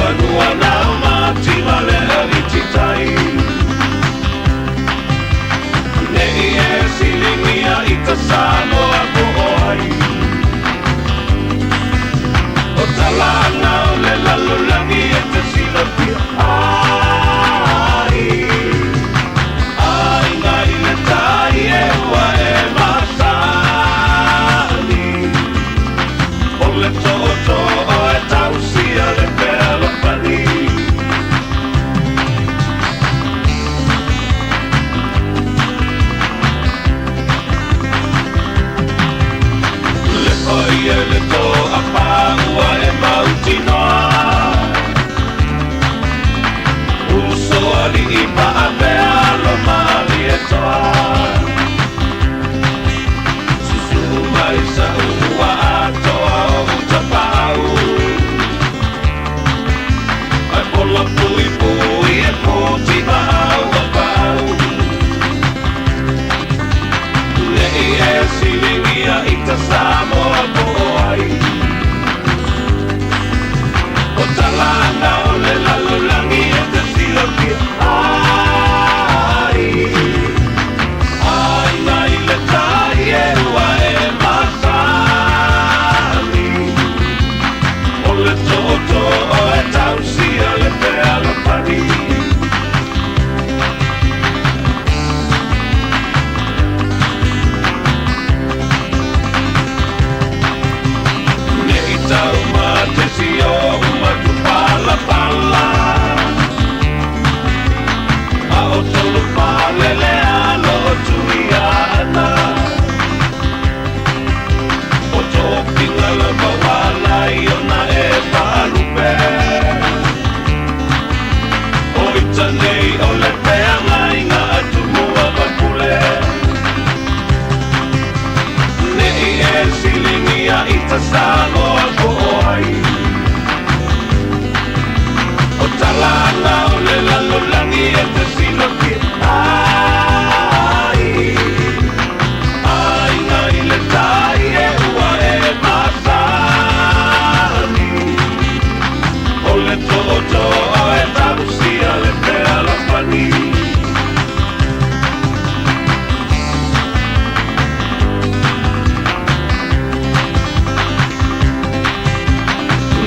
Nuanua na o mativa le alititai. Nei e silingia i ta Samoa po o ai. O talanga o le lalolagi e te silafia ai. Aiga i le tai e ua e masani. O le tootoo e tausia le fealofani. Le paia le toa ua e mautinoa. Uso alii maavea lo Malietoa. Susu mai sa ua atoa o utapaau. Ai pola pui pui e puti maau o pau. Nei e silingia i ta Samoa po o ai. O talanga o le lalolagi e te silafia ai. Aiga i le tai e ua e masani. O le tootoo e tausia le fealofani. Nei tau matesi o matupalapala. A o tolu palele alo o Tuiaana. O tofiga lava ua i ona e faalupe. O ita nei o le feagaiga a Tumua ma Pule. Nei e siligia i ta Samoa po o ai. O talanga o le lalolagi e te silafia ai. Aiga i le tai e ua e masani. O le tootoo e tausia le fealofani.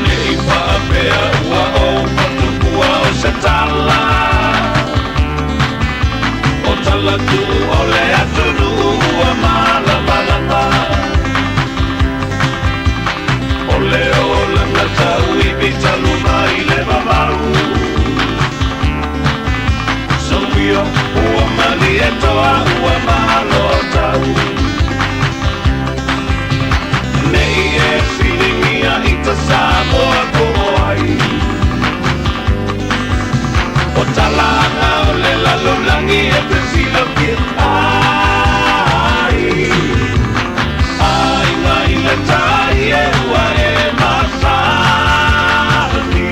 Nei faapea ua ou fatupua o se tala. O tala tuu o le atunuu ua malamalama. O le olaga tauivi talu mai le vavau. Soia ua Malietoa ua malo tau. Nei e siligia i ta Samoa po o ai. O talanga o le lalolagi e te silafia ai. Aiga i le tai e ua e masani.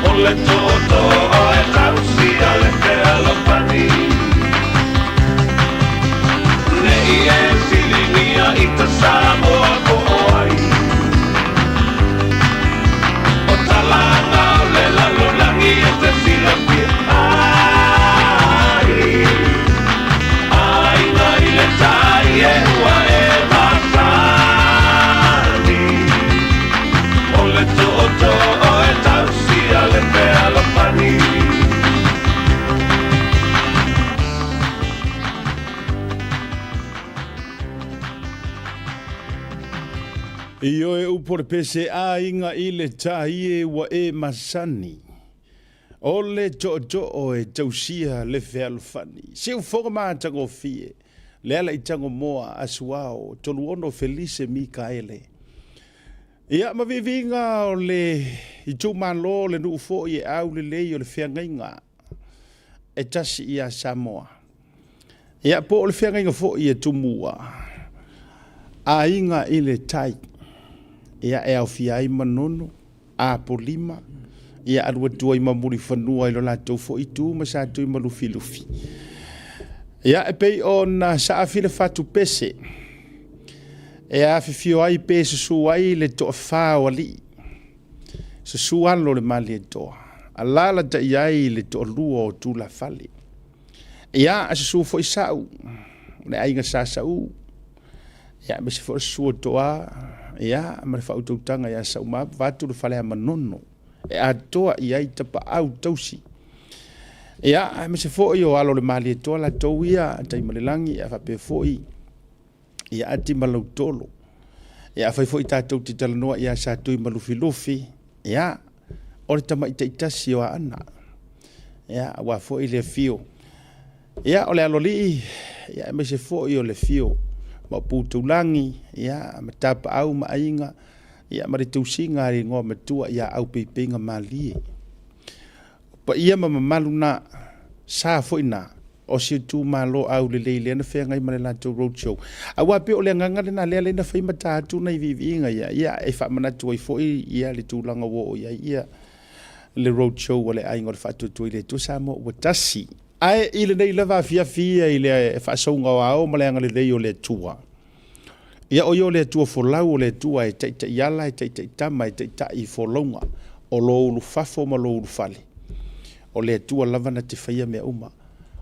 O le tootoo e tausia le fealofani. Nei e siligia i ta Samoa po o ai. O talanga o le lalolagi e te silafia ai. Aiga i le tai e ua e masani. O le tootoo e tausia le fealofani. Ioe upu o le pese aiga i le tai e ua e masani. O le tootoo e tausia le fealofani. Siufoga matagofie, le ala i Tagomoa, Asuao, Toluono Felise Mikaele. Ia, ma viviga o le itumalo o le nuu foi e au lelei o le feagaiga e tasi ia Samoa. Ia, po o le feagaiga foi e Tumua, aiga i le tai. Ia, e aofia ai Manono, Apolima, ia alu atu ai ma Mulifanua i lo latou foi tu ma Satui ma Lufilufi. Ia, e pei ona saafi le fatu pese, e afifio ai pe susu ai le toafā o alii. Susu alo o le Malietoa, alaalatai ai le toalua o tulafale. Ia, susu foi Sau, le aiga Sa Sau, ia, aemaise foi o le susu o Toa, ia, ma le faautautaga ia Saumapu, vaeatu le fale a Manono, e atoa i ai tapaau tausi. Ia, aemaise foi o alo o le Malietoa latou ia, Taimalelagi, ia faapea foi ia Ati ma Lautolo. Ia afai foi tatou te talanoa ia Satui ma Lufilufi, ia, o le tamaitai tasi o Aana. Ia, aua foi le afio. Ia, o le Aloalii, ia, aemaise foi o le afio o Maopu Taulagi, ia, ma Tapaau ma Aiga, ia, ma le tausiga a le igoa matua ia Aupeipeiga Malie. O paia ma mamalu na, sa foi na, o si itumalo aulelei lea na feagai ma le latou road show. Aua pei o le agaga lena lea lea na fai ma ta atu nai viiviiga ia, ia e faamanatu ai foi ia le tulaga ua oo i ai ia le road show a le Aiga o le Faatuatua i le Atua Samoa ua tasi. Ae i lenei lava afiafi ia i le faasauga o ao ma le agalelei o le Atua. Ia o ia o le Atua folau, o le Atua e taitai ala, e taitai tama, e taitai folauga o lo ulufafo ma lo ulufale. O le Atua lava na te faia mea uma.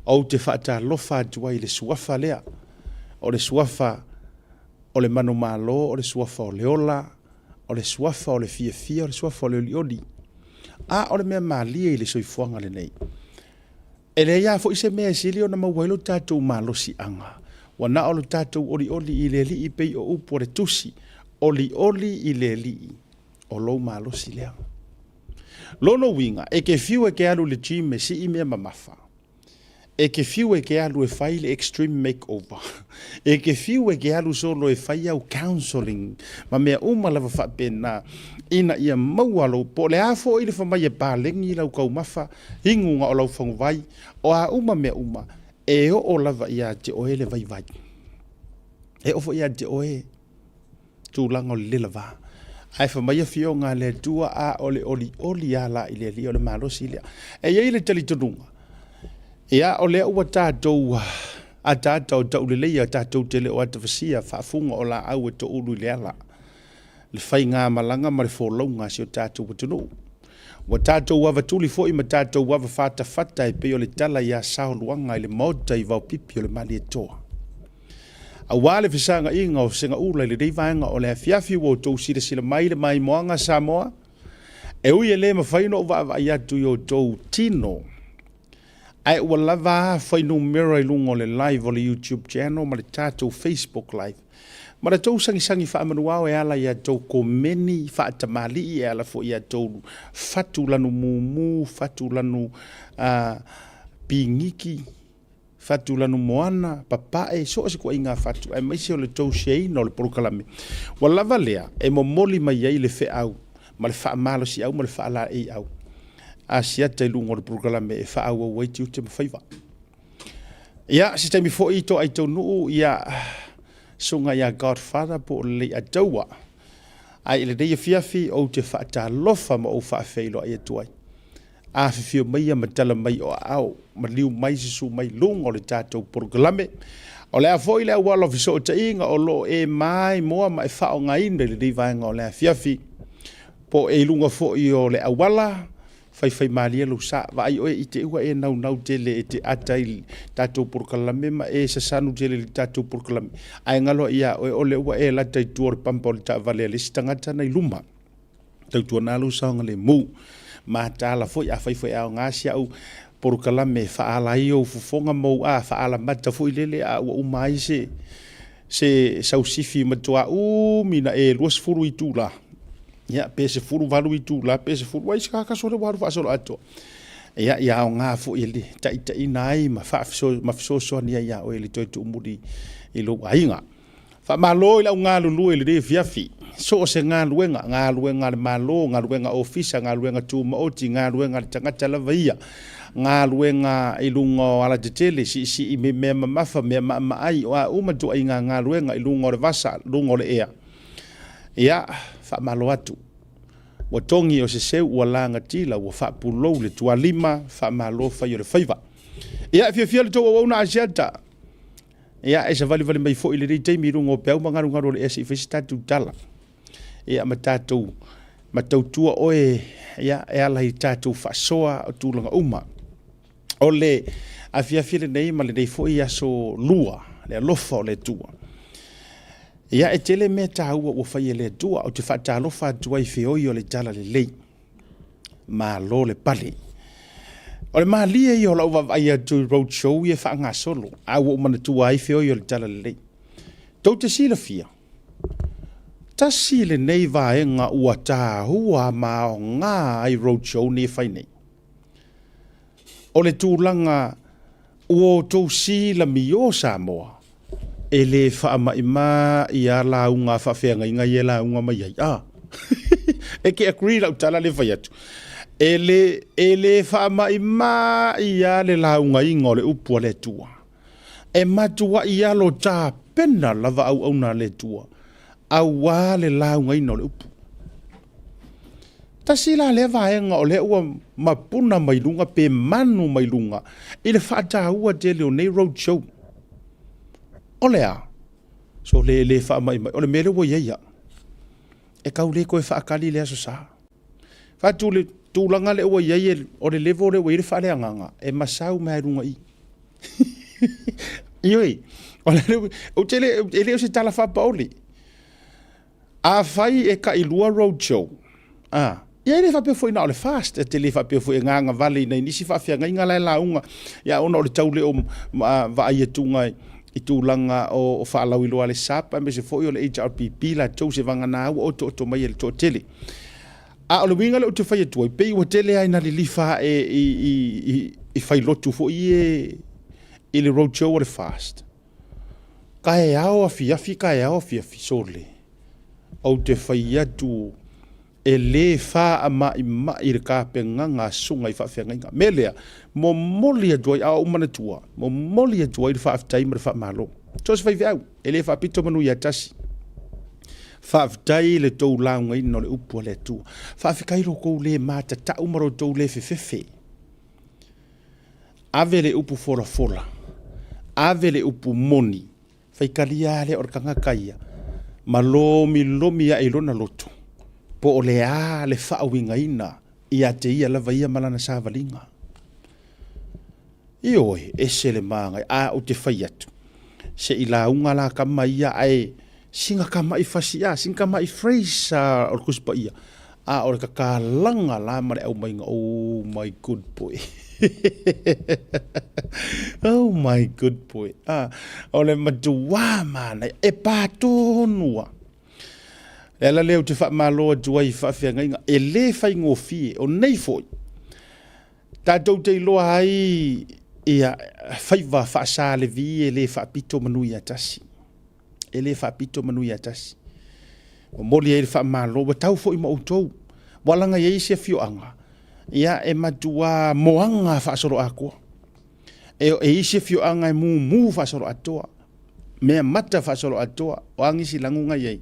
Ou te faatalofa atu ai i le suafa lea, o le suafa o le manumalo, o le suafa o le ola, o le suafa o le fiafia, o le suafa o le olioli. A o le mea malie i le soifuaga lenei, e leai lava foi se mea e sili ona maua ai lo tatou malosiaga, ua na o lo tatou olioli i le Alii pei o upu a le Tusi, Olioli i le Alii, o lou malosi lea. Lona uiga, e te fiu e te alu i le gym e sii mea mamafa, e te fiu e te alu e fai le extreme makeover, e te fiu e te alu solo e fai au counselling ma mea uma lava faapena ina ia maua lou, po o le a foi le fai mai e paleni lau taumafa, inuga o lau faguvai, o a uma mea uma, e oo lava ia te oe le vaivai. E oo foi ia te oe tulaga o le le lava. Ae fai mai afioga a le Atua, a o le olioli lava la i le Alii o le malosi lea. E i ai le talitonuga, ia o lea ua tatou ataata o tauleleia tatou te le o atafasia faafuga o laau e toulu i le ala, le faigamalaga ma le folauga a si o tatou atunuu. Ua tatou avatuli foi ma tatou avafatafata e pei o le tala ia Saoluaga i le maota i Vaopipi o le Malietoa. Aua le fesagaiga o Segaula i lenei vaega o le afiafi ua outou silasila mai i le maimoaga Samoa, e ui e le mafai ona ou vaavaai atu i outou tino, ae ua lava a fuainumera i luga o le live o le YouTube channel ma le tatou Facebook live, ma le tou sagisagi faamanuao e ala i a outou komeni faatamalii, e ala foi i a outou fatu lanu mumu, fatu lanu pigiki, Fatu lanumoana, papae, so o se ituaiga fatu, aemaise o le tou shareina o le polokalame. Ua lava lea e momoli mai ai le feau ma le faamalosiau ma le faalaeiau a siata i luga o le polokalame e faaauau ai tiute ma faiva. Ia, se taimi foi toai taunuu, ia, susuga ia Godfather po o Leiataua. Ae i lenei afiafi, ou te faatalofa ma ou faafeiloai atu ai. Afifio maia ma tala mai o aao, maliu mai susu mai luga o le tatou polokalame. O le a foi le auala o fesootaiga o lo o e maimoa ma e faaaogaina i lenei vaega o le afiafi, po o e i luga foi o le auala, faifaimalie lou sa, vaai oe i te i ua e naunau tele e te ata i le tatou polokalame ma e sasanu tele i le tatou polokalame, ae galo ai ia oe o lea ua e lata i tua o le pampa o le taavale a le isi tagata na i luma. Tautuana lou saogalemu. Mataala foi, afai foi e aoga si au polokalame e faaala ai ou fofoga ma ou a faalamata foi lele a ua uma ai se se sausifi matuā umi na e 20 itula, ia, pe 18 itula, pe 10, ai se kakaso lea ua alu faasoloatoa. Ia, ia aoga foi e le taitaiina ai ma ma fesoasoani ai ia oe i le toe tuumuli i lou aiga. Faamalo i le au galulue i lenei afiafi. So o se galuega, galuega a le Malo, galuega ofisa, galuega tumaoti, galuega a le tagata lava ia, galuega i luga o alatetele, siisii me mea mamafa, mea maamaai, o a uma ituaiga galuega i luga o le vasa, luga o le ea. Ia, faamalo atu. Ua togi o se seu, ua lagatila, ua faapulou le tualima, faamalo fai o le faiva. Ia, e fiafia le tou auauna Asiata. Ia, e savalivali mai foi i lenei taimi i luga o peau ma galugalu o le ea se i fai se tatou tala. Ia, ma tatou, ma tautua oe ia, e ala i tatou faasoa o tulaga uma. O le afiafi lenei ma lenei foi aso lua, le alofa o le Atua. Ia, e tele mea taua ua fai e le Atua, ou te faatalofa atu ai i feoi o le talalelei. Malo le pale. O le malie ia o lau vaavaai atu i road show ia faagasolo, a ua ou manatua ai feoi o le talalelei. Tou te silafia, tasi lenei vaega ua taua ma aoga ai road show nei e fai nei. O le tulaga ua outou silamio Samoa, e le faamaimai lava lauga a faafeagaiga ia e lauga mai ai. A! E te agree i lau tala lea e fai atu? E le, e le faamaimai lava le laugaina o le upu a le Atua. E matuai alo tapena lava auauna a le Atua aua le laugaina o le upu. Tasi la lea vaega o lea ua mapuna mai luga pe manu mai luga i le faataua tele o nei road show. O le a? Sole e le faamaimai, o le mea lea ua i ai au, e tau le toe faatali le Aso Sa. Fatu le tulaga lea ua i ai, o le level lea ua i ai le faaleagaga, e masau mai lava i luga i i. Ioe, o le, ou te le, e le o se tala faapaole. Afai e tailua road show, a, ia e le faapea foi na o le fast, e te le faapea foi e gagavale i nai nisi faafeagaiga la e lauga, ia ona o le tau le o vaai atuga i tulaga o faalauiloa a le SAP aemaise foi o le HRPP latou se vagana ua otooto mai e le toatele. A o le uiga lea ou te fai atu ai, pei ua tele lava ina lilifa ae i failotu foi ia i le road show a le fast. Taeao afiafi, taeao afiafi, sole, ou te fai atu e le faamaimai le tapenaga a susuga i faafeagaiga. Mea lea, momoli atu ai, a ou manatua, momoli atu ai le faafetai ma le faamalo. So o se faifeau, e le faapito manu ia tasi. Faafetai i le tou laugaina o le upu a le Atua. Faafetai lo outou le matatau ma lo outou le fefefe. Ave le upu folafola, ave le upu moni, faitalia lava lea o le tagata ia, ma lomilomi ae i lona loto, po o le a le faauigaina ia te ia lava ia ma lana savaliga. Ioe, ese le manaia. A ou te fai atu, se i lauga la tama ia ae sina tama'i fasi, a, sina tama'i phrase a o le Tusi Paia, a o le tatalaga la ma le aumaiga, oh my good boy. Oh my good boy. A, o le matuā manaia, e pā tonu lava. Le ala lea ou te faamalo atu ai i faafeagaiga, e le faigofie, o nei foi, Tatou te iloa ai ia faiva faa-Sa Levi e le faapito manu ia tasi. E le faapito manu ia tasi. Momoli ai le faamalo, ua tau foi ma outou. Ua laga i ai isi afioaga, ia e matua moaga faasoloatoa. E, e isi afioaga e mumu faasoloatoa. Mea mata faasoloatoa, o a nisi laguga i ai.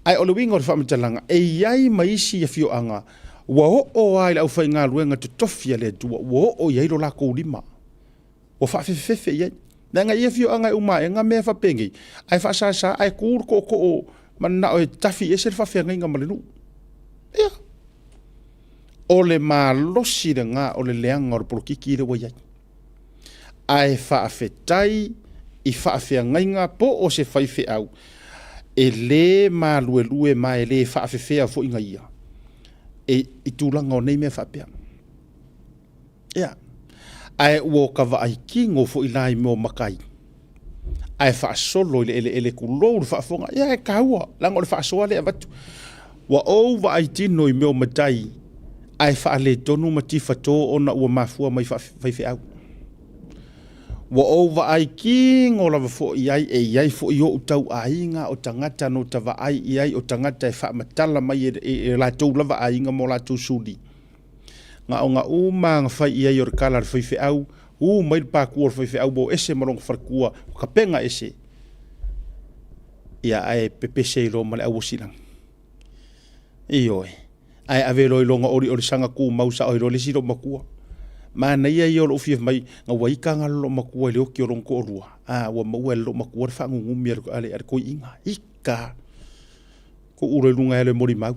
Ae o le uiga o le faamatalaga, e i ai ma isi afioaga ua oo lava i le aufaigaluega totofi a le Atua, ua oo i ai lo latou lima, ua faafefefefe i ai. Leaga i afioaga e uma ae mea faapenei, ae faasasa ae tu le tootoo mananao e tafi ese le faafeagaiga ma le nuu. Ia, o le malosi lena o le leaga o le polokiki lea ua i ai. Ae faafetai i faafeagaiga po o se faifeau e le maluelue ma e le faafefea foi na ia e, i tulaga o nei mea faapea. Ia, ae ua ta vaai kino foi la i mea o matai, ae faasolo i le eleele tulou le faafofoga. Ia, e taua, leaga o le faasoa lea e avatu. Ua ou vaai tino i mea o matai, ae faaletonu ma tifato ona ua mafua mai faifeau. Ua ou vaai kino lava foi i ai, e i ai foi ou tauaiga o tagata na ota vaai i ai o tagata e faamatala mai e, e, e latou lava aiga ma o latou suli. Na ona uma na fai i ai o le tala a le faifeau, u mai le pakua o le faifeau ua o ese ma lona falekua, ua tapena ese. Ia ae pepese ai loa ma le auosilagi. Ioe. Ae ave loa i lona oliolisaga tumau sao ai loa le isi loomatua. Manaia ia o lou fia mai, na ua ita na loomatua i le oti o lona toalua, a ua maua e le loomatua le faanunumi a le toeaina. Ita! Tuu loa i luga e alu e molimau.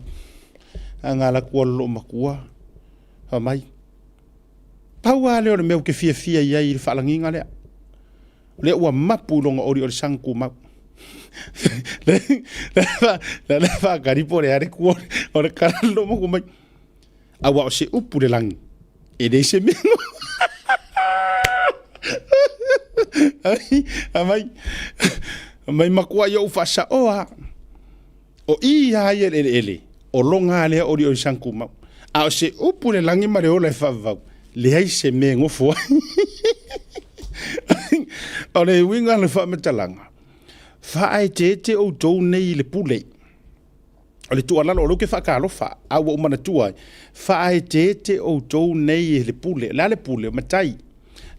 A na alu atu lou matua, fai mai, pau lava lea o le mea ou te fiafia i ai i le faalagiga lea. O lea ua mapu i lona oliolisaga tumau. Le le faatali po o le a le tu o le tala a lou matua mai. Aua o se upu le lagi, e leai se mea. Aumai, aumai matua i ou faasaoa. O i a ia le eleele, o lona lea oliolisaga tumau. A o se upu le lagi ma le ola e faavavau, leai se mea e nofo ai. O le uiga o le faamatalaga, faaeteete outou nei i le pule. O le tuualalo, o lea ou te faatalofa, a ua ou manatua ai, faaeteete outou nei i le pule. O le a le pule? O matai.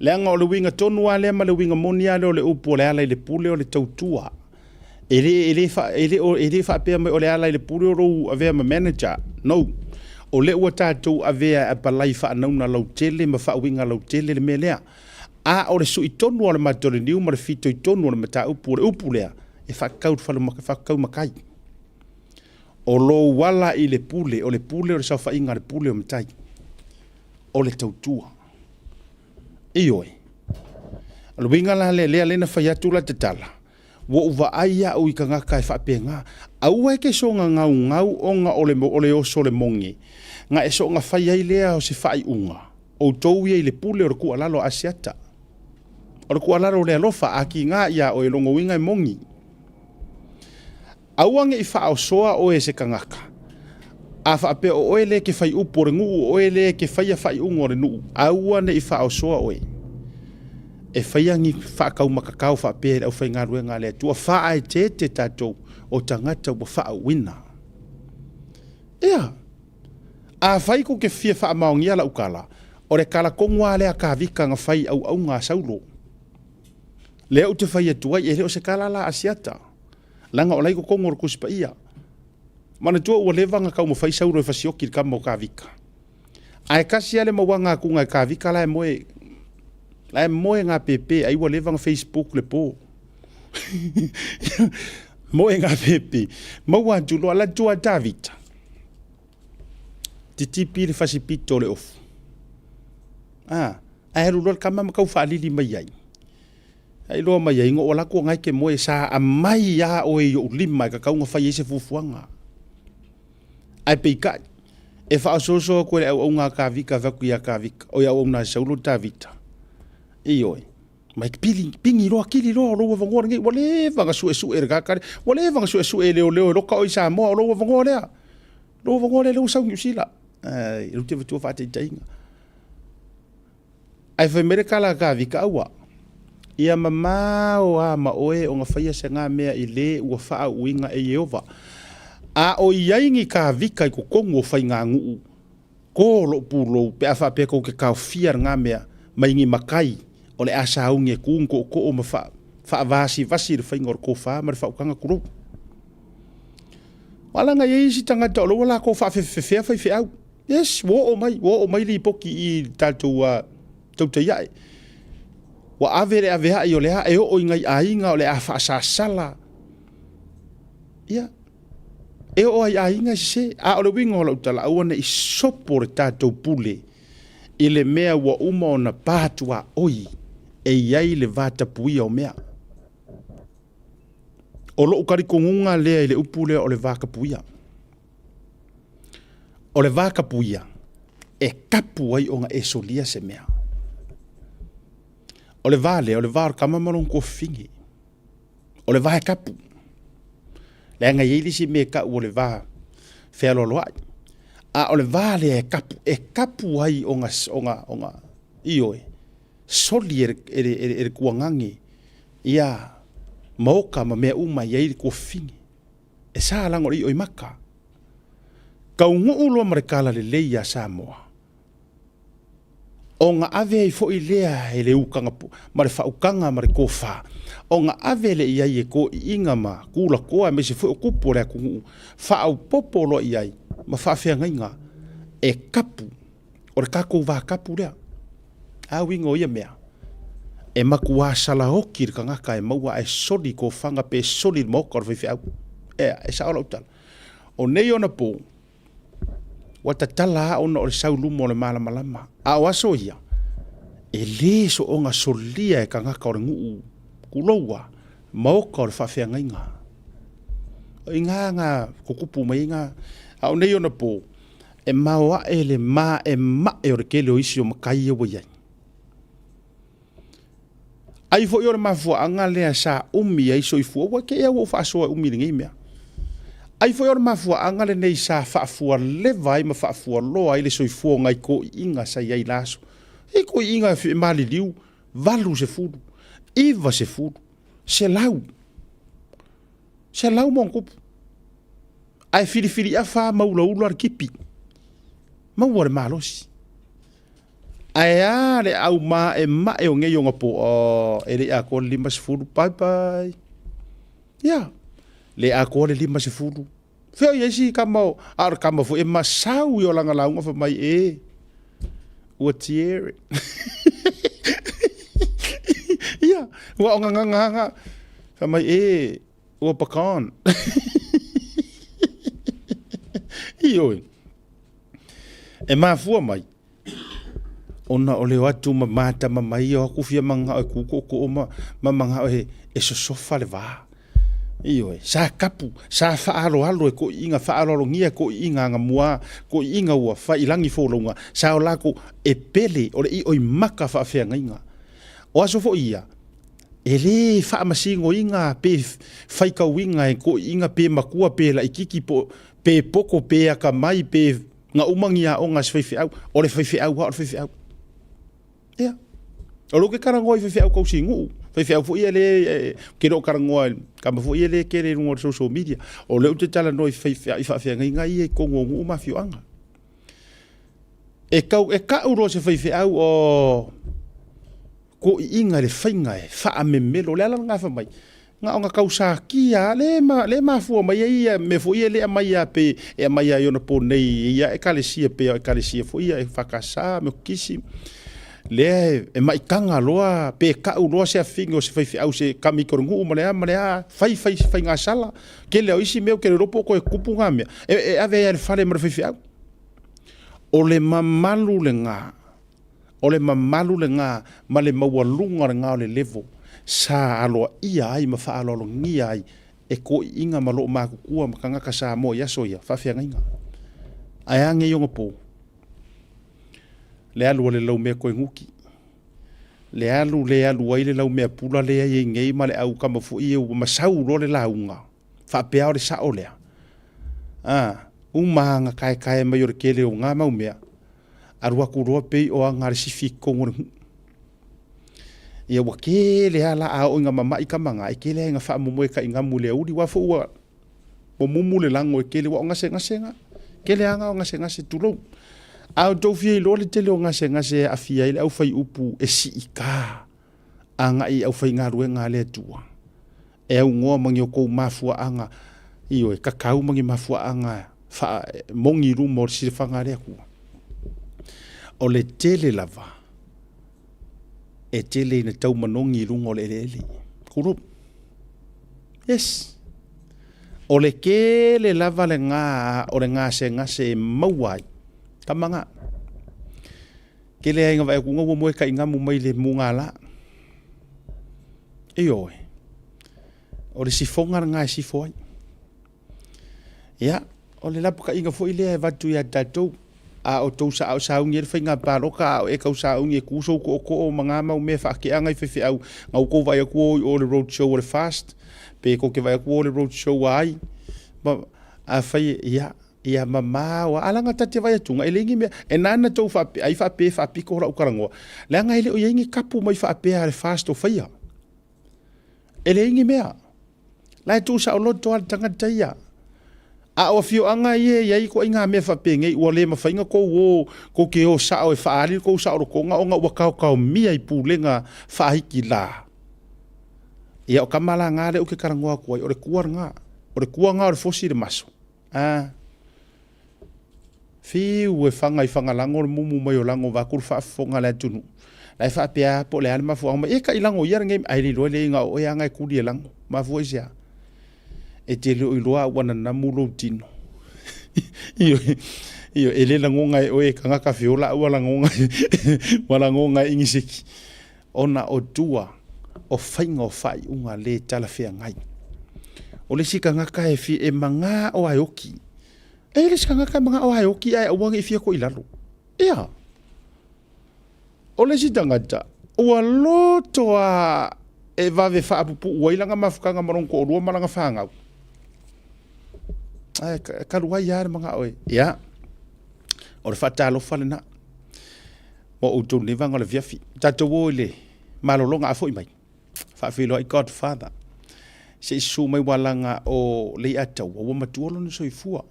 Leaga o le uiga tonu lava lea ma le uiga moni lava lea o le upu o le ala i le pule o le tautua. E le, e le, fa, e le, e le faapea mai o le ala i le pule o lou avea ma manager. No. O lea ua tatou avea e apalai faanauna lautele ma faauiga lautele le mea lea. A o le sui tonu o le matoleniu ma le fitoitonu o le mataupu o le upu lea, e faatatau i le fale matai. O lou ala i le pule, o le pule o le saofaiga a le pule o matai, o le tautua. Ioe. O le uiga la lea, lea lea na fai atu la tatala, ua ou vaai au i tagata e faapena. Aua e te soona gaugau ona o le, o le oso o le moge, na e soona fai ai lea o se faaiuga, outou ia i le pule o le tuualalo a Asiata. O le tuualalo o le alofa, a tiga iā oe, lona uiga e moni. Aua ne i faaosoa oe e se tagata, a faapea o oe lea e te fai upu o le nuu, o oe lea e te faia faaiuga o le nuu, aua ne i faaosoa oe e faia ni faataumatatao faapea i le aufaigaluega a le Atua. Faaeteete tatou o tagata ua faauuina. Ia, afai tou te fia faamaonia lau tala, o le tala tonu lava lea a Tavita na fai i auauna a Saulo. Lea ou te fai atu ai, e le o se tala la a Asiata. Leaga o la e i totonu o le Tusi Paia. Manatua ua leva ona taumafai Saulo e fasioki i le tama o Tavita. Ae tasi lava le mauaga atuga e Tavita la e moe, la e moe gapepe, ai ua leva ona Facebook le po. Moe gapepe, maua atu loa, alu atu a Tavita, titipi le fasipito o le ofu. Ah, ae alu loa le tama ma tau faalili mai ai. Ai loa mai ai, na ou alu atu o na e te moe, sa aumai lava oe i ou lima e tatau ona fai ai se fuafuaga. Ae peitai, e faaosooso atu e le auauna a Tavita, fai atu ia Tavita, oi auauna a Saulo Tavita, ioe, mai pili, pigi loa, kili loa o lou avanoa lenei, ua leva ona suesue e le tagata lea, ua leva ona suesue e leoleo e loka oe i Samoa, o lou avanoa lea, lou avanoa lea, lea ua sau i Niu Sila. Ai, lea ou te avatua faataitaiga. Ae fai mai le tala a Tavita, Aua, ia mamao a ma oe ona faia se ga mea i le ua faauuina e Ieova. A o i ai ni Tavita i totonu o faiganuu, ko lou pulou pe a faapea tou te taofia lena mea mai ni matai o le a sauni e tu ni tootoo ma faavasivasi le faiga o le tofa ma le faautaga tulou. Aua leaga e i ai isi tagata o lea ua latou faafefefea faifeau. Yes, ua oo mai, ua oo mai lipoti i i le tatou uh, tautaiae. Ua ave le aveai o le a e oo i nai aiga o le a faasasala. Ia, e oo ai aiga e sese. A o le uiga o lau tala, aua ne i sopo le tatou pule i le mea ua uma ona pa tuaoi e i ai le vatapuia o mea. O lou talitonuga lea i le upu lea o le vatapuia. O le va tapuia e tapu ai ona e solia se mea. O le va lea, o le va o le tama ma lona tuafafine. O le va e tapu. Leaga e i ai le isi mea e tau o le va fealoaloai. A o le va lea e tapu, e tapu ai ona, ona, ona, ioe, soli e le, e le, e le tuagage ia maoka ma mea uma e i ai le tuafafine. E sa laga o le ioimaka. Taunuu loa ma le tala lelei ia Samoa, ona ave ai foi lea e le ukaga ma le faautaga ma le tofa, ona ave lea i ai e toeaiina ma tulatoa aemaise foi o tupu o le atunuu, faaopoopo loa i ai ma faafeagaiga e tapu. O le tatou va tapu lea. A uiga o ia mea, e matua salaoti le tagata e maua ae soli tofaga pe soli le maota o le faifeau. Ea, e sao lau tala. O nei ona po, Ua tatala lava ona o le sau i luma o le malamalama. A o aso ia, e le soona solia e tagata o le nuu, tulou lava, maota o le faafeagaiga. O i ina na tutupu mai ai na. A o nei ona po, e maoae le maemae o le tele o isi o matai ia ua i ai. Ai foi o le mafuaaga lea sa umi ai soifua, ua te i lava ua ou faasoa e umi i lenei mea. Ai foi o le mafuaaga lenei sa faafualeva ai ma faafualoa ai le soifua o nai toeaiina sa i ai i la aso. E i ai toeaiina e maliliu 80, 90, 100, 100 ma ona tupu, ae filifiliafa lava ma ulaula le tipi, maua le malosi. Ae a le aumaemae o nei ona po, oh, e le i atoa le 50, bye bye. Ia, le atoa le 50. Fea o i ai si tama o, a o le tama foi e masau i o lana lauga fai mai, e, ua tiere. Ia, ua o gagagaga, fai mai, e, ua pakan. Ioe. E mafua mai, ona o le o atu ma matama mai, o atu fia manao e tu tootoo ma, ma manao e, e sosofa le va. Ioe, sa kapu, sa faaaloalo e toeaiina, faaaloalogia e toeaiina agamua, toeaiina ua fai i lagi folauga, sa o latou e pele o le ioimata faafeagaiga. O aso foi ia, e le faamasinoina pe faitauina e toeaiina pe matua pe laititi po pe poto pe atamai pe na uma ni aoga a se faifeau, o le faifeau lava o le faifeau. Ia. O lea ou te talanoa i faifeau tausinuu, faifeau foi ia lea ou te le o talanoa i tama foi ia lea e tele i luga o le social media. O lea ou te talanoa i faifeau i faafeagaiga ia i totonu o nuu ma afioaga. E tau e tau loa se faifeau o toeaiina i le faiga e faamemelo. O le ala lena fai mai, na ona tau satia lava, lea e, lea e mafua mai ai ia mea foi ia lea e aumai lava pei e aumai lava i ona po nei i ia ekalesia pei o ekalesia foi ia EFKS, Metotisi, lea e maitaga loa pe tau loa se afine o se faifeau se kamiti o le nuu ma le a ma le a, fai fai faigasala. Tele lava o isi mea ou te le iloa po o toe tupu na mea, e ave ai lava i le fale ma le faifeau. O le mamalu lena O le mamalu lena ma le maualuga lena o le level sa aloaia ai ma faaaloalogia ai e toeaiina ma loomatutua ma tagata Samoa i aso ia, faafeagaiga. Ae a nei ona po? Le alu a le laumea toe nuti. Le alu le alu ai le laumea pula lea e i ai nei ma le au tama foi ia ua masau loa le lauga, faapea o le sao lea. A, uma aga taetae mai o le tele o na mau mea, alu atu loa pei o aga a le sifi i totonu o le nuu. Ia ua tele lava la a oo ina mama'i tama na, e tele lava ina faamomoe tainamu i le aoauli, aua foi ua mumu le lago e tele, aua o gasegase na, tele lava na o gasegase, tulou. A outou fia iloa le tele o gasegase e aafia ai le aufaiupu e siita agai i aufaigaluega a le Atua, e aunoa ma ni outou mafuaaga, ioe, tatau ma ni mafuaaga faa, moni i luma o le silafaga a le Atua. O le tele lava e tele ina tau manogi i luga o le eleele. Tulou. Yes. O le tele lava lena o le gasegase e maua ai. Tama na. Tele ai ina vaai atu ua moe tainamu mai le mugala. Ioe. O le sifoga lena e sifo ai. Ia, o le lapataiga foi lea e avatu ia tatou, a o tou sa, sauni ai le faiga palota, a o e tau sauni e tu sou tootoo ma na mau mea faateaga i faifeau, na outou vaai atu o i o le road show a le FAST, pe tou te vaai atu o le road show a ai, ma, afai, ia, ia mamao lava. A leaga ta te vaai atu, e leai ni mea, e na na tou faapea, ai faapea e faapito lau talanoa, leaga e le o i ai ni kapu mai faapea a le FAST o faia. E leai ni mea. La e tuusaoloto lava le tagata ia. A o afioaga ia e i ai ituaiga mea faapenei, ua le mafai ona tou o, tou te o sao e faaali le tou saolotoga ona ua taotaomia i pulega faahikila. Ia o tama la na lea ou te talanoa atu ai, o le tua lena. O le tua lena o le fosi le maso. A. Fiu e faga i Fagalago le mumu mai o lago vaeatu le faafofoga a le atunuu. La e faapea lava po o le a le mafuaaga mai. E tai lago ia lenei, ae le iloa le iga o oe lava e tuli e lago. Mafua i se a? E te le o iloa a ua nanamu lou tino. Ioe. Ioe, e le lagoga e oe e kagaka feola a ua lagoga ua lagoga e Igisiki, ona o tua o faiga o faaiuga le talafeagai. O le isi tagata e fia e magā o ae oki. E i le isi tagata e magā o ae oki ae aua ne i fia koe i lalo. Ia. O le isi tagata, ua loto a e vave faapupuu ai lana mafutaga ma lona toalua ma lana fanau. Ae talu ai lava le manao e, ia, o le faatalofa lena mo outou nei vaega o le afiafi. Tatou o i le malologa a foi mai, faafeiloai Godfather, se i susu mai ua laga o Leiataua, ua matua lona soifua.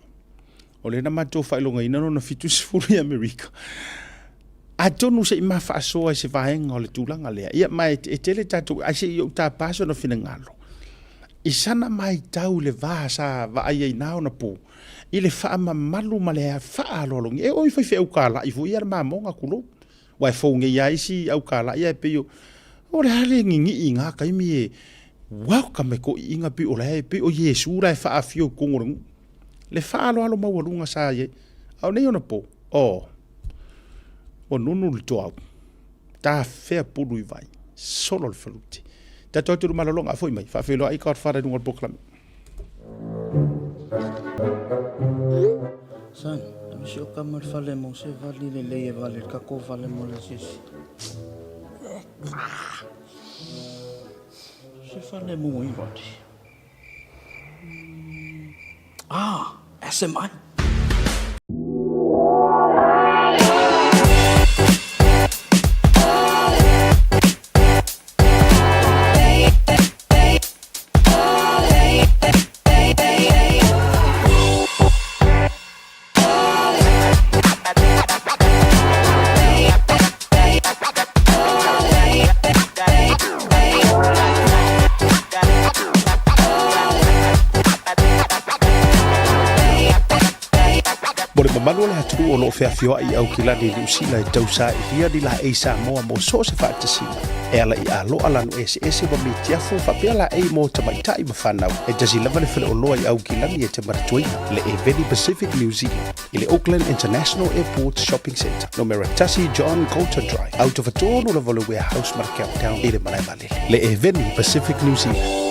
O lea na matou faailogaina lona 70 i Amerika. Atonu se i ma faasoa i se vaega o le tulaga lea. Ia, ma e, e tele tatou, ai se i ou tapa sona finagalo. I sana maitau i le va sa vaai ai na ona po, i le faamamalu ma le faaaloalogia. E oo i faifeau kalai foi ia le mamoga, tulou. Ua e fou nei lava isi au kalai ae pei o, o le a le gigii i na taimi e welcome e toeaiina pei o la e pei o Iesu la e faafio i totonu o le nuu. Le faaaloalo maualuga sa i ai. A o nei ona po, oh, ua nunu le toau, tafea pulu i vai, solo le falute. Tatou atu i le malologa, foi mai, faafeiloai Godfather i luga o le polokalame. Son, ave si ou kama i le fale mo se vali lelei e vale le tatou fale mo le asiasi. Se fale mo i vali. Ah, SMI. Mo le mamalu o le atunuu o lo o feafioai i Aukilani i Niu Sila e tausailia ni laei Samoa mo so o se faatasiga e ala i aloa lanu eseese ma mitiafu faapea laei mo tamaitai ma fanau. E tasi lava le faleoloa i Aukilani e te manatuaina, le Eveni Pacific New Zealand i le Auckland International Airport Shopping Centre, numera 1 John Coulter Drive, autofatonu lava o le Warehouse ma le Countdown i le malae vaalele. Le Eveni Pacific New Zealand.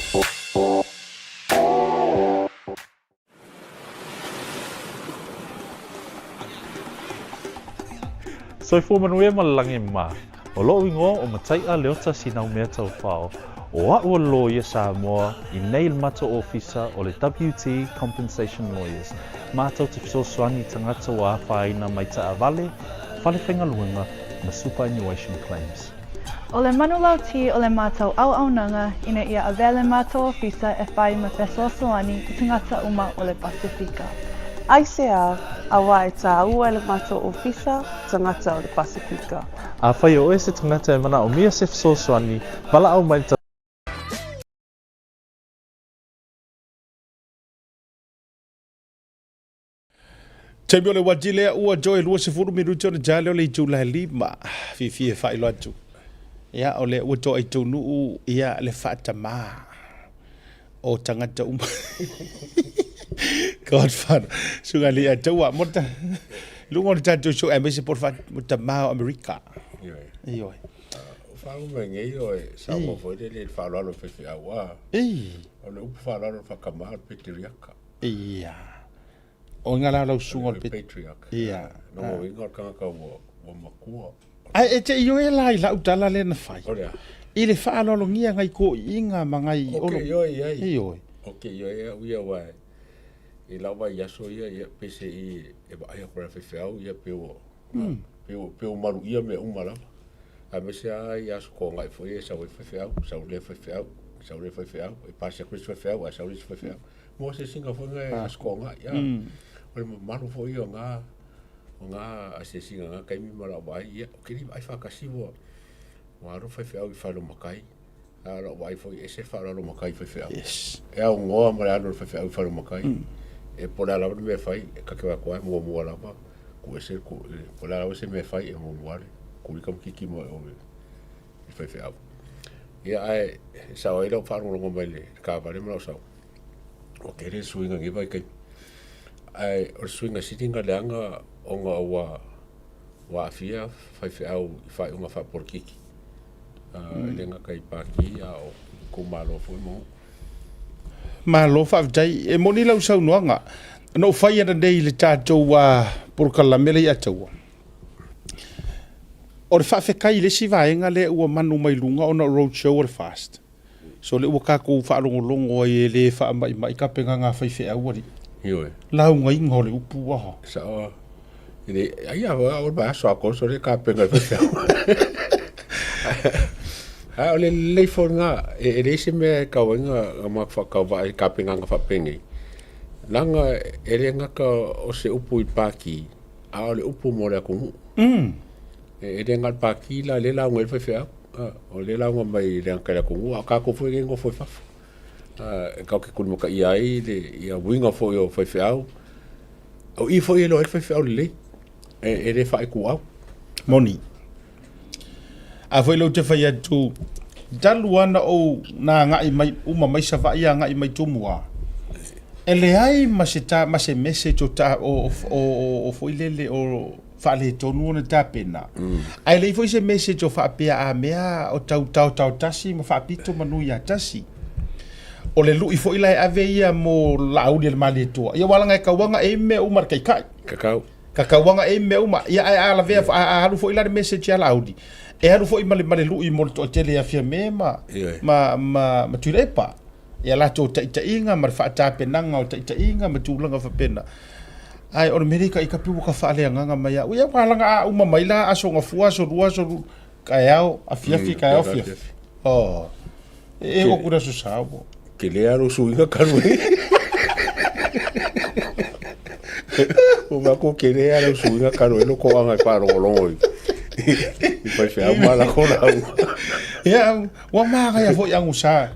Soifua manuia ma le lagi mā. O loʻu igoa o Mataiʻa Leota Sinaumea Taufao. O aʻu o le loia Samoa i nei le matou ofisa o le WT Compensation Lawyers. Matou te fesoasoani i tagata ua afaina mai taavale, fale faigaluega ma superannuation claims. O le manulauti o le matou auaunaga ina ia avea le matou ofisa e whai ma fesoasoani i tagata uma o le Pasifika. Aisea, auā e tāua e le matou ofisa tagata o le Pasifika. Afai o oe se tagata e manaomia se fesoasoani, valaau mai le Taimi o le uati lea ua joe 20 minuti ona ja lea o le itula e lima. Fiafia e faailoa atu. Ia, o lea ua toa i taunuu ia le faatamā o tagata uma. Godfather. Suga li a taua mo ta lunga o le tatou show aemaise po o le faatamā o Amerika. Ioe. Ioe. O whanau mai nei o e saoa foi le le whaalalo whewheau a. O le upu whaalalo whakamā o le patriarka. Ia. O nga la lau susuga o le patriarch. Ia. No mo inga o le tagata ua ua matua. Ae e te ioe la i lau tala lea na fai. O le a? I le faaaloalogia ngai toeaiina ma ngai O ke ioe i ai. Ioe. O ke ioe au ia aua i lau vaiaso ia ia pe se i e vaai atu i le faifeau ia pe ua pe ua pe ua maluia mea uma lava. Aemaise lava i aso toagai foi e sau ai faifeau, sau lea faifeau, sau lea faifeau, e pasi atu le isi faifeau ae sau le isi faifeau. Mo asiasiga foi na e aso toagai, a. O le mamalu foi ia o na, o na asiasiga i na taimi ma lau vaai, ia, ou te le i vaai faatasi ua, ua alu faifeau i fale o matai, a o lau vaai foi e ese le faaaloalo o matai i faifeau. Yes. E aunoa ma le alu o le faifeau i fale o matai, e po o le a lava le mea e fai, e ta te o atu lava e muamua lava, tuu ese le, po o le a lava se mea e fai, e muamua lava le kuli tamaitiiti ma o le faifeau. Ia ae sao ai lau faalogologo mai i le taavale ma lau sau, ua tele le suiga i lenei vaitaimi. Ae o le suiga sili ona leaga ona ua ua aafia faifeau i faaiuga faapolokiki, e le gata i Pati a o itumalo foi ma nuu. Malo faafetai. E moni lau saunoaga. Na ou fai ananei i le tatou polokalame lea ia Taua. O le faafetai i le isi vaega lea ua manu mai luga ona o road show a le FAST. So lea ua tatou faalogologo ai e le faamaimai tapenaga a faifeau alii. Ioe. Laugaina o le upu ua. Sao lava. E le, ai a o le vaiaso atoa so le tapena i le faifeau. Ae o le lelei foi lena, e leai se mea e tau ai ona matou faatauvaa i tapenaga faapenei, leaga e le gata o se upu i le Pati, a o le upu mo le atunuu. E le na o le Pati la lea e lauga ai le faifeau, o lea e lauga mai le gata i le atunuu, a o tatou foi lea e nofo i fafo. E tatou te tulimataia ai le ia uiga foi o faifeau. O i foi e iloa ai le faifeau lelei, e le faaituau. Moni. A foi lea ou te fai atu, talu lava ona ou na agai mai uma mai Savaii agai mai Tumua, e leai ma se ta, ma se message o ta, o, o, o, o foi lele o faaletonu ona tapena. Ae leai foi se message o faapea a mea o tau taotao tasi ma faapito manu ia tasi. O le lui foi la e ave ia mo Laauli e le Malietoa, ia aua leaga e tauaga e mea uma le taitai. Kakau. Ka tauaga e mea uma. Ia ae a lavea, a alu foi la le message ia Laauli, e alu foi ma le, ma le lui mo le toatele ia Fiame ma, ma, ma, ma Tuilaepa. Ia latou taitaiga ma le faatapenaga o taitaiga ma tulaga faapena. Ae o le mea lea ita ita pei ua ta faaleagaga mai au. Ia aua leaga a uma mai la aso gafua, aso lua, aso lua, taeao, afiafi, taeao, afiafi. Oh. E e o le aso sa ua. Tele lava lou suiga talu ai. Ua vaai atu tele lava lou suiga talu ai lou toaga e faalogologo i i faifeau ma latou lauga. Ia, ua manaia foi agusa.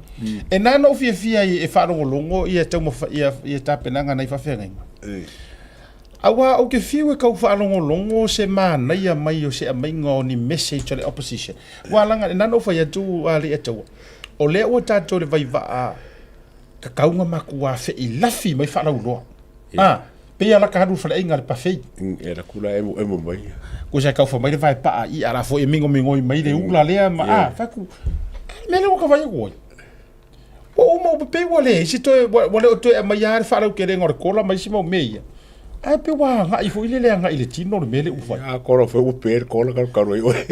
E na ona ou fiafia ai e faalogologo ia taumafa ia ia tapenaga a nai faafeagaiga. Aua ou te fiu e tau faalogologo se manaia mai o se aumaiga o ni message a le opposition. Aua leaga e na ona ou fai atu a Leiataua, o lea ua tatou i le vaivaa tatau ona matua feilafi mai faalauiloa. A, pei lava lata alu i le faleaiga a le buffet. E alu atu la emo emo mai. Tusa e tau fai mai le vaepaa i'a la foi e migomigoi mai le ula lea ma a, fai atu, a le mea lea ua ta vaai atu ai. Ua uma ua pei ua leai se toe, ua le o toe aumaia lava le faalautelega o le kola ma isi mau mea ia. Ae pei ua agai foi lele agai i le tino le mea lea ua fai. A kola foi ua pe le kola talu talu ai oe.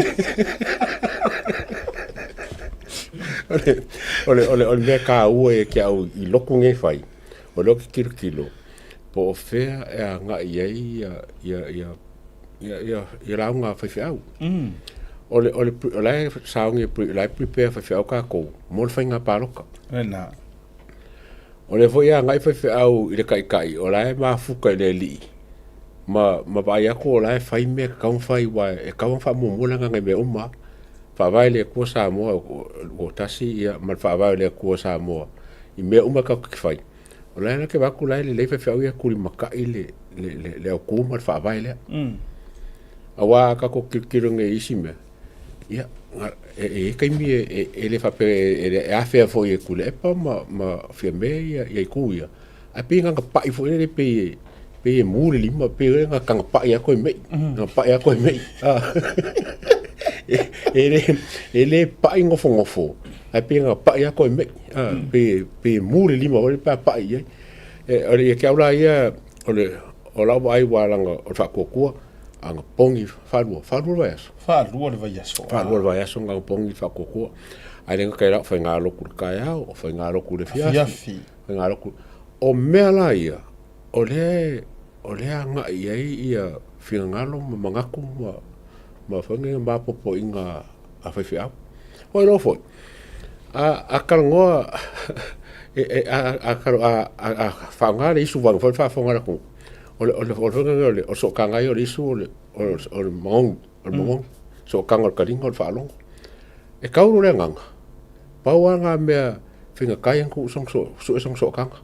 O le, o le, o le mea taua ia te au i lotu nei e fai, o lea ou te tilotilo, po o fea e agai i ai ia, ia, ia, ia, ia, ia lauga a faifeau. O le, o le, o la e sauni, o la e prepare faifeau tatou mo le faiga palota. Lena. O lea foi e agai faifeau i le taitai, o la e mafuta i le alii, ma, ma vaai atu o la e fai mea e tatau ona fai, aua e tatau ona faamuamua le agaga i mea uma lava. Faavae i le Atua Samoa ua tasi, ia, ma le faavae o le Atua Samoa i mea uma tatou te fai. O la e te vaai atu la e lelei faifeau ia tulimatai le, le, le, le autu ma le faavae lea. Aua a tatou tilotilo nei i isi mea, ia, e i ai taimi e, e le faapea e, e afea foi e Tuilaepa ma, ma Fiame ia, ia itu ia, ae pei na ona pai foi lele pei e, pei e mu le lima, pei na ona pai lava toe mei, na pai lava toe mei. E le, e le pai nofonofo, ae pei na pai lava toe mei, pei, pei e mu le lima foi lele pe a pai i ai. E, o le, ia te au la ia, o le, o lau vaai aua leaga o le faatuatua, a na pogi faalua, faalua le vaiaso. Faalua le vaiaso. Faalua le vaiaso na pogi le faatuatua. Ae le gata i la, o faigalotu i le taeao, o faigalotu i le afiafi. Afiafi. Faigalotu. O mea la ia, o lea, o lea e agai i ai ia finagalo ma manatu ma, ma foi nei mapopoiga a faifeau. Ua iloa foi, a, a talanoa, e, e, a, a, a, a, a faaaoga le isu vaega foi le faafofoga a le atunuu, o le, o le, o le, o le, o le sootaga ia o le isu o le, o le, o le magogi, o le magogi, sootaga o le taliga o le faalogo. E tau loa le agaga, pau lava lena mea faigata ia ona tuu sona sue sona sootaga.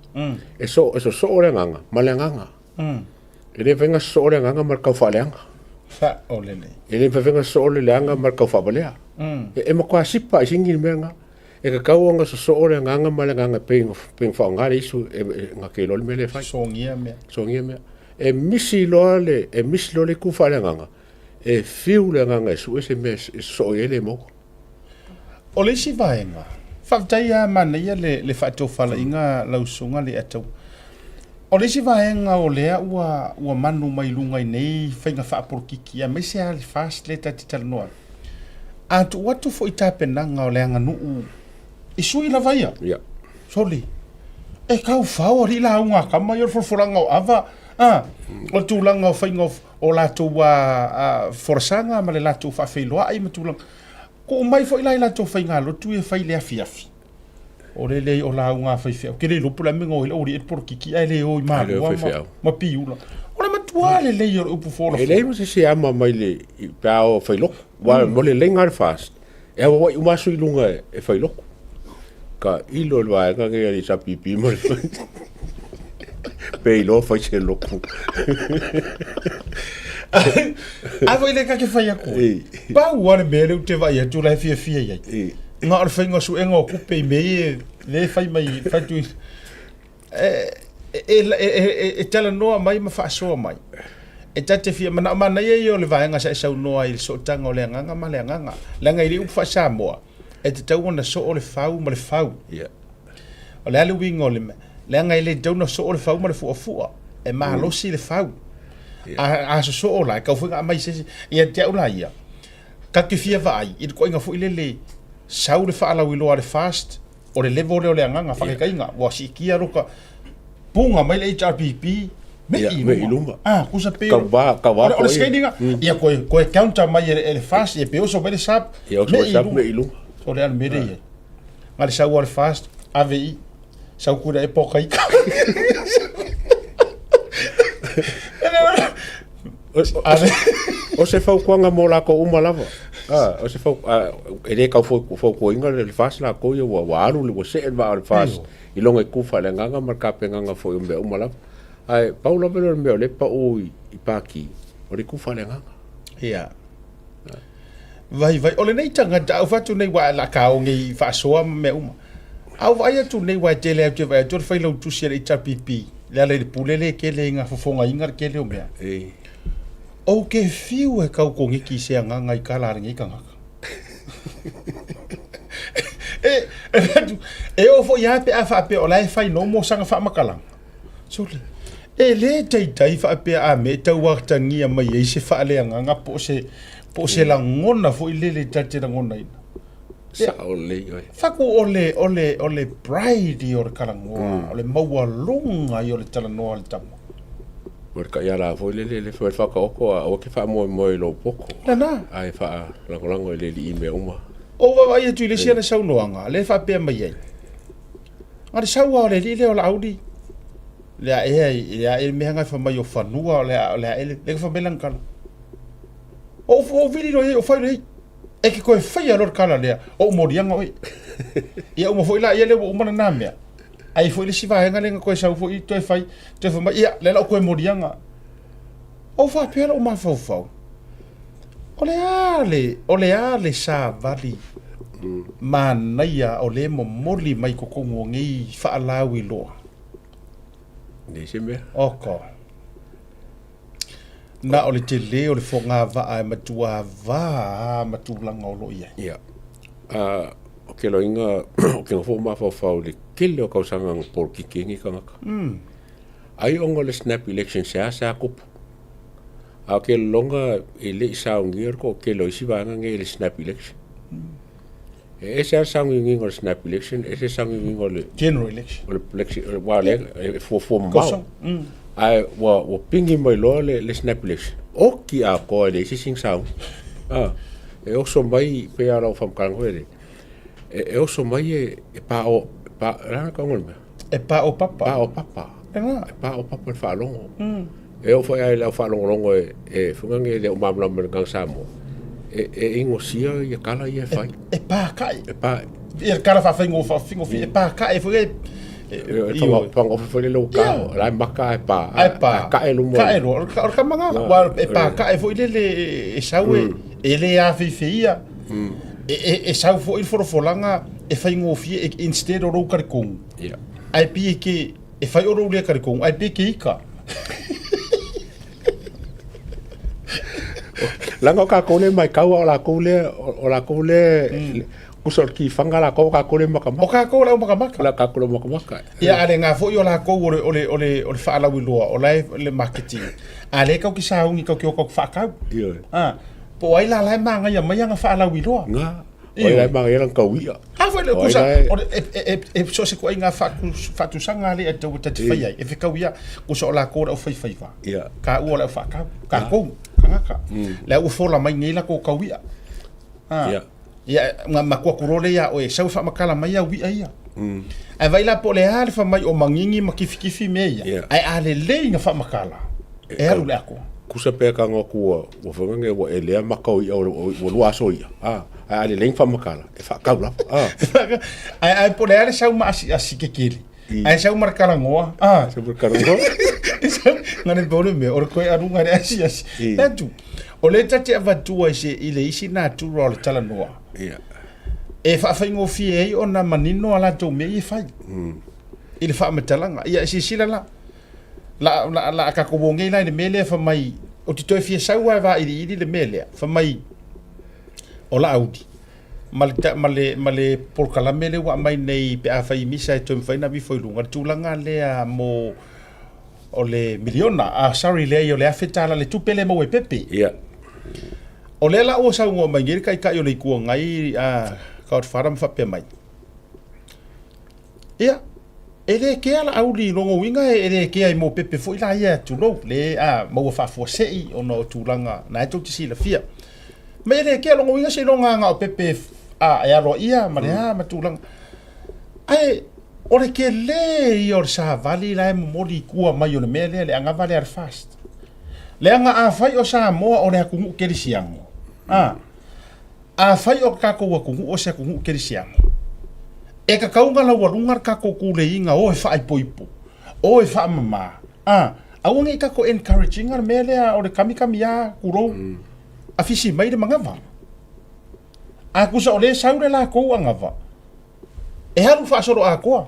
E soo, e sosoo le agaga ma le agaga. E le mafai ona sosoo le agaga ma le taufaaleaga. Saolele. E le mafai ona sosoo le leaga ma le taufaavalea. E, e matua sipa i sini le mea lena. E tatau ona sosoo le agaga ma le agaga e pei ona, pei ona faaaoga le isu e, e, na te iloa le mea lea e fai. Sogia mea. Sogia mea. E misi loa le, e misi loa le itu faaleagaga, e fiu le agaga e sue se mea e sosoo i ai le maua. O le isi vaega, faafetai lava manaia le, le faatofalaiga lau susuga Leiataua. O le isi vaega o lea ua, ua manu mai luga i nei faiga faapolokiki aemaise lava le FAST lea ta te talanoa ai, a tuu atu foi tapenaga o le aganuu i sui lava ia, Ia. Sole, e tau fao alii lauga a tama ia o le folafolaga o ava, a, o le tulaga o faiga o, o latou a, a, folasaga ma le latou faafeiloai ma tulaga. Tuu mai foi la i latou faigalotu ia e fai i le afiafi. O le leai o lauga a faifeau. Ke le iloa po o le a le mea na o ai le aualii e le polokiki ae le o i Malua ma, ma Piula. O le matua lelei o le upu folafola. E leai ma se isi e ama mai le, pe a o fai lotu. Aua mo le leiga a le FAST, e auauai uma lava sui i luga e fai lotu. Ka ilo le vaega nei a le HRPP ma le pe iloa fai se lotu. A foi le kake fai atu. Pau lava le mea lea ou te vaai atu la e fiafia i ai. Na o le faiga o suega o tupe i mea ia lea e fai mai fai atu e talanoa mai ma faasoa mai. E ta te fia manao manaia ia o le vaega sa e saunoa ai i le sootaga o le agaga ma le agaga. Leaga e le upu faa-Samoa, e tatau ona soo le fau ma le fau. Yeah. O le a le uiga o le mea? Leaga e le tatau ona soo le fau ma le fuafua. E malosi le fau. Yeah. A, a sosoo la, e tau foi ona aumai se isi. Ia te au la ia, ta te fia vaai i le ituaiga foi lele, sau le faalauiloa a le FAST, o le level lea o le agaga, faataitaiga, ua siitia lota puga mai le HRPP, mei i luga. luga. Ah, tusa pei o, Kava, kava o le, o le scale ina, ia koe, koe counter mai e, e le FAST, ia pe oso mai le SAP, Ia oso mai SAP, mei i luga. O le a le mea lea i ai. Na le sau a le FAST, ave i, sau kura e poka ika. Ave. O se fautuaga mo latou uma lava. Ah, o se fau, ah, e le tau fautuaina le FAST latou ia ua, ua alu, ua see le vaa o le FAST i lona itu faaleagaga ma le tapenaga foi o mea uma lava. Ae pau lava lea o le mea o lea e pau i, i Paki, o le itu faaleagaga. Ia. Vaivai. O lenei tagata, a ou fai atu nei, ua la kaoge i faasoa ma mea uma. A ou vaai atu nei, aua e tele lava ou te vaai atu o le failautusi a le HRPP, le ala i le pule lea e tele ina fofogaina le tele o mea. Ou te fiu e tau koniki i se agaga i tala a lenei tagata. E, e fai atu, e oo foi lava pe a faapea o la e fai no mo sana faamatalaga. Sole, e le taitai faapea a mea e tau atagia mai ai se faaleagaga po o se, po o se lagona foi lele ta te lagonaina. Sao lelei oe. Faku o le, o le, o le pride ia o le talanoa, o le maualuga ia o le talanoa a le tama. O le taiala foi lele, le fai whakaoko a aua ke whaamoemoe i lou poto. Lena. Ae whaalagolago i le alii i mea uma. Ou vaavaai atu i le isi ana saunoaga, lea e faapea mai ai, Na le sau lava o le alii lea o Laauli, le a ea i le a ea le mea na fai mai o fanua o le a o le a ea le na fai mai lana tala. Ou ou vili loa i ai, ou fai loa i ai, e te toe faia loa le tala lea, o ou moliaga oe. Ia uma foi la ia lea ua uma lena mea. Ai foi le isi vaega lea na toe sau foi toe fai, toe fai mai, ia, lea la ou toe moliaga. Ou faapea lou mafaufau, o le a le, o le a le savali manaia o lea e momoli mai totonu o nei faalauiloa? Leai se mea. Oko. Na o le tele o le fogavaa e matua va lava ma tulaga o lo o i ai. Ia. Uh, o ke loiga, o ke nofo mafaufau i le tele o tausaga na polokiki ai nei tagata. Ai ona o le snap election seasea tupu. A o ke lolonga e le i saunia le toatele o isi vaega nei i le snap election. E ese lava le sauniuniga o le snap election, ese le sauniuniga o le General election. O le election, aua o lea e fuafua mamao. Ae ua, ua pigi mai loa le, le snap election. Oki atoa e leai se isi na sauni. A, e oso mai, pei lava o lau faamatalaga foi lea, e, e oso mai e, e pa o, pa, o le a le tauga o le mea? E pa o papa. Pa o papa. E pa o papa le faalogo. E oo foi lava i le au faalogologo e, e foi e le o malamalama i le agaga Samoa, e, e inosia ia tala ia e fai. E, e pākaʻi. E pā. Ia tala faafaigofie, e pākaʻi foi e... E whangaofe foi le lou kao, la e maka e pā. Ai pā. Ae kae luma. Kae loa, o le tama ngā. Ua e pākaʻi foi lele e sau e, e le āfeifeia. E, e, e sau foi le folafolaga e faigofie e, instead o lou kalikonu. Yeah. Ae pei e ke, e fai o lou lea kalikonu, ae pei e ke ika. Leaga o tatou lea e matau a o latou lea, o latou lea, tusa o le tifaga latou, o tatou lea e matamata. O tatou le au matamata. O tatou le au matamata. Ia, a le na foi o latou o le, o le, o le, o le faalauiloa, o la e le marketing. A lea e tatou te sauni tatou te o tatou te faatau. Ioe. Ah, po o ai la la e magaia mai ana faalauiloa. Na. O ai la e magaia lana taui'a. A foi le kusa, o le, e, e, e, e so o se ituaiga faatusaga lea e tau ta te fai ai, e fekau ia, kusa o lakou le aufaifaiva. Ia. Kāua o le aufaatau, kākou, tagata. Le au ua fola mai nei lakou taui'a. Ah. Ia. Ia, nga matua ku le ia oe, sau e faamatala mai au i'a ia. Ae vaai la po o le a le fai mai o magigi ma kifikifi mea ia, Ia. ae a lelei na faamatala, e alu le atoa. Kusa pe ka ngo ku ua ua fanga nge ua elea maka o ia ua lua aso ia. Ah, ae a lelei na faamatala, e faatau lava. Ah. Ae ae po o le a le sau ma asiasi kekele, ae sau ma le kalagoa. Ah. Sau ma le kalagoa. Nga le pau le mea, o le koe aluga i le asiasi. I. Atu, o lea ta te avatua i se i le isi natura o le talanoa. Ia. E faafaigofie ai ona manino a latou mea ia e fai. I le faamatalaga. Ia, e silasila la, la, la, la a tatou o nei la i le mea lea fai mai, ou te toe fia sau lava e vailiili le mea lea, fai mai o Laauli ma le, ma le, ma le polokalame lea ua aumai nei pe afai i misa e toe mafai ona aveifo i luga, le tulaga lea mo o le miliona, ah, sorry, leai o le $1,000 le tupe lea e maua e Pepe. Ia. O lea la ua saunoa mai nei le Taitai o le Itu Agai a Godfather ma faapea mai, Ia, e le kea Laauli i lona uiga e le kea i mopepe foi la ia, tulou, le a maua faafuasei ona o tulaga na e tou te silafia. Ma e le kea lona uiga seiloga na o pepe a e aloaia ma le a ma tulaga. Ae o le tele ia o le savali la e momoli i tua mai o le mea lea, le anava lea a le FAST. Leaga afai o Samoa o le atunuu kerisiano, a, Afai o le tatou atunuu o se atunuu kerisiano, e tatau ona laualuga le tatou tuleiga o e faaipoipo, o e faamama, a, aua ne i tatou encourage ina le mea lea o le kamikami a, tulou, afisi mai le manava. A tusa o lea e sau le latou anava, e alu faasoloatoa.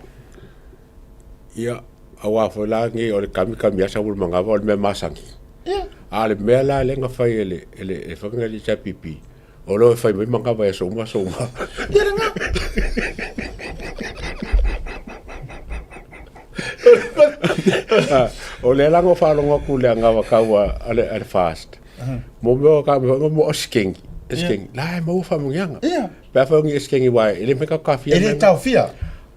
Ia, aua foi la nei o le kamikami a sau le manava o le mea masani. Ia. A o le mea la lea na fai e le, e le, e fai le HRPP, o lo e fai mai manava i aso uma aso uma. Ia lena. Ah, o lea la na faalogo atu le anava kau a le, a le FAST. Mo mea o ka mea mo eskengi. Eskengi. La e maua faamanuiaga. Ia. Pe a fai o ni eskengi wa e le mafai taofia. E le taofia.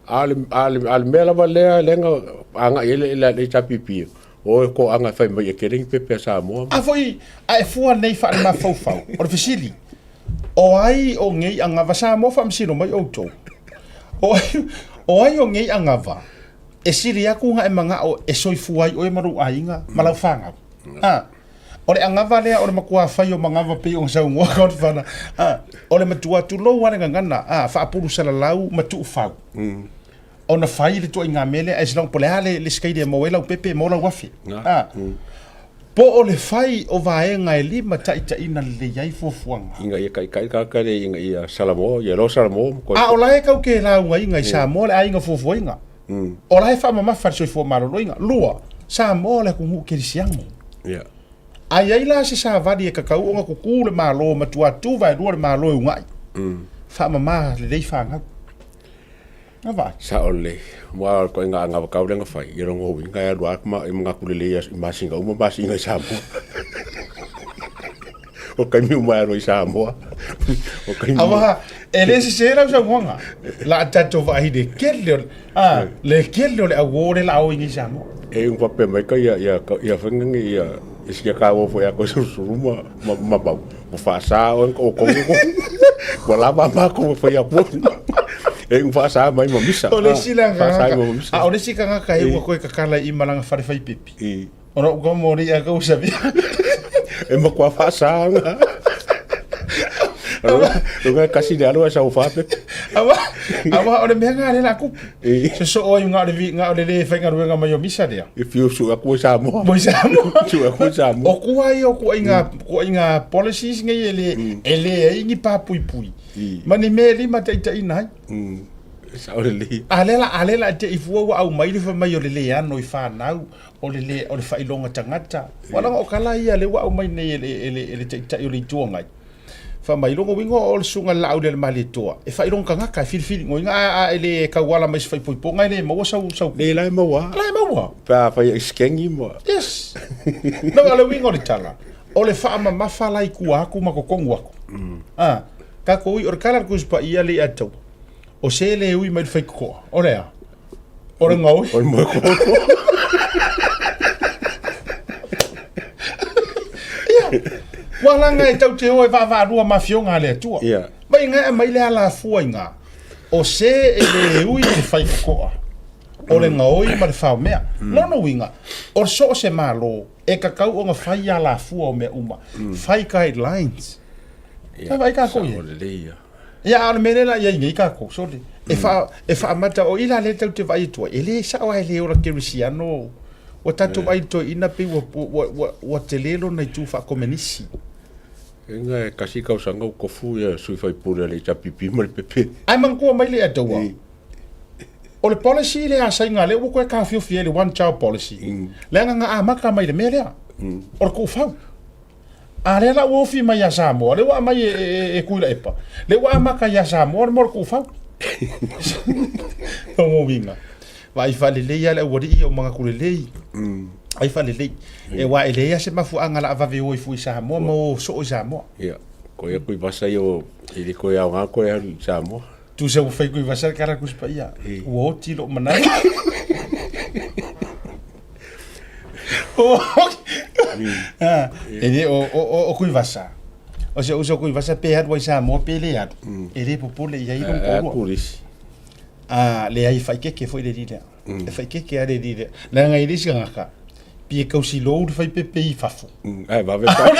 A o le, a le, a le mea lava lea, lea na agai ai le, le, le HRPP, o e toaga e fai mai e tele ni pepe a Samoa. A foi, a e fua nei faalemafaufau, o le fesili, o ai o nei anava, Samoa faamasino mai outou, o ai, o ai o nei anava e sili atu ona e manao e soifua ai oe ma lou aiga ma lau fanau? A, O le anava lea o le matua fai o manava pei ona saunoa Godfather. A, o le matua tulou lava le gagana, a, faapulu salalau ma tuufau. Ona fai le ituaiga mea lea as long po o le a le, le sikaili e maua ai lau pepe, maua lau afe. A, po o le fai o vaega e limataitaiina lelei ai fuafuaga. Ina ia taitai le tagata lea ina ia Salamo, ia loa Salamo ma toe. A o la e tau ke laugaina i Samoa le aiga fuafuaina. O la e faamamafa le soifua maloloina. Lua, Samoa o le atunuu kerisiano. Yeah. A i ai la se savali e tatau ona tutu le Malo matua tu vaelua le Malo e ugai. Faamama lelei fanau. Na vaai. Sao lelei. Aua o le ituaiga agavakau lea na fai, ia lona uiga e alu lava e manatu lelei i masina uma masina i Samoa. O taimi uma e alu ai i Samoa. O taimi Aua e le sese lau saunoaga. La a tatou vaai i le kele o le, a, le kele o le auō lea la a o i nei Samoa. E ua faapea mai ka ia ia ia fai ngi ia e sia ka o foi a ko surusuru ma ma ma mau. Ua faasa oe o kongo ko. Ua lava ma ko fai a po. E ua faasa mai ma misa. O le isi la Faasa mai tagata, ma misa. a o le isi tagata e ua koe kakala i malaga fale fai pepi. I. Ona uka mo le ia kau sabi. E matua faasa nga. Lunga kasi le alo e sau fape. Awa, awa o le mea ngā le la kupu. I. Se so oi ngā le vi ngā o le le whaingaruenga mai o misa lea. E whiu su aku e Samoa. Mo i Samoa. Su aku e Samoa. O kua ia o kua i ngā, kua i ngā policies nei e le, e le ai ni pāpuipui. I. Ma ni mea e lima taitaina ai. Sao lelei. A lea la, a lea la te i fua ua aumai le fai mai o le le ano i fanau, o le le, o le faailoga tagata. Ua leaga o tala ia lea ua aumai nei e le, e le, e le Taitai o le Itu Agai. Fai mai, lona uiga o le susuga i le Laauli a le Malietoa, e faailoga tagata, e filifili goiga, a, a e le tauala mai i se faaipoipoga e le maua sau, sau. Le la e maua. La e maua. Pe a fai e scangi ma. Yes. No, o le uiga o le tala, o le faamamafa la i tua atu ma totonu atu. A, tatou ui, o le tala a le Tusi Paia le i Ataua, o se le ui mai le faitotoa, o le a? O le gaoi. O le moe Ia, ua laga e tau te o e vaavaalua ma afioga a le Atua. Ia. Mai ga e aumai le alafua i ga, o se e le ui i le faitotoa, o le gaoi ma le faomea. Lona uiga, o so o se Malo, e tatau ona fai alafua o mea uma, fai guidelines. Ia, Vaai tatou i ai. sao lelei ia. Ia, a o le mea lea la i ai nei tatou, sole, e faa, e faamata, o i la lea tatou te vaai atu ai, e le sao lava e le ola kerisiano, ua tatou vaai i le toeaina pei ua, ua, ua, ua tele lona itu faakomenisi. Inga e kasi kausaga ua tofu ia sui faipule a le HRPP ma le PP. Ae manatua mai le Ataua, o le policy lea a Saina lea ua toe taofiofi ai le one child policy, leaga na amata mai i le mea lea, o le tuufau. A lea la ua ofi mai ia Samoa, lea ua aumai e, e, e Tuilaepa, lea ua amata ia Samoa le mea o le tuufau. Lona uiga, vaai faalelei lava le aualii o manatu lelei. Vaai faalelei. E aua e leai lava se mafuaaga o le a vave o ai fua i Samoa ma o soo i Samoa. Ia, koe ia Tuivasa ia o, e le toe aoga koe alu i Samoa. Tusa ua fai Tuivasa le tala a le Tusi Paia, ua oti lou manatu. E le o, o, o, o Tuivasa, o si ou uso Tuivasa pe alu ai Samoa pe le alu, e le popole i ai lona toalua. Turisi. A, leai e faikeke foi le alii lea. E faikeke lava le alii lea. Leaga e le isi tagata, pei e tausilou le faipepe i fafo. Ae vave pa.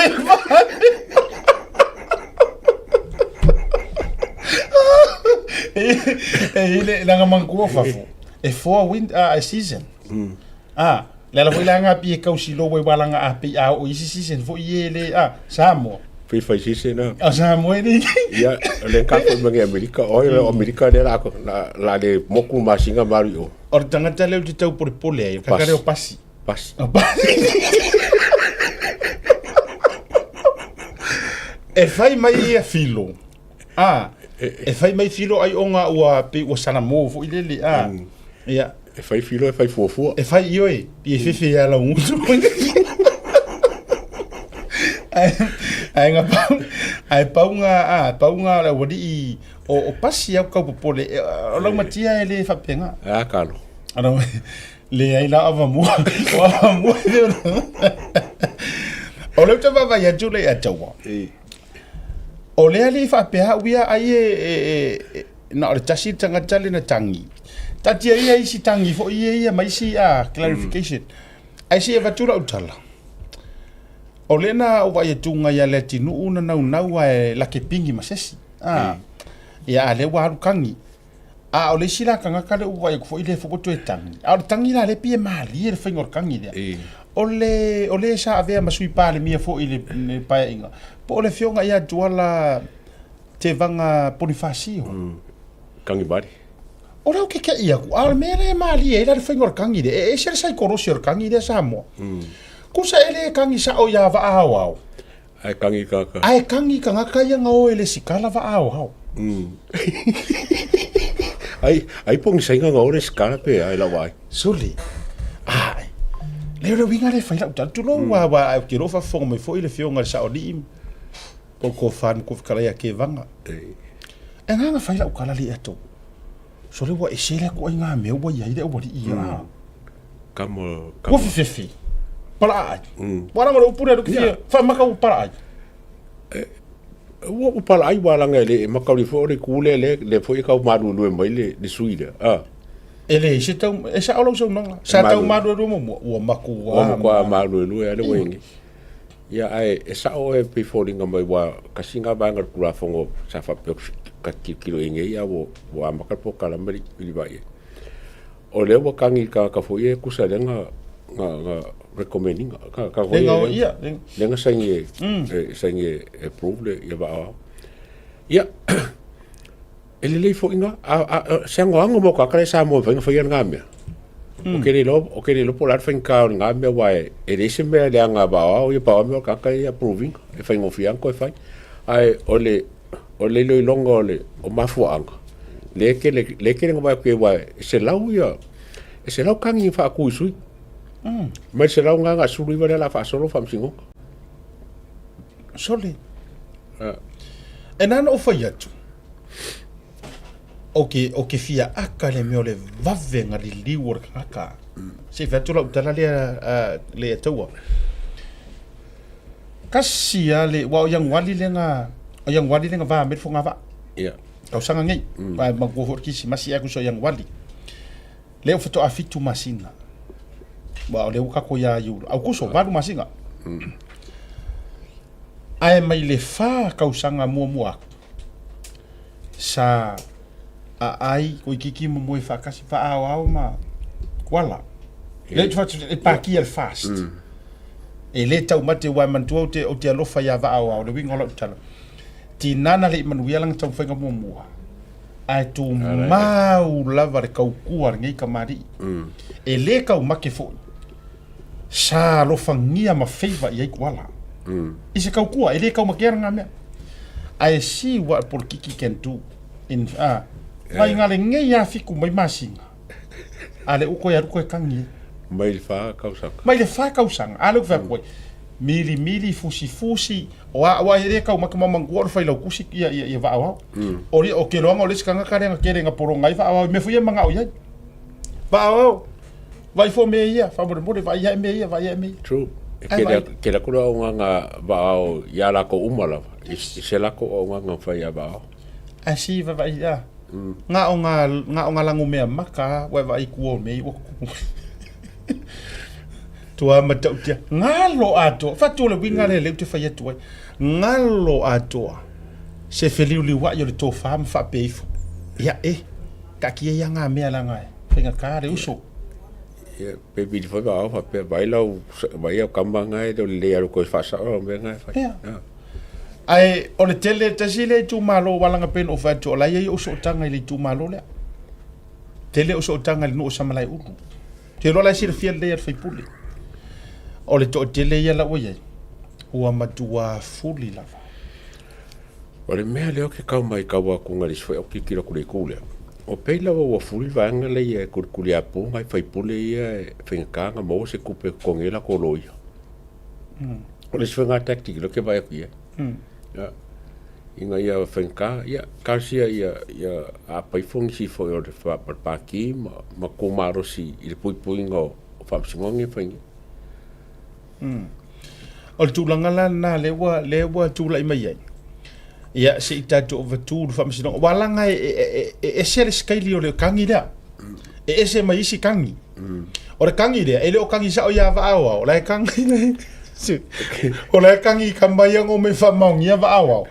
E i le leaga manatua fafo, e four win, a season. A, le ala foi la nga pei e tausilou ai walaga a pei a oo i isi season foi e le a Samoa. Pei fai season a. A Samoa e le. Ia, le ka foi mai Amerika, oi o Amerika le la la le moku masina ma alu i o. O le tagata lea ou te tau polepole ai, o le tagata lea o Pasi. Pasi. O Pasi. E fai mai ia filo. A, e fai mai filo ai ona ua pei ua salamo foi lele a. Ia. E fai filo e fai fuafua. E fai ioe, i e fefe ia lau gutu. Ae ae nga pau, ae pau nga a, pau nga le aualii o, o Pasi au kau popole, o laumatia e le faapena. A kalo. Ana leai la avamua, o avamua le O lea ou te vaavaai atu le ia taua. O le alii faapea au ia ai e, e, e, na o le tasi le tagata le na tagi. Taatia ia isi tagi foi ia ia ma isi a clarification. Ae se i avatu lau tala. O lea na ou vaai atu ia Leatinuu na naunau ae lake pingi ma se isi. A, ia a lea ua alu tagi. A o le isi la tagata lea ua vaai atu foi lea foi ua toe tagi. A o le tagi la lea pei e malie le faiga o le tagi lea. O le, o le sa avea ma Sui Palemia foi i le, le Paeaiga, po o le Afioga ia Tuala Tevaga Ponifasio. Tagi vale. O lea ou te tei atu, a o le mea lea e malie ai la le faiga o le tagi lea, e ese le saikolosi o le tagi lea Samoa. Tusa e le tagi sao ia vaa aoao. Ae tagi tagata. Ae tagi tagata ia na o e lesitala vaa aoao. Ai, ai po ni sainga na o lesitala pe ai lau vaai. Sole, ae, lea o le uiga lea e fai lau tala, tulou mm. aua ou te iloa o faafofoga mai foi le afioga i le Saoalii po o le Tofa na Fetalai ia Kevaga. E agaga fai lau tala le ato. Sole ua ese le ituaiga mea ua i ai le aualii ia. Mm. Kama, kama. Ua fefefe. Palaai. Mm. Ua langa le upu lea luki fia. Whaamaka ua palaai. Ua ua palaai ua langa e le e makauli foi o le ku lea le le foi e kau maluelue mai le le sui lea. Ah. E leai se tau, e sao lau saunoaga. Sa tau maluelue muamua, ua matua. Ua matua maluelue a le ua ingi. Ia ae e sao oe pei foliga mai ua kasi nga vaega o le Tulafono sa faapea ka tilotilo i nei a ua ua amata le polokalame le i vaai ai. O lea ua tagi i le tagata foi ia e tusa lea na na na recommend ina ka ka foi ia ia lea na saini e saini e approve le ia vaa. Ia. E lelei foi ina, a, a, a, se agoago ma o tagata la e Samoa e mafai ona faia lena mea. Ou te le iloa, ou te le iloa po o le a le faigata o lena mea aua e, e leai se mea e leaga vaaoao ia, pau lava mea o le tagata ia approve ina, e faigofie lava ona toe fai. Ae o le, o le iloiloga o le, o mafuaaga, lea e tele, lea e tele ina vaai atu i ai aua e 100 ia, e 100 tagi na faatu i sui. Mai le 100 lena na 19 lea o le a faasolo le faamasinoga. Sole. E na ona ou fai atu, ou te, ou te fia aka le mea o le vave na liliu o le tagata. Se i fai atu lau tala lea, uh, lea taua. Kasi a le, wa o Ianuali le na, o Ianuali le na va me le fogavaa. Ia. Tausaga nei. Mm. Wa manatua foi le Kirisimasi ea kusa o Ianuali. Lea ua faatoa 7 masina. Aua o lea ua tatou ia Iula. Aukuso, 8 masina. Ae mai le 4 tausaga muamua atu, sa aai toeitiiti momoe faatasi, faaaoao ma Kuala. Lea ou te e pakia le fast. E le taumate aua e manatua ou te, ou te alofa ia Vaaoao, le uiga o lau tala. Tinā na le i manuia lana taumafaiga muamua. Ae tumau lava le tautua a lenei tamalii. E le taumate foi. Sa alofagia ma favour i ai Kuala. I se tautua, e le taumatea lena mea. Ae see what polokiki can do in a mai nga lenei a fiku mai masina. A le uko e alu koe tangi ai. Mai le fa tausaga. Mai le fa tausaga. A lea ou te fai atu ai, milimili, fusifusi, o a, aua e le taumate ma manatua o le failautusi ia, ia, ia vaaoao. O le, o ke loaga o le isi tagata lea na tele na pologa ai vaaoao i mea foi ia e manao i ai. Vaaoao, vaai fua mea ia, faamolemole, vaai ae mea ia, vaai ae mea ia. True. E Ai, tele, vaai. tele atu le auaunaga vaaao ia latou uma lava, i, i se latou auaunaga na fai ia vaaao. Ae si vaavaai a. Na o ngā, na o ngā lango mea maka a, ua e vaai i tua o mea ia ua tutupu mai. Tua matautia. Galo atoa. Fatu o le uiga lea lea ou te fai atu ai. Galo atoa. Se feliuliuai o le tofa ma faapea ifo. Ia e, taatia ia ngā mea leaga e faigata le uso. Ia, pe vili foi vaaao faapea, vaai lau, vaai au kama nga e le o lelei alu koe faasao lau mea nga e fai. Ia. Ae o le tele, tasi lea itumalo ua laga pei ona ou fai atu o la e i ai ou sootaga i le itumalo lea. Tele ou sootaga i le nuu o Samalaeulu. Ou te iloa la e silafia lelei e le sui usufono. O le toatele ia la ua i ai, ua matua fuli lava. O le mea lea ou te tau matau atu na le isi foi au tilotilo atu i le itu lea, o pei lava ua fuli le vaega lea e tulituliapu nai faipule ia e faigata ona maua se tupe e totogi ai latou loia. O le isi foi lena tactic lea ou te vaai atu i ai. Ia, ina ia faigata, ia, talosia ia, ia aapa ifo nisi foi o le Pati ma, ma tu malosi i le puipuiga o faamasinoga nei e fai nei. O le tulaga la lena lea ua, lea ua tulai mai ai. Ia, se i tatou avatu le faamasinoga. Aua leaga e, e, e, e ese le sikaili o le kagi lea. E ese mai isi kagi. O le kagi lea, e le o kagi sao ia Vaaoao, o la e kagi le... O la e kagi i kama ia ngo me faamaonia Vaaoao.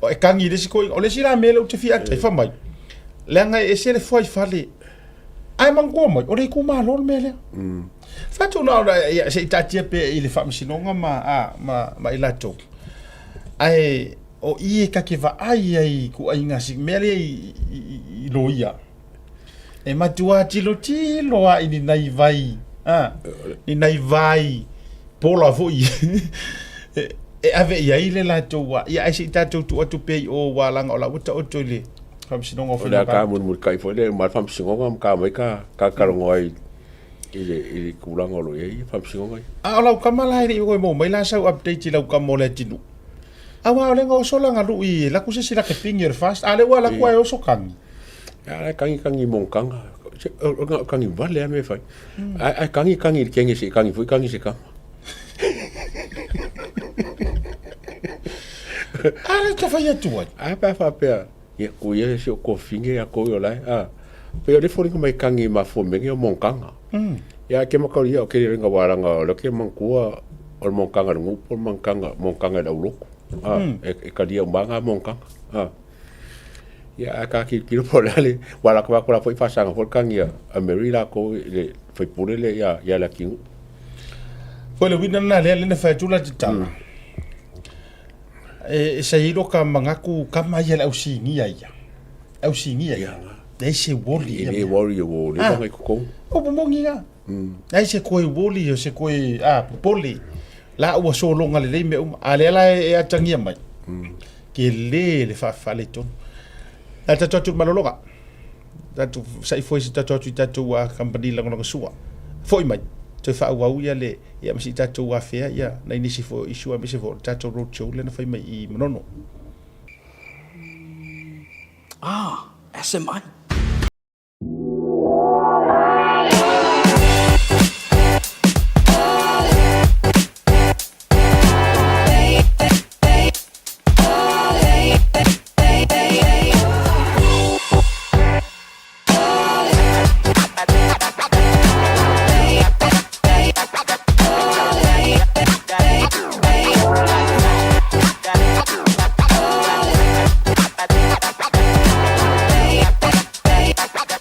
O e kagi i le isi koina. O le isi la mea lea ou te fia atu ai, fai mai, leaga e ese le fuaifale. Ae manatua mai, o le itumalo le mea lea. Fai atu na ona, ia, se i taatia pea i le faamasinoga ma, a, ma, ma i latou. Ae o i e ta te vaai ai i ituaiga si mea lea i, i, i, i loia. E matua tilotilo lava i ni nai vai, a, ni nai vai pola foi e ave i ai le latou a, ia ae se i tatou tuu atu pea i o aua leaga o la ua taoto i le Faamasinoga o O le a Faiga ka mulimulitai foi lea uma le Faamasinoga ma ka aumai ka ka talanoa ai i le i le tulaga o lo o i ai Faamasinoga ia. A o lau tama la e le i toe maua mai la sau update i lau tama o Leatinuu. Aua o lea na oso lana lui e laku se isi lake pingi o le fast, a lea ua alu atu lava e oso kagi. A la e kagi kagi i monotaga. Se o na o kagi vale lava mea e fai. Ae ae kagi kagi i le kege se i kagi foi kagi se kama. A lea te fai atu ai. A pe a faapea, ia ku ia si o kofine ia ko i o lae, a. Pei o le foliga mai kagi i mafua me nei o monotaga. Ia ke maka ia o ke ringa waranga o le ke manatua o le monotaga i le nuu po o le monotaga monotaga i le aulotu. A e talia uma lava monotaga. A. Ia ae ka tilotilo po o le a le aua la ka la foi faasaga foi le kagi a Mary latou i le faipule lea ia ia Leatinuu. Foi le uiga lena lea lea na fai atu la te tala. E sa i ai lo ka manatu kama ia le au sinia ia. Ausigia ia. Leai se woli ia. E le worry ua leva ona i totonu. Upu moni la. Leai se koe woli o se koe a popole. La ua sologa lelei mea uma. A lea la e atagia mai. Tele le faaletonu. La tatou atu i le malologa. Tatou sa'i foi se tatou atu i tatou kamupani lagolagosua. Foi mai toe faaauau ia le ia ma si tatou afea ia nai nisi foi o issue aemaise foi o le tatou road show lea na fai mai i Manono. Ah, SMI.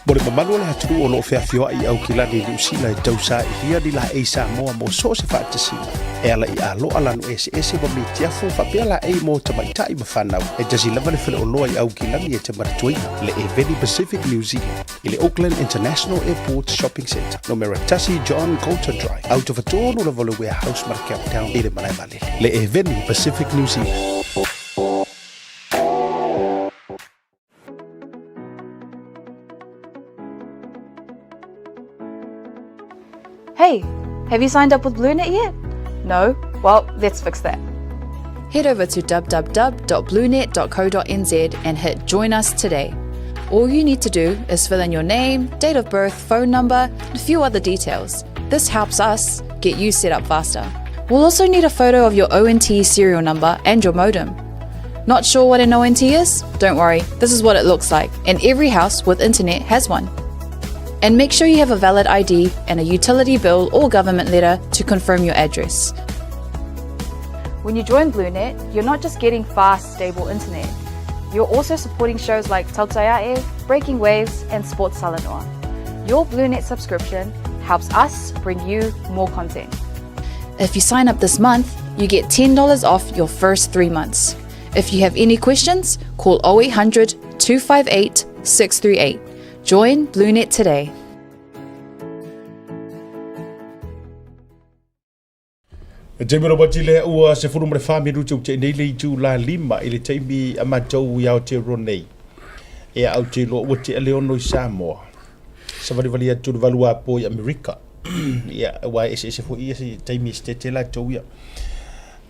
Mo le mamalu o le atunuu o lo o feafioai i Aukilani i Niu Sila e tausailia ni laei Samoa mo so o se faatasiga e ala i aloa lanu eseese ma mitiafu faapea laei mo tamaitai ma fanau. E tasi lava le faleoloa i Aukilani e te manatuaina, le Eveni Pacific New Zealand i le Auckland International Airport Shopping Centre, numera 1 John Coulter Drive, autofatonu lava o le Warehouse ma le Countdown i le malae vaalele. Le Eveni Pacific New Zealand. Hey, have you signed up with BlueNet yet? No? Well, let's fix that. Head over to www.bluenet.co.nz and hit Join Us Today. All you need to do is fill in your name, date of birth, phone number, and a few other details. This helps us get you set up faster. We'll also need a photo of your ONT serial number and your modem. Not sure what an ONT is? Don't worry, this is what it looks like, and every house with internet has one. And make sure you have a valid ID and a utility bill or government letter to confirm your address. When you join BlueNet, you're not just getting fast, stable internet. You're also supporting shows like Tautaiae, Breaking Waves, and Sports Salanoa. Your BlueNet subscription helps us bring you more content. If you sign up this month, you get $10 off your first three months. If you have any questions, call 0800 258 638. Join BlueNet today. E taimi ropati lea ua 14 minute ua tea nei le itula 5 i le taimi a matou i Aotearoa nei. Ea au te iloa ua tea le 6 i Samoa. Savalivali atu le 8 apo i Amerika. Ia, aua e eseese foi ia se taimi e sitete latou ia.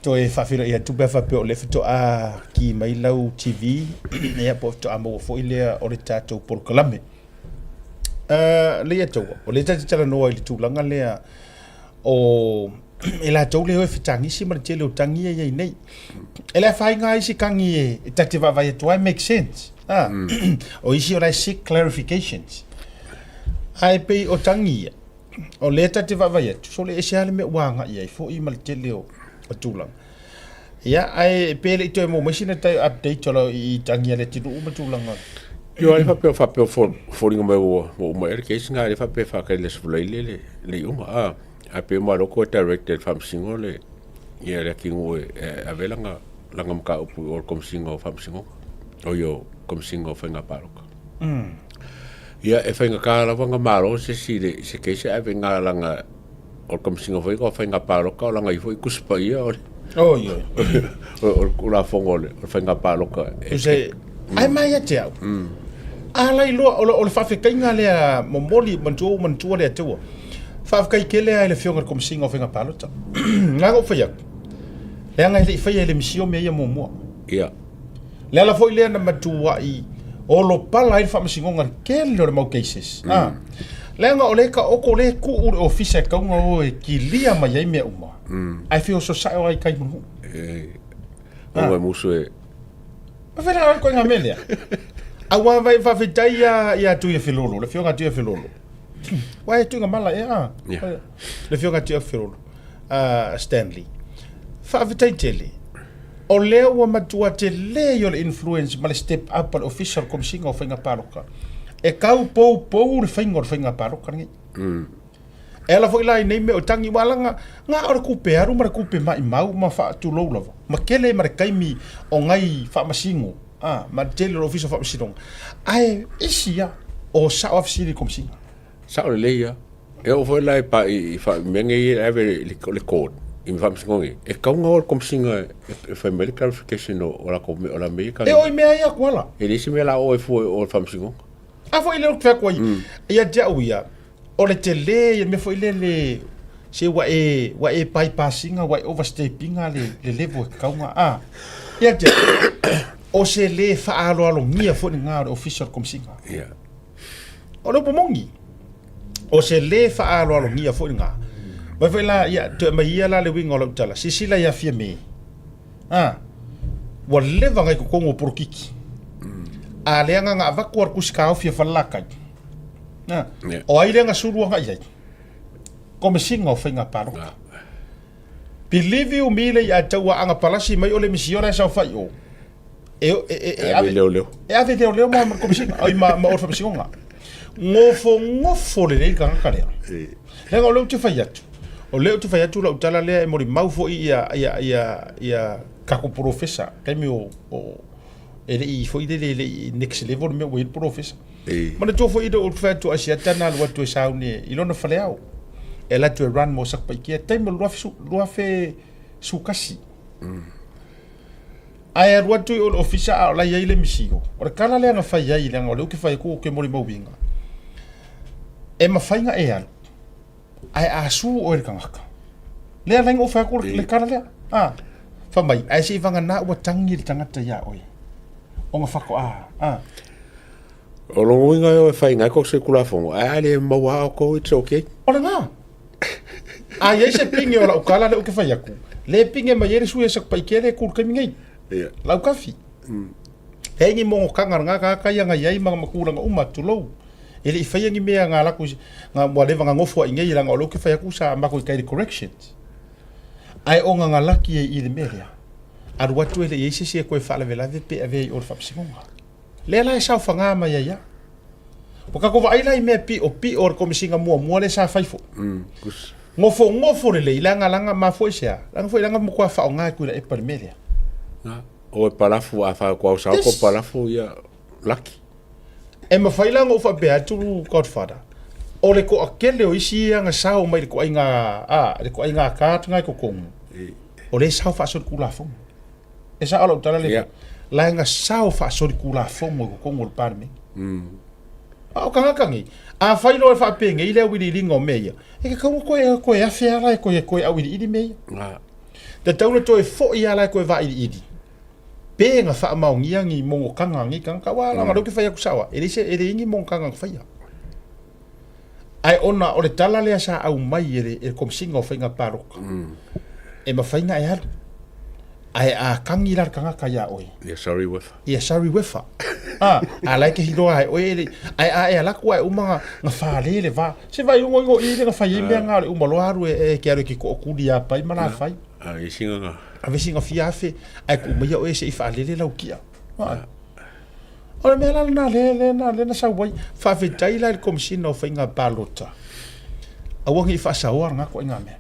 Toe faafeiloai atu pe a faapea o lea faatoa ki mai lau TV, ia po o faatoa maua foi lea o le tatou polokalame. Leiataua, o lea ta te talanoa i le tulaga lea o e latou lea e o e fetagisi ma le tele o tagi ia i ai nei. E le afaina lava isi tagi e ta te vaavaai atu ai, make sense. Ah, o isi o la e seek clarifications. Ae pei o tagi ia, o lea ta te vaavaai atu, so le ese lava le mea ua agai ai foi ma le tele o tulaga. Ia, ae pe le i toe maua mai sina tai update o lau i tagi a le atunuu ma tulaga. Io ale faapea faapea foliga mai ua ua uma ea le case na ale faapea faatali le aso Faraile le le iuga a ae pei uma loko e direct e le faamasino le ia le atinuu e ave lana lana mataupu i o le Komesina o Faamasinoga oi o Komesina o Faiga Palota. Ia e faigata lava ona malo se isi i le se case ae ave na lana o le Komesina foi o Faiga Palota o lana ifo i Tusi Paia o le Oi oi. o le Tulafono o le Faiga Palota e Se ae mai ia te au. A la iloa o le faafetaiga lea momoli manatua ua manatua le Atua. Faafetai tele lava i le Afioga i le Komesina o Faiga Palota. Na ona ou fai atu, leaga e le i faia e le misio mea ia muamua. Ia. Le ala foi lea na matuai olopala ai le faamasinoga i le tele o le mau cases. Mm. Leaga o lea taoto, o lea tuu le ofisa e tatau ona o e kilia mai ai mea uma. Mm. Ae feosoosai o ai tai mulimuli. E, o e musu e. Ma fela ai koe ngā mea lea. Aua vai faafetai ia ia Tuia Felolo, le afioga Tuia Felolo. Uae tuiga mala ea a. Yeah. Le afioga Tuia Felolo. Stanley. Faafetai tele. O lea ua matua tele ia o le influence ma le step up a le Ofisa o le Komesina o Faiga Palota. E tau poupou le faiga o le faiga palota lenei. E ala foi la i nei mea o tagi ua alaga na o le tupe alu ma le tupe maimau ma faatulou lava. Ma tele ma le taimi o nai faamasino. a, ma le tele o le Ofisa o Faamasinoga, ae isi ia, o sao lava fesili i le Komesina. Sao lelei ia. E oo foi la i pa i mea nei e ave i le court i faamasinoga nei, e tatau ona o le Komesina e fai mai le clarification o latou mea, o la mea ia E oo i mea ia Kuala. E leai se mea la o e fua i o le faamasinoga. A foi lea ou te fai atu ai, ia te au ia, o le tele ia mea foi lele, se ua e, ua e bypass ina, ua e overstep ina le, le level e tatau ona, a. Ia te au, o se le faaaloalogia foi lena o le Ofisa o le Komesina. Yeah. O le upu moni, o se le faaaloalogia foi lena. Mai foi la, ia, toe aumai ia la le uiga o lau tala, silasila ia Fiame, a, ua leva ona i totonu o polokiki. A lea na na avatu a le tusi taofi a Falelatai, a, o ai lea na sulu agai i ai? Komesina o Faiga Palota. Believe you me le ia tau a palasi mai o le misi o la e saofai o. E, e, e, e, ave leoleo. E ave leoleo ma ma komesina, ai ma ma o le faamasinoga. Gofogofo lelei le tagata lea. Leaga o lea ou te fai atu. O lea ou te fai atu lau tala lea e molimau foi ia ia ia ia tatou polofesa taimi o, o e le i foi lele e le i next level le mea ua i ai le polofesa. Manatua foi le ou te fai atu Asiata na alu atu e sauni i lona faleao. E alu atu e run mo Satupaitea taimi o le 2011. Ae alu atu i o le ofisa a o la e i ai le misio. O le tala lea na fai ai leaga o lea ou te fai atu ou te molimauina. E mafai na e alu ae a su oe e le tagata. Lea la ou fai atu le tala lea. A, fai mai, ae se i vagana ua tagi le tagata ia oe. Ona faatoa, a. O lona uiga e o e fai ngai ko se Tulafono, ae a le maua lava outou, it's okay. O lena. A i ai se pine o lau tala lea ou te fai atu, le pine mai ai le sui o Satupaitea lea e tu i le taimi nei. Ia. Lautafi. Leai ni mogotaga a lena tagata ia na i ai ma tulaga uma, tulou. E le i faia ni mea na alu atu, na, ua leva na nofo ai nei, leaga o lea ou te fai atu sa matou i tai i le corrections. Ae ona na laki ai i le mea lea, alu atu e le i ai se isi e toe faalavelave pe avea i o i le faamasinoga. Lea la e saofaga mai ai lava. Ua tatou vaai la i mea piopio o le Komesina muamua lea sa fai foi. Nofonofo lelei leaga laga mafua i se a? Leaga foi leaga matua faaaoga e Tuilaepa le mea lea. Na, o e palafu a fa ko au sao ko palafu ia laki. E mafai la ona ou faapea atu Godfather, o le toatele o isi ia na sao mai le toaiga a, le toaiga card na i totonu, o lea e sao faasolitulafono. E sao lau tala lea. Yeah. Laega sao faasolitulafono i totonu o le Palemene. A o tagata nei, a fai loa e faapenei le auiliiliga o mea ia, e tatau ona toe, toe afe lava la e toe, toe auiliili mea ia. Ah. Tatau ona toe foi lava la e toe vailiili pe na faamaonia ni mogotaga a nei tagata. Aua leaga o lea ou te fai atu sao lava, e leai se, e leai ni mogotaga na faia. Ae ona o le tala lea sa aumai e le, e le Komesina o Faiga Palota, e mafai ona e alu, ae a kagi la le tagata iā oe. Ia sorry wefa. Ia sorry wefa. A, a la e te hiloa ai oe e le, ae a e alu atu ae uma na, na fale le va. Se vaaiuga i i le na fai ai mea na o le uma loa alu e, e ke alu e ke tookuli ia pai ma la fai. A, i singa nga. Ave singa fia afe, ae tuu maia oe se i faalele lau kia. A. O le mea la lena lea, lea na, lea na sau ai. Faafetai la i le Komesina o Faiga Palota, aua ne i faasaoa lena ituaiga mea.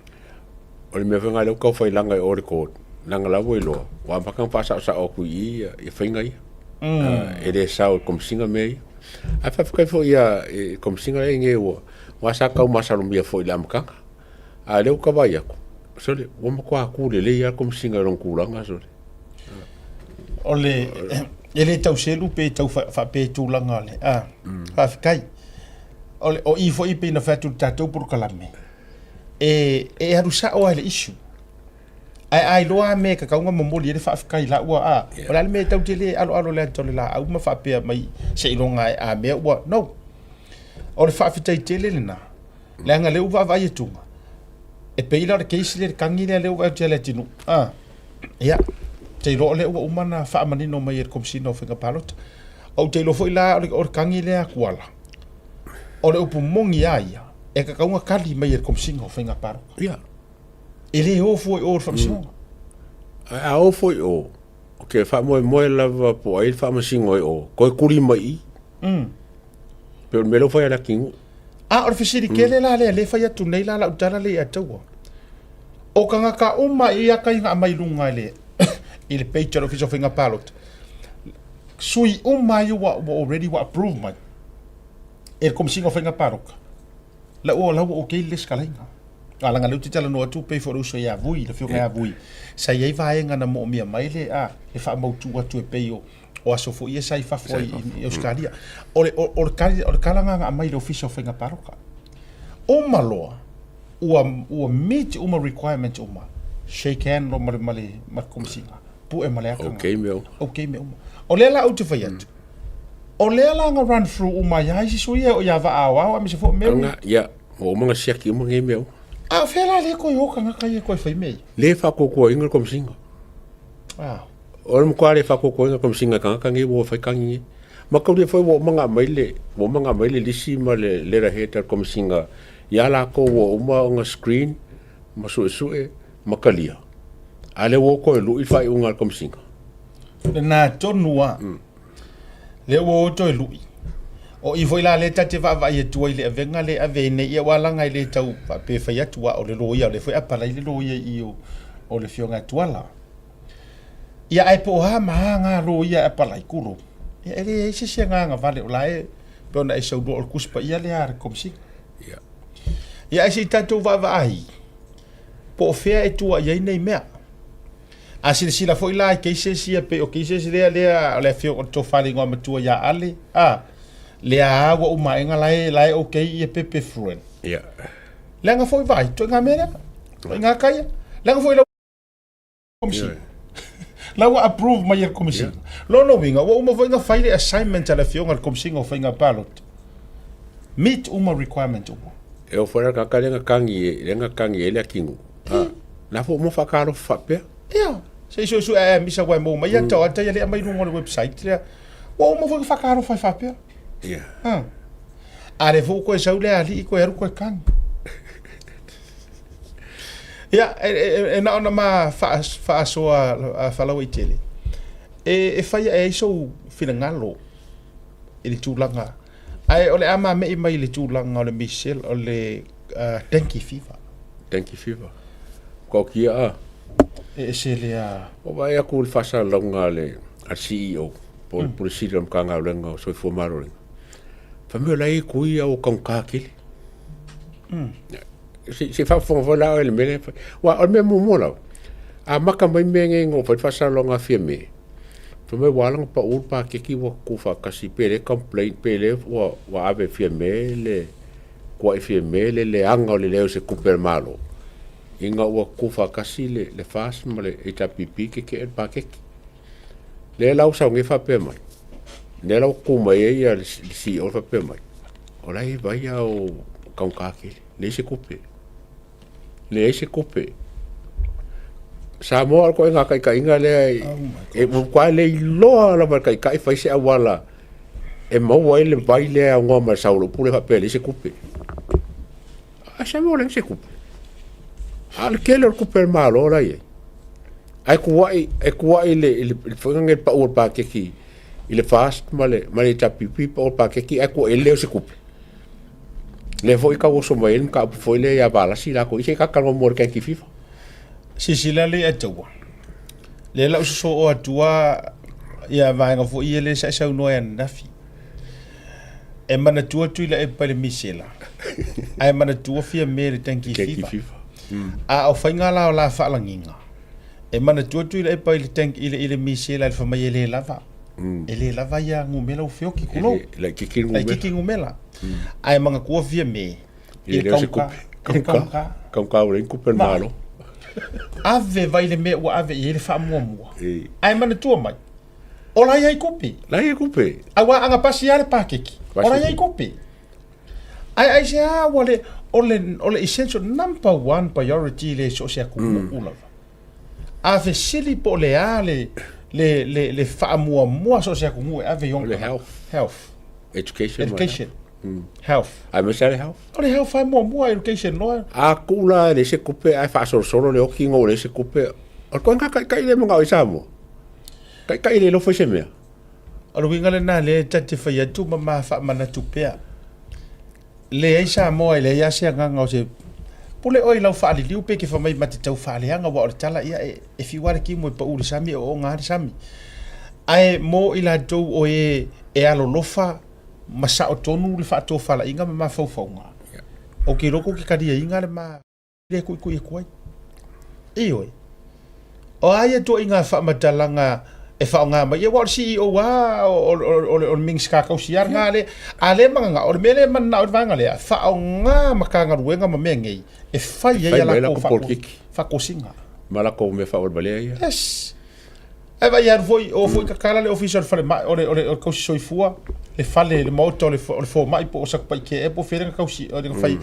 O le mea foi lena lea ua tau fai laga i o le court, leaga la ua iloa, ua amata ona faasaosao atu i i ia faiga ia. E le sao i le Komesina mea ia. Ae faafetai foi i le Komesina lea i nei ua, aua sa tau masalomia foi i le amataga. A o lea ua tau vaai atu, sole, ua matua tu lelei lava le Komesina i lona tulaga, sole. O le, e le tau selu pe tau faapea i tulaga o le, a, faafetai. O le, o i foi pei na fai atu i le tatou polokalame, e, e alu sao lava i le issue. Ae a iloa lava mea e tatau ona momoli ai le faafetai la ua, a, o le a le mea e tau te le aloalo i le ata o le laau ma faapea mai seiloga a mea ua, no. O le faafetai tele lena, leaga lea ua vaavaai atuga, e pei la o le case lea, le tagi lea, lea ua vaai atu ia Leatinuu, a, ia, ou te iloa o lea ua uma ona faamanino mai e le Komesina o Faiga Palota. Ou te iloa foi la o le, o le tagi lea a Tuala, o le upu moni lava ia, e tatau ona tali mai e le Komesina o Faiga Palota. Ia. E le o fua i o i le Faamasinoga. Ae a o foi i o, ou te faamoemoe lava po o ai le Faamasino i o, toe tuli mai i i. Pei o le mea lea ua fai a Leatinuu. A o le fesili tele la lea, lea e fai atu nei la lau tala lea ia taua. O tagata uma ia kai na aumai i luga i le i le page a le Ofisa o Faiga Palota. Sui uma ia ua ua already ua approve mai e le Komesina o Faiga Palota. La ua la ua okay le lesitalaina. A leaga o lea ou te talanoa atu pei foi o le uso ia Vui, le afioga ia Vui, sa i ai vaega na moomia mai le a le faamautu atu e pei o o aso foi ia sa i fafo i, i Ausetalia. O le, o, o le, tali, o le tala lena na aumai i le Ofisa o Faiga Palota. Uma loa, ua, ua meet uma requirements uma, shake hand loa ma le, ma le, ma le Komesina, pue ma le ata. Okay mea uma. Okay mea uma. O lea la ou te fai atu, o lea la na run through uma ai lava isi sui ia o ia Vaa Aoao aemaise foi o Mary. Aga, ia, ua uma ona siaki uma nei mea uma. A o fea la lea toe o tagata ia e toe fai mea ia? Le faakuakuaina le Komesina. Ah. O le matua le faakuakuaina le Komesina e tagata nei ua o e fai tagi nei. Mataulia foi ua uma ona aumai le, ua uma ona aumai le lisi ma le letterhead a le Komesina ia latou ua uma ona screen ma suesue ma talia. A lea ua o toe lui le faaiuga a le Komesina. Lena tonu lava. Lea ua o toe lui. O i foi la lea ta te vaavaai atu ai i le avega lea e ave ai nei, ia aua leaga e le tau faapea e fai atu a o le loia, o lea foi e apalai le loia i i o le Afioga ia Tuala. Ia ae po o a ma a ngā loia e apalai, tulou, ia e leai se isi agaga vale o la e pei ona e saunoa o le Tusi Paia lea a le Komesina. Ia. Ia ae se i tatou vaavaai po o fea e tua i ai nei mea. A silasila foi la i cases ia pei o cases lea lea o le afioga o le tofa le igoa matua ia Ale, a lea a ua uma aega la e la e okay ia pepe fruin. Ia. Leaga foi vai, ituaiga mea lea. Ituaiga kai. Leaga foi la Komesina. La ua approve mai e le Komesina. Lona uiga, ua uma foi ona fai le assignment a le afioga i le Komesina o Faiga Palota. Meet uma requirement uma. E oo foi la le tagata lea na tagi, lea na tagi ai le atinu. A, la foi uma faatalofa faapea. Ia, se i suesue ae misa ua e maua mai ata o ata ia lea aumai i luga o le website lea. Ua uma foi ona faatalofa ai faapea. Ia. Ha. A lea foi ua toe sau le alii toe alu toe tagi. Ia, e, e, e na ona ma faasoa faalauaitele, e, e fai ae ai sou finagalo i le tulaga, ae o le a mamei mai i le tulaga o le misela, o le uh, dengue fever. Dengue fever. Ko kia a. E ese lea. O vaai atu i le faasalalauga a le, a le CEO, po o le Pule Sili o le Matagaluega o Soifua Maloloina. Fai mai o la e i tui a ua taugata tele. Mm. Se, se faafofoga foi la oe i le mea lea e fai. Aua o le mea muamua lava, amata mai mea nei na oo fai le faasalalauga a Fiame, fai mai ua ala ona pau le paketi ua tutufaatasi pe le complain pe le ua, ua ave e Fiame le tuai Fiame le leaga o le leai o se tupe a le Malo ina ua tutufaatasi le, le FAST ma le HRPP tetee le paketi. Lea la ua sau nei faapea mai, lea la ua tu mai ai le CEO faapea mai, o la e vai a o taugata tele, leai se tupe. Leai se tupe. Samoa o le ituaiga taitaiga lea e, oh e matua le iloa lava e le taitai fai se auala e maua ai le vai lea e aunoa ma le sau o le upu lea faapea e leai se tupe. A Samoa leai se tupe. A o le tele o le tupe a le Malo la e i ai. Ae tuai, e tuai le, le, le, foi le pau o le paketi i le FAST ma le, ma le HRPP pau o le paketi ae tuai le o se tupe. Lea foi tau oso mai ai le mataupu foi lea ia Valasi latou i se talanoa mo le Kenki FIFA. Silasila le Ataua. Lea la ou sosoo atua ia vaega foi ia lea sa e saunoa ai ananafi. E manatua Tuilaepa i le misela, ae manatua Fiame i le tanki Tanki FIFA. FIFA. A o faiga la o la faalagiga, e manatua Tuilaepa i le tank i le, i le misela i le fai mai e le lava. E le lava ia numera ua feoki, E tulou. le- laitiiti le numera. Laitiiti numera. Ae manatua Fiame I i le le leo se kaunka, kupe. i le Kaunka. kaunka. Kaunka ua leai ni kupe a le Ma. Malo. Ave vai le mea ua ave i ai le faamuamua. E. Ae manatua mai, O la i ai kupe. La i ai kupe. Aua anga pasi lava le pakeki. O la i ai kupe. Ae aisea ua le, o le, o le essential number one priority le so o se atunuu mm. lava. A fesili po o le a le, le, le, le faamuamua so o se atunuu e ave i ona. O le health. Health. Education. Education. Mm. Health. Aemaise lava le health. O le health e muamua, education loa. A tuu la e leai se tupe ae faasolosolo le oti ina ua leai se tupe, o le ituaiga taitai lea e manao ai Samoa. Taitai le alofa i se mea. O le uiga lena lea ta te fai atu ma ma faamanatu pea. Leai Samoa e leai lava se agaga o se pule oe i lau faaliliu pe ke fai mai ma te tau faaleaga aua o le tala ia e, e fiu lava le timu e pau i le sami e ooga lava le sami. Ae mo i latou o e e alolofa ma sao tonu le faatofalaiga ma mafaufauga, ou te iloa kou te taliaina le ma lea e tuitui atu ai. Ioe. O a ia ituaiga faamatalaga e faaaoga mai, aua o le CEO lava o le Minisita tausi lava lena lea. A lea mananao, o le mea lea e mananao ai le vaega lea, faaaoga Matagaluega ma mea nei e fai ai a latou faatosina. Ma latou mea faavalevalea ia. Yes. Ae vaai alu foi, o foi tatala le ofisa o le falemai, o le, o le, o le tausi soifua, le fale, le maota o le, o le fomai po o Satupaitea ea po o fea lea na tausi, o le na fai.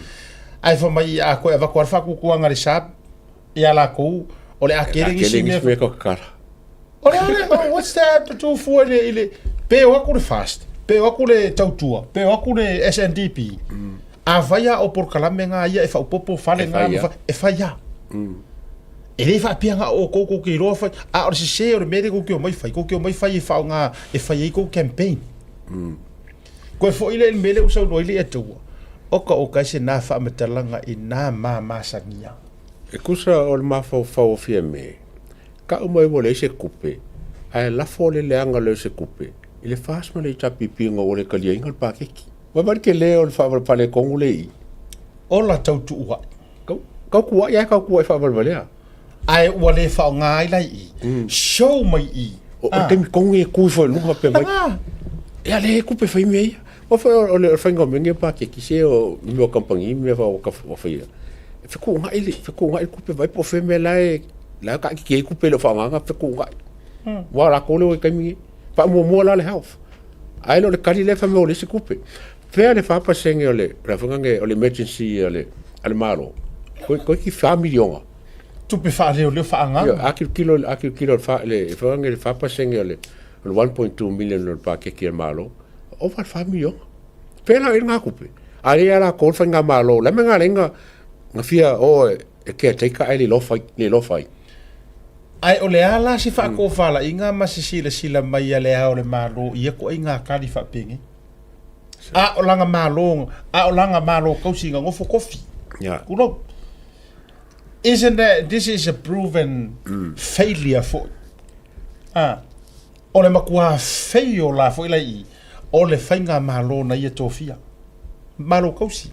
Ae fai mai a toe avatu lava le faatuatuaga a le SAB ia latou, o le a tele nisi mea. Mea tatala. O le a le, oh, what's that, tu fua i le, i le, pe o atu le FAST, pe o atu le Tautua, pe o atu le SNDP. Afai a o polokalame ngā ia e faaopoopo fale ngā ma e fai a. E le faapea na o kou kou te iloa fai, a o le sese o le mea lea kou te omai fai, kou te omai fai e faaaoga e fai ai kou campaign. Koe foi lea i le mea lea ua saunoa ai le Atua, oka oka e se nā faamatalaga i nā mamasagia. E tusa o le mafaufau o Fiame, tau mai ua leai se tupe, ae lafo le leaga lea o se tupe i le FAST ma le HRPP ina ua le taliaina le paketi. Vaai le tele o le faapaletonu lea i i. Ola tau tuuai. Tau, tau tuuai ae tau tuuai faavalevalea. Ae ua le faaaoga ai la i i. Show mai i. O le taimi tonu e tu ifo i luga pe mai. Ia le tupe fai mea ia. O foi o le faiga o mea nei o paketi se o mea o kamupani mea o faia. E fetuunai le fetuunai le tupe vaai po o fea mea la e la e taatitia ai tupe e le o faaaogaina fetuunai. Aua o latou lea ua i taimi nei. Faamuamua la le health. Ae le o le tali lea fai mai ua leai se tupe. Fea le 4% o le o le emergency a le a le Malo? Toeitiiti 4 miliona. Tupe faaleoleo faaagaaga. A tilotilo a tilotilo le foi le 4% o le 1.2 million o le paketi a le Malo, ova le 4 miliona. Fea la i ai lena tupe? A lea ia latou le faigamalo, o le a le mea na ala ai ona fia o e caretaker ae le iloa fai, le iloa fai. Ae o le a la se faatofalaiga ma se silasila mai a Le Ao o le Malo i ia ituaiga tali faapenei? A o lana Malo, a o lana Malo tausi na nofo tofi. Yeah. Tulou. Isn't that, this is a proven mm. failure foi. Ah, o le matua fail la foi la i o le faiga malo na ia tofia. Malo tausi.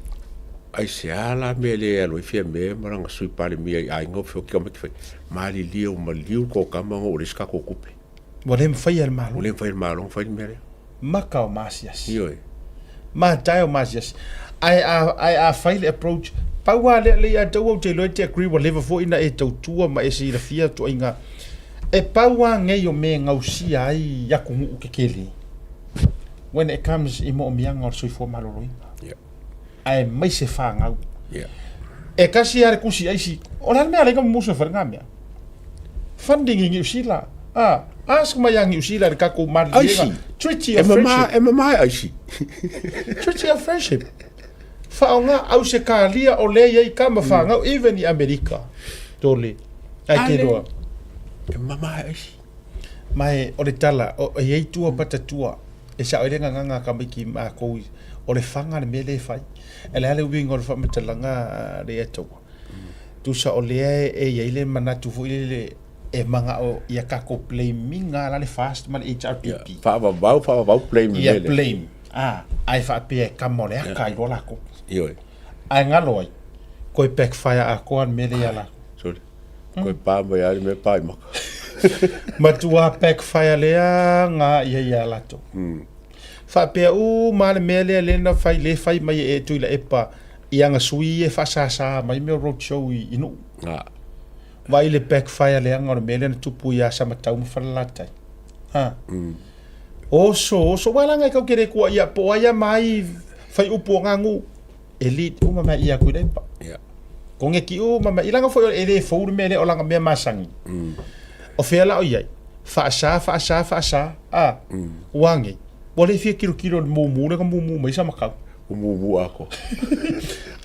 Aisea la mea le alu ai Fiame ma lana Sui Palemia i aiga o feoki omai fai, malilie ua maliu le kokama ona ua leai se tatou tupe. Ua le mafai e le Malo. Ua le mafai e le Malo ona fai le mea lea. Maka o maasiasi. Ioe. Matae o maasiasi. Ae a, ae a fai le approach, pau lava lea, lea ia te au ou te iloa e te agree ua leva foi ona e tautua ma e silafia ituaiga, e pau lava nei o mea e gausia ai atunuu tetele when it comes i moomiaga o le soifua maloloina. Yeah. Aemaise fanau. Yeah. E tasi lava le tusi aisi, o le a le mea a alai musu e fai lena mea? Funding i Niu Sila. Ah, ask mai ia Niu Sila le tatou maliliega. Treaty of Friendship. E mama e aisi. Treaty of Friendship. Faaaoga Ausetalia o lea i ai tama fanau even i Amerika. Tole. Ai te iloa. E mama e aisi. Ma e, o le tala, o, e i ai tua pata tua. E sao ai le gagana a tamaiti matou o le faga le mea lea e fai. E le a le uiga o le faamatalaga lea e taua. Tusa o lea e i ai le manatu foi lele e manao ia tatou blame ina la le FAST ma le HRPP. Yeah, faavavau, faavavau blame le mea lea. Blame. Ah, ae faapea e kama o le aka i loa latou. Ioe. Ae galo ai, koe backfire atoa le mea lea ia latou. Sorry. Koe pa mai lava le mea pa i maka. Matua backfire leaga ia ia latou. Faapea uma lava le mea lea lea na fai le fai mai e Tuilaepa i ana sui e faasasa mai mea o road show i Nuu. Vaai le backfire leaga o le mea lea na tupu ia Samatau ma Falelatai. Ha. Oso, oso, aua leaga e kau te le kuaia po o ai a ma ai fai upu o ngā elite uma mai ia Tuilaepa. Yeah. Kongeki uma mai, i langa foi e le fou le mea lea o langa mea masani. O fea la o i ai? Faasa, faasa, faasa, a, ua age. Ua le fia kilokilo i le mumu lea na mumu mai Samatau. Ua mumu atoa.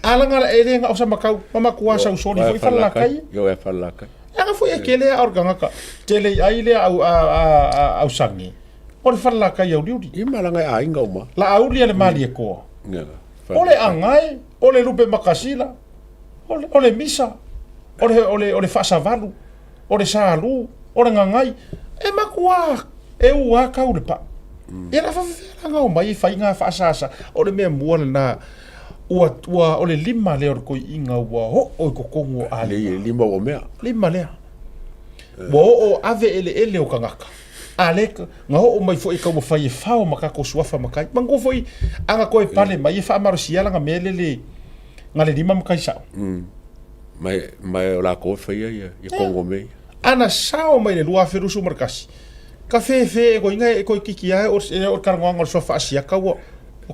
A langa e le na o Samatau, ma matua sausoli foi Falelatai. Ioe a Falelatai. Leaga foi e tele a o le tagata, tele i ai lea au, a, a, a, ausage. O le Falelatai auliuli. Ia ma langa e aiga uma. La auli a le Malietoa. O le agae, o le lupe makasila, o le, o le misa, o le, o le, o le faasavalu, o le salu, o le gagai. E matua E ua kau le pa'u. Ia la faafefea la gao mai e faiga faasasa. O le mea mua lena, ua, ua, o le lima lea o le toeaina ua oo i totonu o aiga. Le lima ua mea. Lima lea. Ua oo ave eleele o tagata. A le, na oo mai foi e taumafai e fao ma tatou suafa matai. Manatua foi, a na toe pale mai e faamalosia lana mea lele na le lima matai sao. Ma, ma o lakou e faia ia, ia kongo mea ia. Ana sao mai le 2021, ka fefe e koiga e toeitiiti lava o le talanoaga o le suafa Asiata ua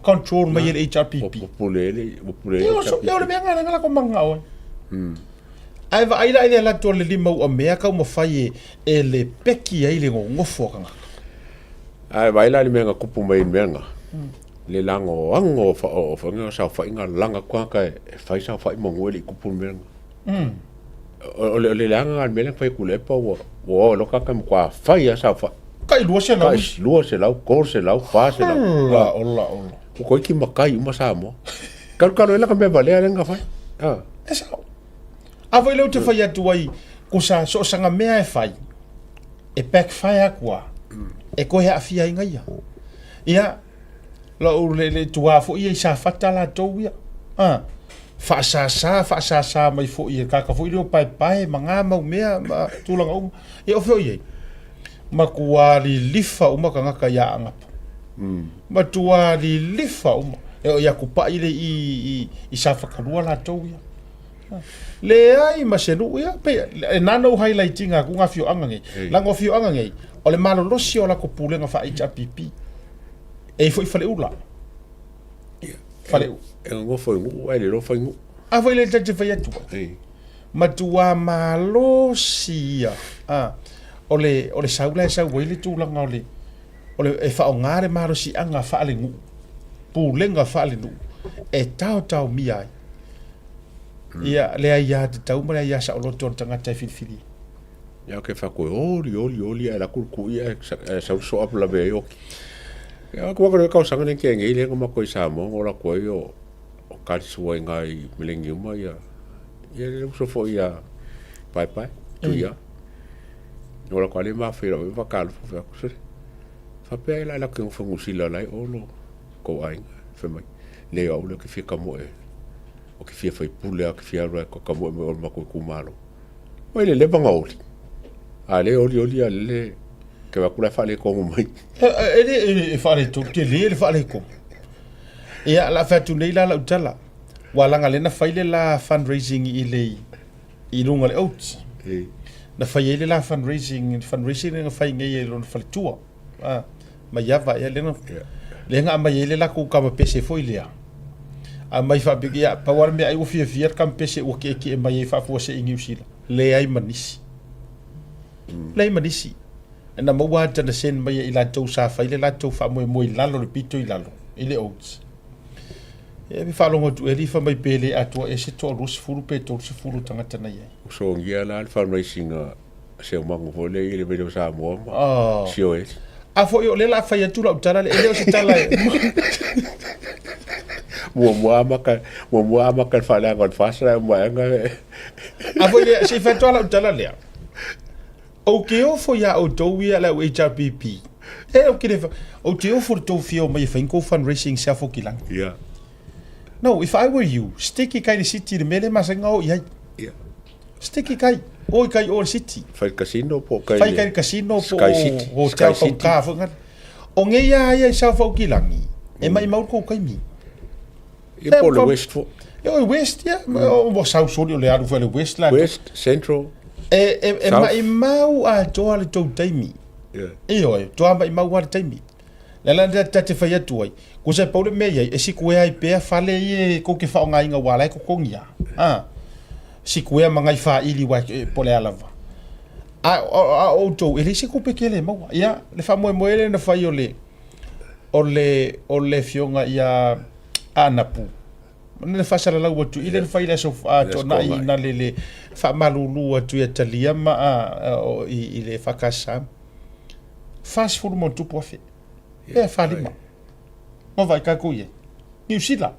control mai e le HRPP. Ua pule ai le, ua pule ai le HRPP. O le mea lena lena latou mananao ai. Ae vaai la i le alu atu o le lima ua mea taumafai e le peki ai le nonofo a tagata. Ae vaai la i le mea na tupu mai i le mea lena, le lagoago o saofaiga laga atu tagata e fai saofai manu e le i tupu le mea lena. O le leaga lena o le mea lea na fai e Tuilaepa ua o ai loa tagata e matua fai lava saofai. Tai 200. Tai 200, 300, 400. Ola, ola, ola. Ua toeitiiti matai uma Samoa. Talutalu ai la ka mea valea lea na fai. E sao. A foi lea ou te fai atu ai, kusa so o sanga mea e fai, e backfire atu lava, e toe aafia ai ia. Ia, lou le, le tuā foi ia i Safata latou ia. A, faasasa, faasasa mai foi e kaka foi lea o paepae ma ngā mau mea ma tulaga uma. Ia o fea o i ai? Matua lilifa uma tagata iā Agapo. Matua lilifa uma. E oo ia Kupaʻi le i, i, i Safakalua latou ia. Leai ma se nuu ia, pei, e na ona ou highlight ina atu ngā afioaga nei. Leaga o afioaga nei, o le malolosi o latou pulega faa-HRPP. E i ai foi faleula. Faleula. E nonofo i nuu ae le iloa fai nuu. A foi lea ta te fai atu ai. Matua malosi ia. A, o le, o le sau la e sau ai le tulaga o le, o le, e faaaoga le malosiaga faalenuu, pulega faalenuu, e taotaomia ai. Ia, le aiatatau ma le aia saoloto o le tagata e filifili. Ia ke fa koe oli oli oli ae laku kui ae sau soa lave ai oki. Ia ko ko ka sanga ne ke ngei le ma ko i Samoa ngola ko ai o o kali sua i ngai millennium ia. Ia le uso fo ia pai pai tu ia. Ngola ko ale ma fe ro va ka lo fo ko se. Fa pe la la ke fo ngusila lai o lo ko ai fe mai. Le au le ke fika mo e. O ke fia fai pule a ke fia alu ai ka ka moe o le makou itumalo. Mai le leva na oli. A le oli oli a le ke va kula fa le kongo mai. E le e faaletonu, tele le faaletonu. Ia, la fai atu nei la lau tala. Ua laga lea na fai le la fundraising i le i luga o le oats. Na fai ai le la fundraising, fundraising lea na fai nei e lona faletua. A, mai ava ea lea na, lea na aumai ai le latou kamapese foi lea. Aumai faapea, ia, pau lava le mea ai ua fiafia le kamapese ua tietie mai ai faafuasei i Niu Sila. Leai ma nisi. Leai ma nisi. Na maua ata na send mai e i latou sa fai le latou faamoemoe i lalo le pito i lalo i le oats. Ia e faalogo atu e lifa mai pe le atoa ea se toa 20 pe 30 tagata na i ai. Sogia la le fundraising a se o mangu foi le i le vele o Samoa ma oh. sio e. A foi o le la fai atu lau tala le e le o se tala e. Muamua amaka, muamua amaka le faaleaga o le fasa ma anga. A foi le se fai atu lau tala lea. Ou te ofo iā outou ia le au HRPP. E ou te le ou te ofo le tou fia omai e fai ni kou fundraising i South Okilangi. Yeah. No, if I were you, stick i kai le city le mea lea e masani ona o i ai. Yeah. Stick i kai, o i kai o le city. Fai le casino po o kai Fai kai le casino po Sky City. o hotel Sky City. taugata foi ngana. O nei a ia i South Okilangi, e maimau le kou taimi. Ia po o le West foi. Ia o le West, ia. Ua sau soli o le alu foi a le West la. West, Central, E, e, e South. maimau atoa le tou taimi. Yeah. Ioe, toa maimau lava le taimi. Le ala lea ta te fai atu ai, ko se pau le mea i ai, e sikuea ai pea fale ia e kou te faaaogaina ua ala e totogi a. A, sikuea ma nai faili ua e, po o le a lava. A, a, a outou, e leai se tupe tele e maua. Ia, le faamoemoe lea na fai o le, o le, o le afioga ia Anapu, na faasalalau atu i le na fai le aso Toonai na le le faamalulu atu ia Talia ma i, i le EFKS 40 ma tupu afe. Ea 45. Ma vaai tatou i ai. Niu Sila.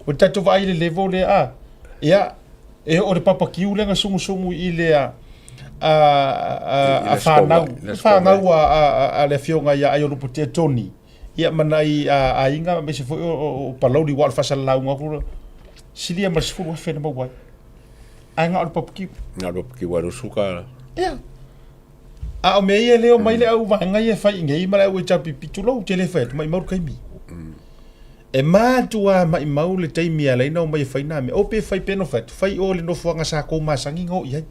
O tatou vaai i le level lea a. Ia, e oo le papakiu lea na sumusumu i le a. a fanau, fanau a le afioga ia Aiolupotea Tony, ia ma nai aiga aemaise foi o Palauli, aua o le faasalalauga atu silia ma le 10,000 na maua ai. Ae na o le papakiu. Na o le papakiu a $20. Ia. A o mea ia lea omai le au vaega ia e fai i inei ma le au HRPP, tulou, ou te le fai atu, maimau le taimi. E matua maimau le taimi e ala ai ona omai e fai na mea. O pe fai pe no fai atu, fai o le nofoaga sa kou masani na o i ai.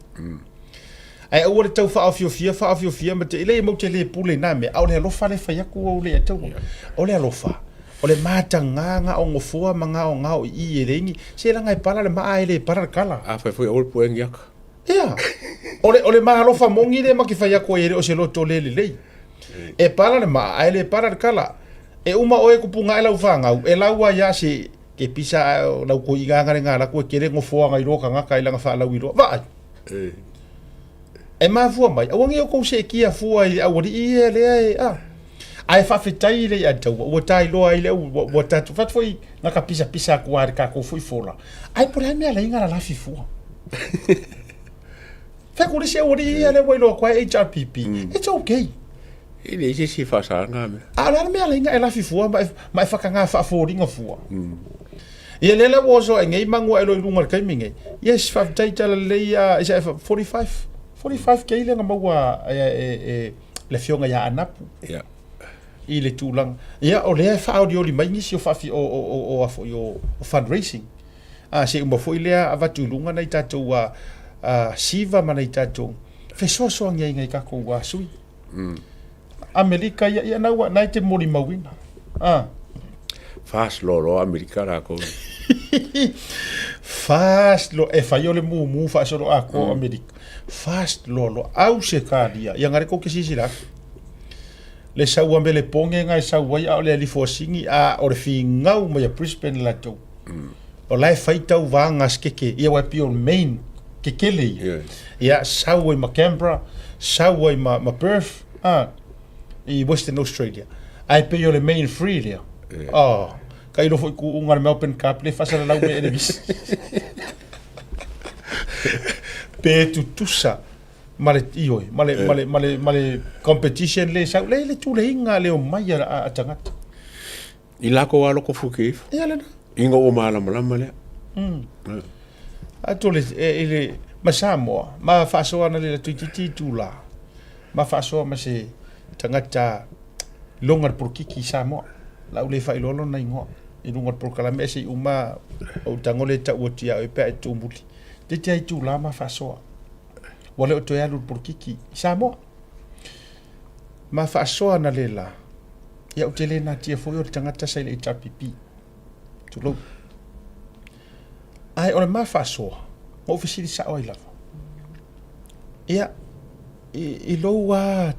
Ae aua le tau faaofiofia, faaofiofia ma te, leai matou te le pule i na mea, a o le alofa lea e fai atu au le taua. O le alofa, o le mataga na o nofoa ma na o na o i i e leai ni, se leaga e pala le maa ae le pala le kala. Afai foi aua le puea ni aka. Ia, o le, o le maalofa moni lea ma te fai atu ai e le o se loto le lelei. E pala le maa ae le pala le kala. E uma oe kupunga ae lau fanau, e lau ai a se ke pisa ae o lau koi igaga le ngala ku e kele ngofoanga i loa kangaka i langa whaalau i loa. Vaai! E mafua mai, aua nei outou seetia fua i le aualii ia lea e, a. Ae faafetai i le ia taua, ua tailoa ai le au, ua, ua tatou, fatu foi, na ka pisapisa atu lava i le tatou foi fola. Ae po o le a le mea e ala ai ona lalafi fua. Fai atu le isi aualii ia lea ua iloa atu ai HRPP, it's okay. E leai se isi e faasaga mea. A o le a le mea e ala ai ona e lafi fua ma e, ma e whakangā faafoliga fua. Ia lea la ua oso ae nei manu ae loa i luga i le taimi nei. Yes, faafetai tala lelei a is it 45 45k lea na maua e, e, e le afioga ia Anapu. Yeah. I le tulaga. Ia o lea e faaolioli mai nisi o faafi o o o o a foi o, o fundraising. A se uma foi lea avatu i luga nai tatou a, a siva ma nai tatou fesoasoani ai nai tatou a sui. Amerika ia, ia na ua, na e te molimauina. Ah. Fast loa Amerika lakou. Fast loa, e fai o le mumu faasolo atoa o Amerika. Fast loa loa, Ausetalia, ia ngare kou ke silasila atu. Le sau a Melepoge na e sau ai a o le alifoasini a o le figau mai a Brisbane latou. O la e fai tauva gasikeke, ia ua e pei o le main kekele ia. Ia sau ai ma Canberra, sau ai ma, ma Perth, a, i Western Australia. Ae pei o le main free lea. Oh, ka ilo foi kuuga le Melbourne Cup le faasalalau mai e le visi. Pe tutusa ma le ioe, ma le, ma le, ma le, ma le competition le sau, le le tuleiga le omai a, a, a tagata. I lako a loko fuke ifo. Ia lena. Inga ua malamalama lea. Atu le, e, i le, ma Samoa, ma faasoa ana le toeitiiti itula, ma faasoa ma se tagata loga le polokiki i Samoa. La u le faailoa lona igoa i luga o le polokalame ae se i uma ou tago lea e tau atu ia oe pe a e tumuli. Toeitiiti lava itula ma faasoa. Ua le o toe alu i le polokiki i Samoa. Ma faasoa ana le la, Ia ou te le natia foi o le tagata sa i le HRPP. Tulou. Ae o le ma faasoa, na ou fesili sao ai lava. Ia, i, i lou a,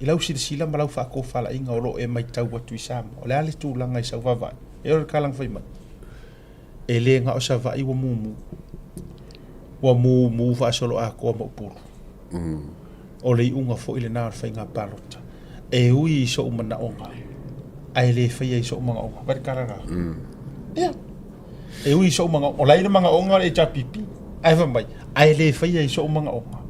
i lau silasila ma lau faatofalaiga o lo o e matau atu i Samoa, o le a le tulaga i sau vaavaai? E o le kalaga fai mai, e le na o Savaii ua mumu, ua mumu faasoloatoa ma Upolu. O le iuga foi lena o le faiga palota. E ui i sou manaoga, ae le faia i sou manaoga. Vai le tala la. Ia. E ui i sou manaoga, o la e i le manaoga o le HRPP, ae fai mai, ae le faia i sou manaoga,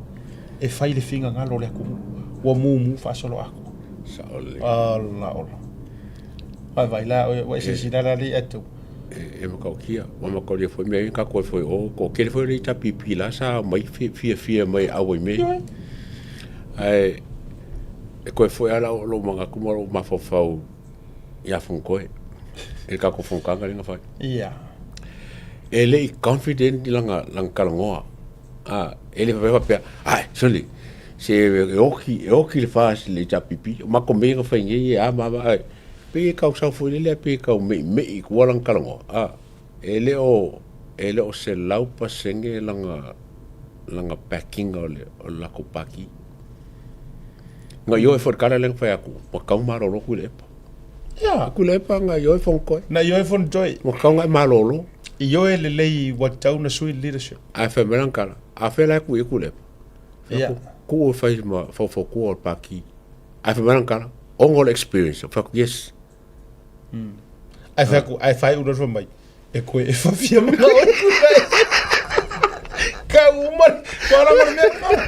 e fai le finagalo o le atunuu. Ua mumu faasoloatoa. Sao lelei. Ala ola. Vai vai la, ua e silasila la le atu. E matautia, ua mataulia foi mea ia tatou foi o toatele foi le HRPP la sa omai fiafia mai auai mea. Ae e toe foi lava lou manatu ma lou mafaufau ia Fonotoe i le tatou fonotaga lea na fai. Ia. E le i confident lana lana talanoa. A, e le faapea, ai, sole, se e oki, e oki le FAST i le HRPP. O matou mea ia na fai nei e a ma a ma, ae pei e tau sau foi lele pei e tau meimei i tua lana talanoa. A, e le o, e le o 100% lana, lana backing o le, o le latou pati. Na ioe foi i le tala lea na fai atu, ua tatau ona malolo Tuilaepa. Ia. Tuilaepa na ioe Fonotoe. Na ioe Fonotoe. Ua tatau ona e malolo. Ioe lelei ua tatau ona sui le leadership. Ae fai mai lana tala, a fea la e tuu i ai Tuilaepa? Ia. Tuu e fai ma faufautua o le pati. Ae fai mai lana tala, ona o le experience. Ou fai atu, yes. Ae fai atu, ae faaiu loa fai mai, e koe e fafia manao e Tuilaepa. Kau uma, Ua lava le mea lena.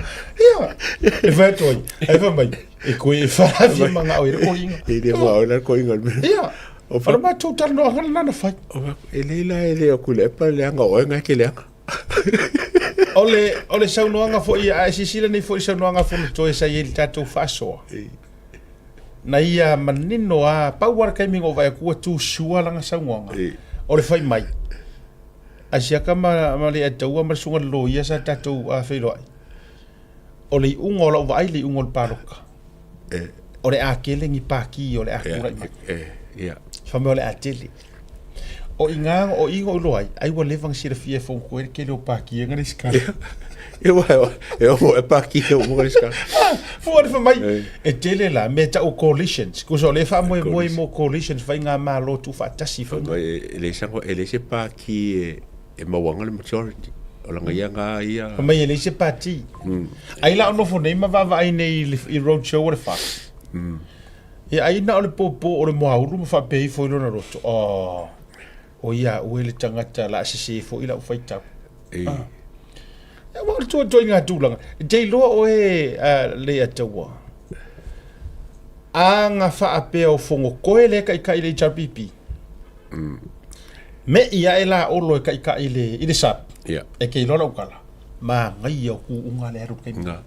Ia. E fai atu ai, ai fai mai, e koe e whaafi manga o i le koinga. E le wha o le koinga le mea. Ia. O le matou talanoaga lena na fai. E le la e le o kule epa le anga o enga ke le anga. O le, o le saunoaga foi, a e silasila nei foi i le saunoaga a Fonotoe sa i ai i le tatou faasoa, na ia manino lava, pau lava le taimi na ou vaai atu ua too sure lana saunoaga, o le fai mai, a siaka ma, ma le Ataua ma le susuga i le loia sa tatou feiloai, o le iuga o lau vaai le iuga o le palota, o le a tele ni pati o le a tulai mai. Fai mai o le a tele. O i ngā, o i ngō iloa ai, ai ua leva na silafia e Fonotoe le tele o pākia na resitala. E wa, e o e pākia o mga resitala. Fua le mai, e tele la, me tau coalitions. Kusa o le whaamoemoe mo coalitions whai ngā malo tu whaatasi. Whai mai, e le sango, e le se pāki e, e mauanga le majority. O langa ia ngā ia. Whai mai e le se pāti. Ai la o nofo nei ma vaavaai nei i roadshow o le wha. Ia ai na o le pōpō o le moaulu ma faapea ifo i lona loto, Oh, o ia au e le tagata la sesē foi lau faitau. E. Ah. Ia ua o le tuatuai ngā tulaga. E te iloa oe a Leiataua, a nga faapea o Fogokoe le kaʻikaʻi le HRPP. Me i ae la olo e kaʻikaʻi i le, i le SAP. Ia. E ke iloa lau tala, manaia o kūʻuga le alu i le taimi. Na.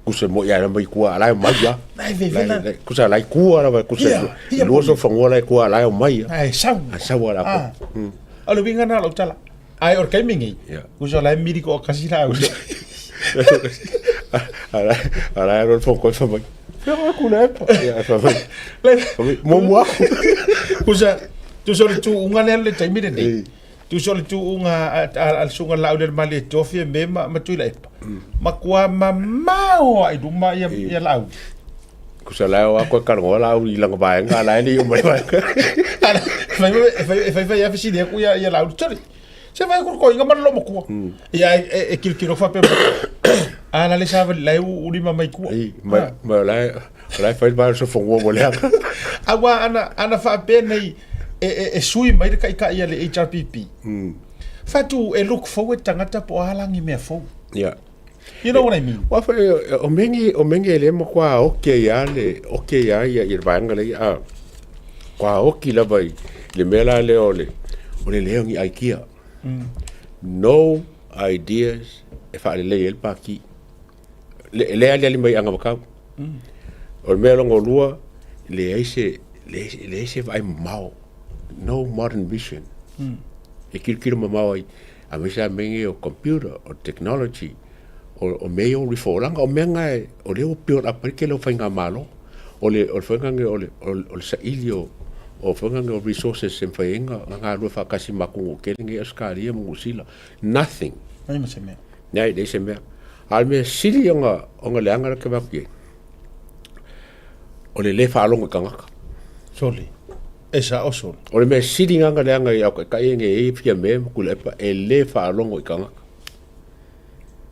Kusa mo ia mai kua ala mai ia. Ai ve ve la. Kusa lai kua la kusa. Lua so fangua lai kua ala mai ia. Ai sau. Ai sau ala ko. O le winga na lo tala. Ai o kai mingi. Kusa lai miri ko kasi la au. Ala ala ro fo ko fa mai. Fera ku le pa. Ya fa mai. Mo mo. Kusa tu so tu unga le le taimi le. Tusa o le tuuga a le Susuga Laaulialemalietoa Fiame ma ma Tuilaepa, matua mamao lava i luma ia Laauli. Tusa la e o atu e talanoa Laauli i lana vaega, a la e le i oo mai le vaega. E fai fai lava fesili atu ia Laauli, Sole, se fai atu le toeaina ma le loomatua. Ia e tilotilo faapea mai, a la le savali, la e ua lima mai tua. Ma o la e fai le vaega o le sofonua ua leaga. Aua ana faapea nei, e, e, e sui mai le taitai a le HRPP. Fatu e look forward tagata po o a la ni mea fou. Yeah. You know what I mean? Wa fa o mengi o mengi le mo kwa oke ia le oke ia ia i vaenga le a kwa oki lava i le mea la le o le o le leo ni aikia. No ideas e whaalelei e le pāki. Le, le ali ali mai anga makau. O le mea longa lua, leai se, leai se vaai mamao. No modern vision. E kilokilo mamao ai, aemaise lava mea nei o computer, o technology, o, o mea ia o rifolanga, o mea na o lea ua build up ai le tele o faigamalo. O le, o le faiga lenei o le, o le saili o, o faiga lenei o resources e mafai ai ona galulue faatasi ma atunuu tele nei Ausetalia ma Niu Sila. Nothing. Leai ma se mea. Leai, leai se mea. A o le mea sili ona, ona leaga lea ou te vaai atu i ai, o le lē faalogo i tagata. Sole, e sao sole. O le mea sili lena ona leaga i au taitai nei e i ai Fiame ma Tuilaepa, e lē faalogo i tagata.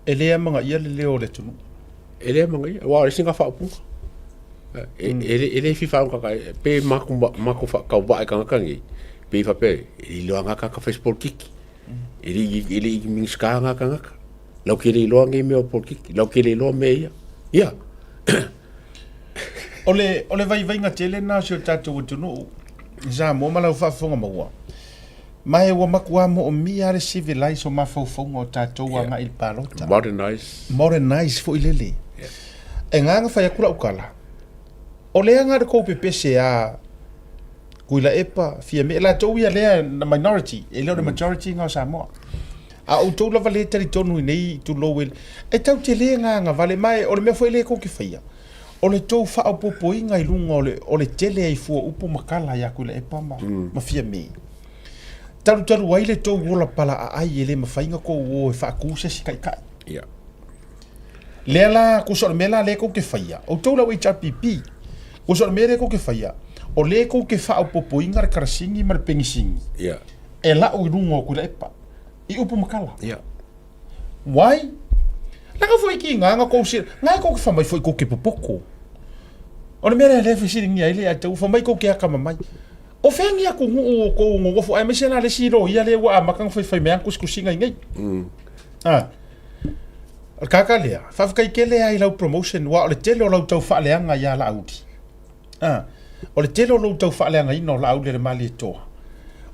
E lē amanaia le leo o le atunuu. E lē amanaia, aua o le isi lena faaupuga. E, e, e le fia faalogo tagata, pe matou, matou faatauvaa i tagata nei, pei faapea, e le iloa na tagata fai se polokiki. E le i, e le i Minisita ngā tagata. Lau ke le iloa nei mea o polokiki, lau ke le iloa mea ia. Ia. O le, o le vaivaiga tele lena o si o tatou atunuu i Samoa ma lau faafofoga maua. Ma e ua matua moomia lava le civilize o mafaufauga o tatou yeah. agai i le palota. Modernize. Modernize foi lele. Yeah. E ngā nga fai atu lau tala. O lea nga le kou pepese a Tuilaepa, Fiame, e latou ia lea na minority, e le o le majority nga o Samoa. A outou lava le talitonu i nei tulou e, e tau te le gagavale, ma e, o le mea foi lea tou te faia, o le tou faaopoopoina i luga o le, o le tele ai fua upu ma tala ia Tuilaepa ma, ma Fiame. Talutalu ai le tou ola palaaai e le mafai ona tou o e faatu se isi taitai. Yeah. Lea la, tusa o le mea la lea tou te faia, outou la ua HRPP, tusa o le mea lea tou te faia, o lea tou te faaopoopoina le karasini ma le penisini yeah. e lau i luga o Tuilaepa i upu ma tala. Yeah. Why? Leaga foi ki ngā nga kou sila, ngā kou ke whamai foi kou ke popoko. O le mea lea lea fesiligia ai le ia te ua whamai kou ke akamamai. O fea ni atunuu o kou nonofo aemaise la le isi loia lea ua amata ona faifai mai ana tusitusiga i nei. Ah. O le kaka lea, faafetai tele lava i lau promotion aua o le tele o lau tau faaleaga ia Laauli. A, o le tele o lou tau faaleagaina o Laauli e le Malietoa,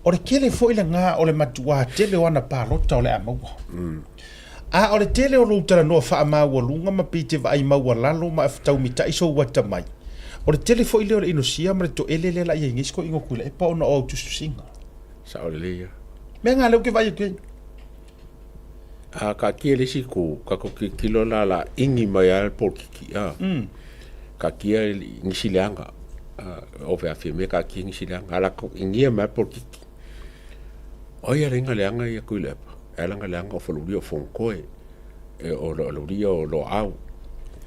o le tele foi lena o le matuā tele o ana palota o le a maua. A o le tele o lou talanoa faamaualuga ma pei te vaai maualalo ma taumitai sou atamai, o le tele foi lea o le inosia ma le toele lea la i ai nei si toeaina o Tuilaepa ona o au tusitusiga. Sao lelei ia. Mea na lea ou te vaai atu ai. A taatia le isi itu, tatou tilotilo la la igi mai lava le polokiki a. Taatia nisi leaga, ove a Fiame taatia nisi leaga, a latou igia mai lava le polokiki. O ai e ala ai ona leaga ia Tuilaepa? E ala ona leaga o Felaulia o Fonotoe, o Laulia o Loau,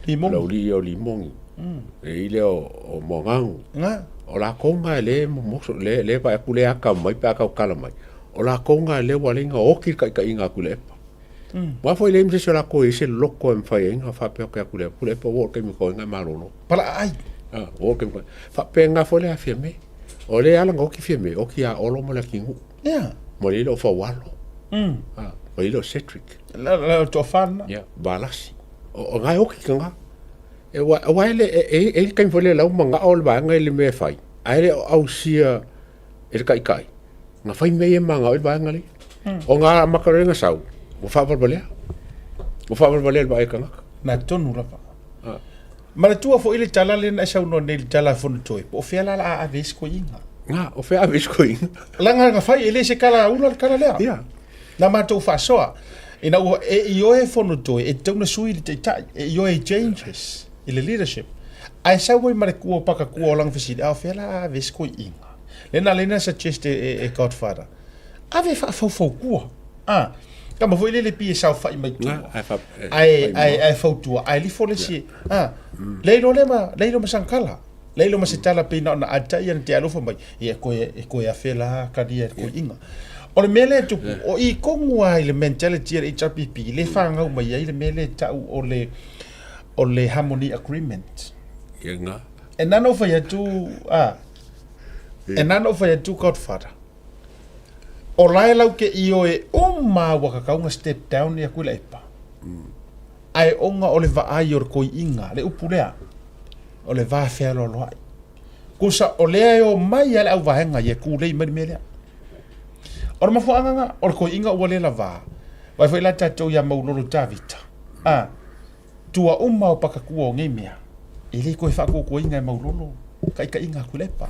o Laulia o Limoni, e i ai lea o Moaganu. O latou na lea e momoso, lea e vaai atu lea e ata mai pe a tautala mai. O latou na lea ua ala ai ona oti le taitaiga a Tuilaepa. Aua foi e leai ma se isi o latou e i ai se loto e mafai ai ona faapea atu ia Tuilaepa, Tuilaepa ua oo i le taimi e tatau ai ona e malolo. Palaaai. Ua oo i le taimi e Faapena foi le a Fiame. O lea e ala ona oti Fiame, oti ia Olo ma Leatinuu. Ia. Ma le o Faualo. Ma le o Cedric. La toafa lena. Ia, Valasi. O na e oti ka E aua e le e i ai le taimi foi lea lau manao le vaega i le mea e fai, ae le o ausia e le taitai, na fai mea ia e manao ai le vaega lea. O ngā amata loa na sau, ua faavalevalea. Ua faavalevalea le vaai a le tagata. Na tonu lava. Manatua foi le tala lea na e saunoa nei i le tala a Fonotoe, po o fea la la a ave ai se koiina. Na, o fea ave ai se koiina. Leaga na fai, e le se tala ula le tala lea. Ia. Na matou faasoa, ina ua e ioe Fonotoe, e tatau ona sui le taitai, e ioe i changes i le leadership. Ae sau ai ma le kua o Pakakua o lana fesili, a o fea la a ave ai se koiina. Lea na ala ai ona suggest e, e Godfather, ave e faafaufaukua. A, tama foi lele pei e saofai mai tua. Ae, ae, ae fautua, ae lifo le isi, a, le iloa lea ma, le iloa ma sana tala. Le iloa ma se tala pei na ona atai ia na te alofa mai, ia e koe, e koe afe la kalia e koiinga. O le mea lea e tupu, o i tonu lava i le mentality a le HRPP, le whāngau mai ai le mea lea e tau o le, o le harmony agreement. Ia ngā. E nana o whai atu, a, e nana o whai atu Godfather. O la e lau ke ioe uma ua kakau step down ia Tuilaepa. Ae ona o le vaai o le koiiga, le upu lea, o le va fealoaloai. Kusa o lea e o mai a le auvaega ia e kulei mai le mea lea. O le mafuaaga na, o le koiiga ua le lavā. Vaai foi la tatou ia Maulolo Tavita, a, tua uma o pakakua o nei mea, e le toe faakuakuaina e Maulolo taitaiga a Tuilaepa.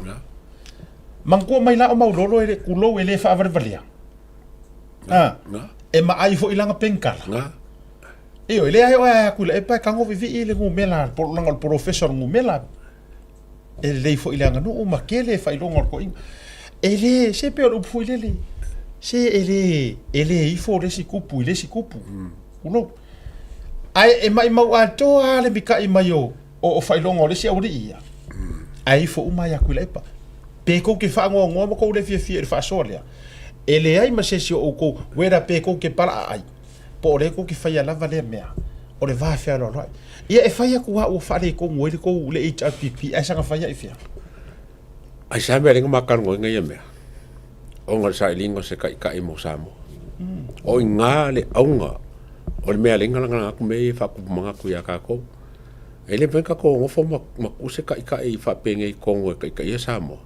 Manatua mai la o Maulolo e le tulou e le faavalevalea. A, e maai foi lana penikala. Ioe, leai oe ae Tuilaepa e tago vivii le numera, leaga o le polofesa o le numera. E lelei foi i le aganuu ma tele faailoga o le toeaina. E le, se pei o le upu foi lele, se e le, e le ifo le isi tupu i le isi tupu. Tulou. Ae e maimau atoa lava le mita'i mai o, o faailoga o le isi aualii ia, ae ifo uma lava ia Tuilaepa. Pe tou te faanoanoa ma tou le fiafia i le faasoa lea, e leai ma se isi o outou, whether pe tou te palaai, po o lea tou te faia lava lea mea, o le va fealoaloai. Ia e fai atu lava ua faaletonu ai le tou le HRPP, ae saga fai ai fea? Ai sa mea lenga makalanoaina ia mea, ona o le sailiga o se taitai mo Samoa. O i ina le auga o le mea lenga lagalaga atu mea ia e faatupu manatu ia tatou. E le mafai ona tatou nofo ma tuu se taitai faapenei i totonu e taitaia Samoa,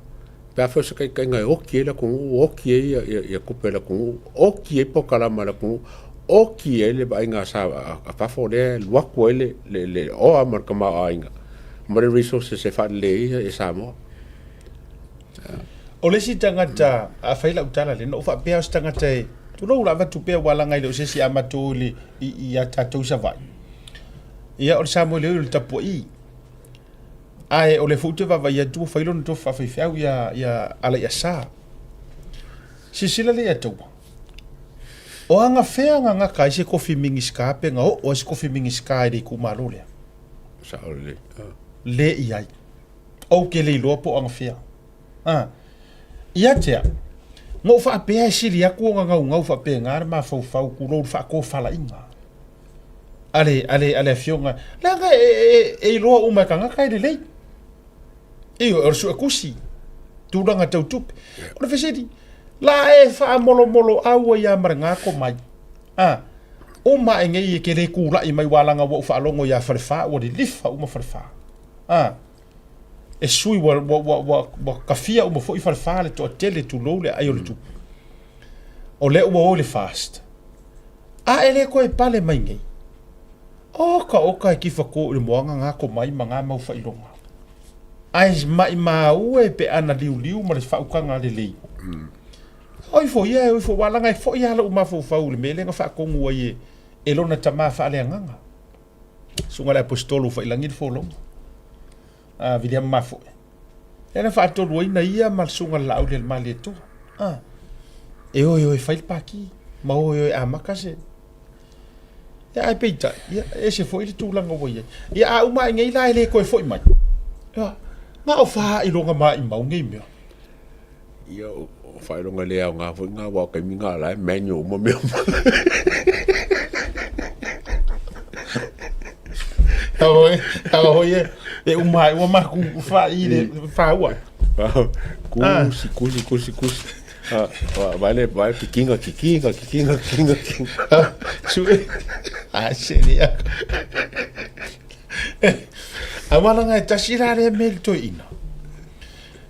pe afai o se taitaiga e oti ai le atunuu, oti ai ia tupe a le atunuu, oti ai polokalama a le atunuu, oti ai le vaaiga a fafo lea e alu atu ai le oa ma le tamaoaiga ma le resources e faalelei ai Samoa. O le isi tagata, a fai lau tala lea, na ou faapea o se tagata e, tulou la avatu pea aua leaga e le o se isi a matou i, i, ia tatou i Savaii. Ia o le Samoa o le tapuai. Ae o lea foi ou te vaavaai atu ua fai lona tofi faafaifeau ia, ia Alaiasa. Silasila lea ia Taua. O agafea gagata ai se tofi Minisita pe na oo ai se tofi Minisita i le itumalo lea? Sao lelei. Le i ai. Ou te le iloa po o agafea. A. Ia te au, na ou faapea e sili atu ona naunau faapena le mafaufau tulou le faatofalaiga a le, a le, a le afioga, leaga e, e, e iloa uma e tagata e lelei. Ioe, o le suetusi, tulaga tau tupe. O le fesili, la e faamolomoloau ai lava ma le gato mai. A. Uma ae nei e ke le kulaʻi mai ua laga ua ou faalogo iā Falefa ua lilifa uma Falefa. A e sui ua ua ua ua, ua kafia uma foi Falefa le toatele tulou le aai o le tupu. O lea ua o i le fast. A e le toe pale mai nei. Oka oka e kifa ko i le moaga ga ko mai ma ga mau faailoga. Ae maimau e pe ana liuliu ma le faaukaga lelei. O ifo ia e o ifo, aua leaga e foi lava lou mafaufau i le mea lea na faatonu ai e, e lona tama faaleagaga. Susuga le Aposetolo Failagi le Folauga, a Viliama Mafoe. Lea na faatonu ai na ia ma le susuga le Laauli a le Malietoa. A, e o e o e fai le paki, ma o e o e amata se... Ia, ae peitai, ia, e ese foi le tulaga ua i ai. Ia, a uma ae nei la e le toe foi mai. Ia, na o faailoga maimau nei mea. Ia, o faailoga le aoga foi ngā aua o taimi ngā la e manual uma mea uma. Tau hoi e, e uma ai ua maku wha i le whaua. Kusi, kusi, kusi, kusi. Vai le, vai kikinga, kikinga, kikinga, kikinga, kikinga. Sue, a seria. A walanga e tasi rā rea me le toi ina.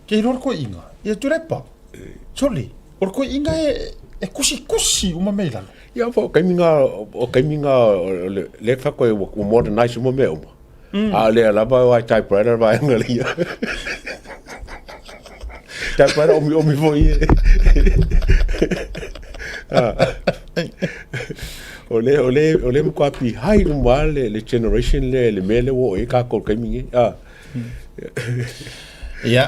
Kei iloa le koiinga, ia Tuilaepa, sole, o le koiinga e, e kusikusi uma mea i lalo. Ia, o taimi ngā, o taimi ngā, o le, le whako e ua modernize uma mea uma. A o lea lava o ai typewriter vaenga le ia. Typewriter omi omi foi e. O le, o le, o le matua pihai uma le, le generation le, le mea le ua oo i ai kākou i le taimi nei. Ah. Ia,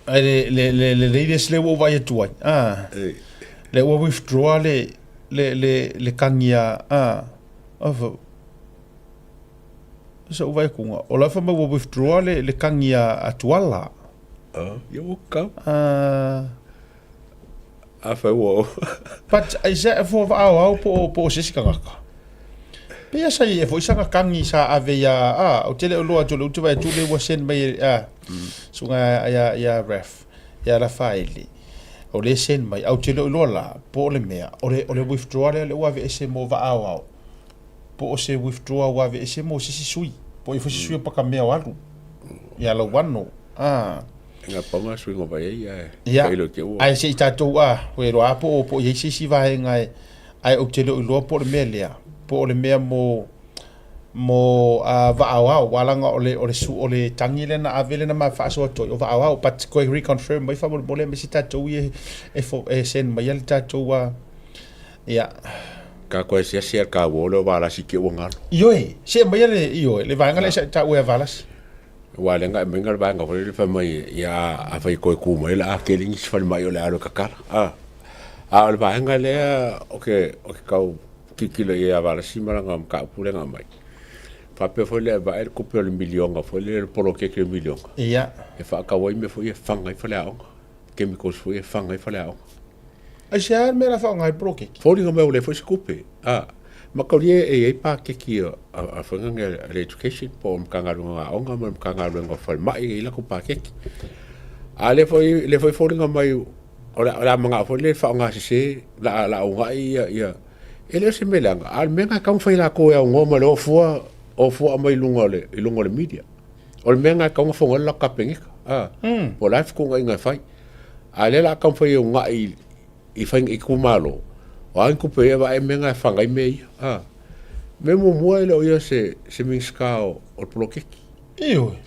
ai le, le, le, le latest lea ua ou vaai atu ai, ah, lea ua withdraw le, le, le, le kagi a, ah, of, sa ou vaai atuga, o la e fai mai ua withdraw le, le kagi a, a Tuala. Ah, ia ua kau. Ah, A fai ua But is that for vaaoao po o, po o se isi tagata? Pei a sa i e foi sana kagi sa ave ia a o tele o loa atu le utu vai atu le ua send mai e, a sunga ia ia ref ia la faili o le send mai au tele o loa la po o le mea o le o le withdraw lea le ua ave ese mo vaaoao po o se withdraw ua ave ese mo se isi sui po o i foi se sui o pakamea o alu ia lauano a Nga pau nga suiga vai ai ae Ia, failo te ua. ae se i tatou a, ua iloa lava po o, po o i ai se isi vaega e, ae ou te le o iloa po o le mea lea, po o le mea mo, mo uh, vaaoao, aua leaga o le, o le, su, o le tagi lea na ave lea na ma faasoa atu ai, o vaaoao, but koe reconfirm mai faamolemole aemaise tatou ia e, fo, e send maia le tatou a, ia. Ka koe asiasi a ka ua o leo valasi ki ua ngalo. Ioe, see maia le, ioe, le vaega lea sa taua e valasi. Aua lea na aumai le vaega foi lele fai mai ia afai e toe tu mai o le a tele nisi falemai o le a alu e tatala a. A o le vaega lea o ke o ke tau tilotilo i ai ia Valasi ma lana mataupu lea na aumai, faapea foi lea e vae le tupe o le miliona foi lele le poloketi o le miliona Ia. e faatau ai mea foi ia e faga ai faleaoga, chemicals foi ia e faga ai faleaoga. Aisea le mea o le a faaaoga ai le poloketi? Foliga mai ua leai foi se tupe a. Mataulia e i ai paketi a foi lea a le education po o le Matagaluega o Aoga ma le Matagaluega o Falemai e i ai latou paketi. A o lea foi lea foi e foliga mai o le a manao foi lea e faaaoga sese o le a uunai ia ia e le o se mea leaga a o le mea lena e tatau ona fai e latou e aunoa ma le o fua o fua aumai i luga o le i luga o le media. O le mea lena e tatau ona fono ai le latou Kapeneta a po o le a le fetuunaiga e fai. A o lea o le a taumafai e uunai i faiga itumalo, o a ni tupe ia vaai mea na e faga ai mea ia. A. Mea muamua e le o ia se, se Minisita o, o le poloketi. Ioe.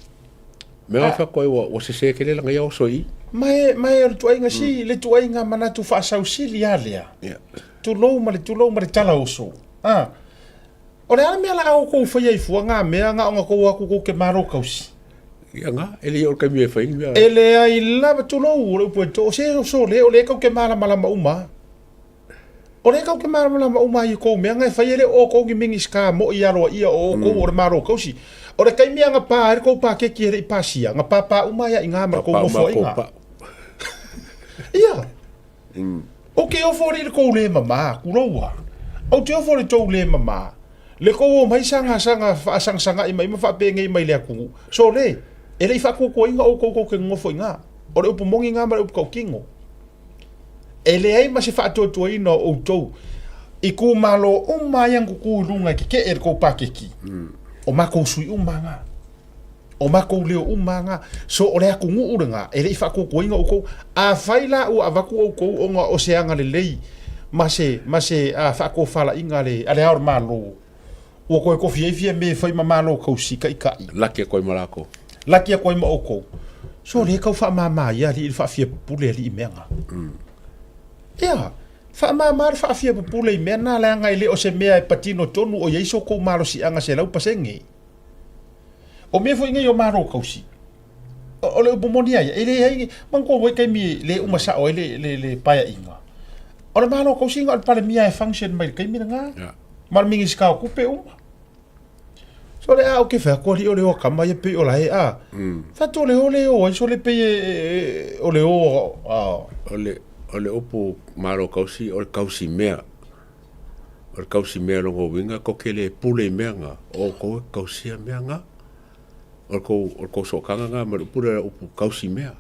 Mea na fai atu ai ua, ua sese tele lana ia oso i i. Ma e, ma e o le tuaiga si, le tuaiga manatu faasausili lava lea. Yeah. Tulou ma le tulou ma le tala oso. A. O le a le mea la a outou faia ai fua ngā mea nga o nga tou o atu tou te malo kausi? Ia nga, e le i oo le taimi e fai ni mea. E leai lava, tulou, o le upu e to, se oso le, o lea tou te malamalama uma. O lea tou te malamalama uma ai i kou mea nga e fai e le o outou ni Minisita moi aloaia o outou o le Malo kausi. O le taimi a na pā ai le tou paketi e le i pasia, na pāpā uma ai a i ngā ma le tou nofoaiga. Ia. Ou te ofo alii i le tou le mama, kuloua. Ou te ofo i le tou le mama. Le tou omai saga saga faasagasagai mai ma faapenei mai le atunuu. Sole, e le i faatuatuaina outou tou te nonofo i ina. O le upu moni lena ma le upu tautino. E leai ma se faatuatuaina o outou. Itumalo uma ia na tutu i luga e tete'e le tou paketi, o matou sui uma lava na. O matou leo uma lava na. So o le atunuu lena e le i faatuatuaina outou. Afai la ua avatu outou ona o se agalelei ma se ma se faatofalaiga a le a Le Ao o le Malo, ua toe tofi ai Fiame e fai ma Malo tausi taitai. Laki atu ai ma lakou. Laki atu ai ma outou. So lea e tau faamama ai alii i le faafia pupule alii i mea na. Ia, faamama le faafia pupule i mea na leaga e le o se mea e patino tonu o i ai so tou malosiaga 100%. O mea foi nei o Malo tausi, o le upu moni a ia, e leai ni, manatua foi taimi e le uma sao ai le, le, le paeaiga. O le Malo tausi na o le Palemia e function mai le taimi lena. Yeah. Ma le Minisita o Tupe uma. So le a o ke fai atu alii o le o a kama ia pei o la e a. Fai atu o le o le o ai so le pei e, e, e, o le o a. O le, o le upu Malo kausi o le kausi mea. O le kausi mea lona uiga ko ke le pule i mea nga, o outou e kausia mea nga. O le kou, o le kou sootaga nga ma le upu lea o le upu kausi mea.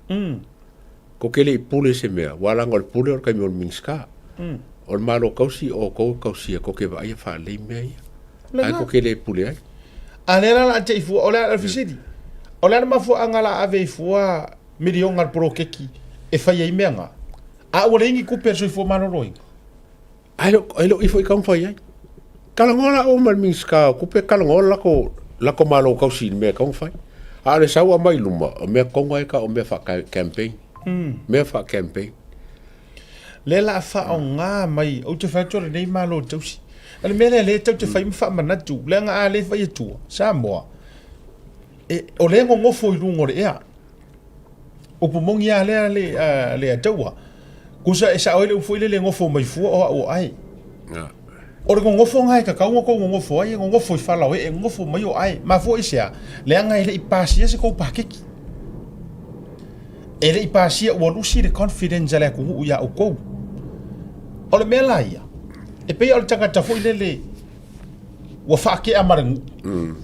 Ko ke le i pule i se mea, ua laga o le pule o le taimi o le Minisita. O le Malo kausi, o outou e kausia, ko ke vaaia faalelei mea ia. Ae ko ke le pule ai. A lea la o le a te i fua, o le a le fesili, o le a le mafuaaga o le a ave ai fua miliona a le poloketi e fai ai mea na? A ua leai ni tupe a le Soifua Maloloina? Ae le o, e le o i foi taumafai ai. Talanoa la oe ma le Minisita o Tupe, talanoa le latou, latou Malo tausi i le mea e tatau ona fai. A o le sau aumai i luma, o mea tonu lava ia tau o mea faa-campaign. Mea faa-campaign. Lea la a faaaoga mai, ou te fai atu o lenei Malo tausi. O le mea lea lea tatou te fai ma faamanatu, leaga a le fai atua, Samoa, e, o lea e nonofo i luga o le ea. Upu moni lava lea le, a, le Ataua. Kusa e sao ai le upu foi lele e nofo mai fua o au o ae. O le nonofo na e tatau ona tou nonofo ai, e nonofo i fala o ee, e nonofo mai o ae. Mafua i se a? Leaga e le i pasia se tou paketi. E le i pasia ua lusi le confidence a le atunuu ia outou. O le mea la ia, e pei o le tagata foi lele ua faatea ma le nuu.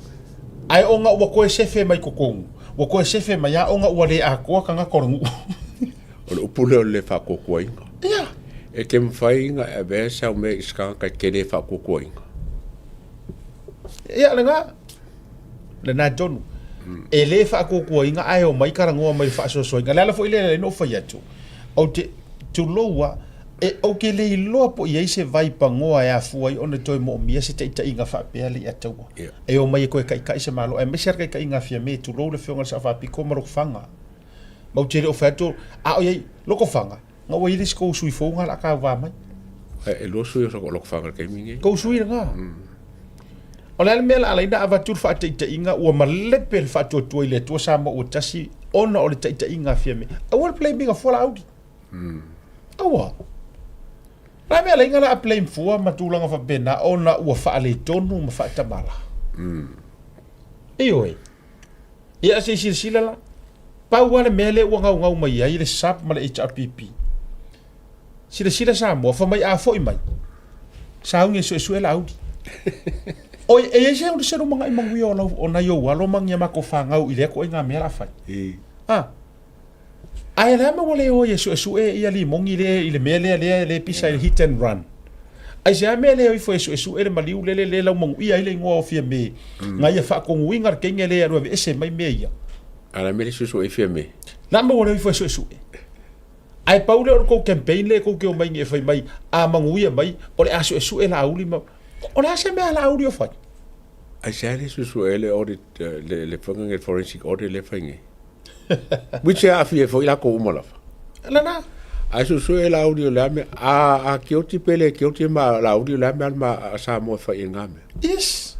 Ae ona ua toe sefe mai totonu, ua toe sefe mai lava ona ua le atoa tagata o le nuu. O le upu lea o le le faatuatuaina. Ia. E te mafai ona e avea se au mea i se tagata e te le faatuatuaina. Ia, lena. Lena tonu. E le faatuatuaina ae omai talanoa mai i le faasoasoaina. O le ala foi lea na ou fai atu, ou te, tulou lava, E, ou te le iloa po o i ai se vai pagoa e afua ai ona toe moomia se taitaiga faapea le Ataua. Yeah. E omai e toe taitai se Malo, aemaise lava le taitaiga a Fiame, tulou le Afioga i le Sao Faapito ma Lotofaga. Ma ou te le o fai atu, a o i ai, Lotofaga, na ua i ai le isi tou sui fou na o le a tauva mai. E, e lua sui o Lotofaga i le taimi lenei. Tou sui lena. O le a le mea o le a ala ai ona avatu le faataitaiga ua malepe le faatuatua i le Atua Samoa ua tasi ona o le taitaiga a Fiame. Aua le blame ina fua Laauli. Aua. O le a mea laiga la a blame fua ma tulaga faapena ona ua faaletonu ma faatamala. Ioe. Ia se i silasila la. Pau lava le mea lea ua gaugau mai ai le SAP ma le HRPP. Silasila Samoa, fai mai a foi mai, sauni e suesue Laauli. Oi, e i ai se, se lumanai manuia o, lau, o nai ou alo ma ni a matou fanau i lea ituaiga mea la fai. Ah. Ae le a mea ua le o ai e suesue ia limoni lea i le mea lea lea lea pisa i le hit and run? Aisea mea le o ifo e suesue le maliu lele le laumanuia ai le igoa o Fiame na ia faatonuina le teine lea e alu e aveese mai mea ia. A le a mea le suesue ai Fiame? Le a mea ua le o ifo e suesue? Ae pau lea o le tou campaign lea tou te omai nei e fai mai a manuia mai o le a suesue Laauli ma O le a se mea a Laauli o fai? Aisea le suesue ai le audit le le faiga nei le forensic audit lea e fai nei? Which e aafia ai foi latou uma lava. Lena. Ae suesue e Laauli o le a mea, a, a guilty pe le guilty ma Laauli o le a mea ma a Samoa e fai i lena mea. Yes.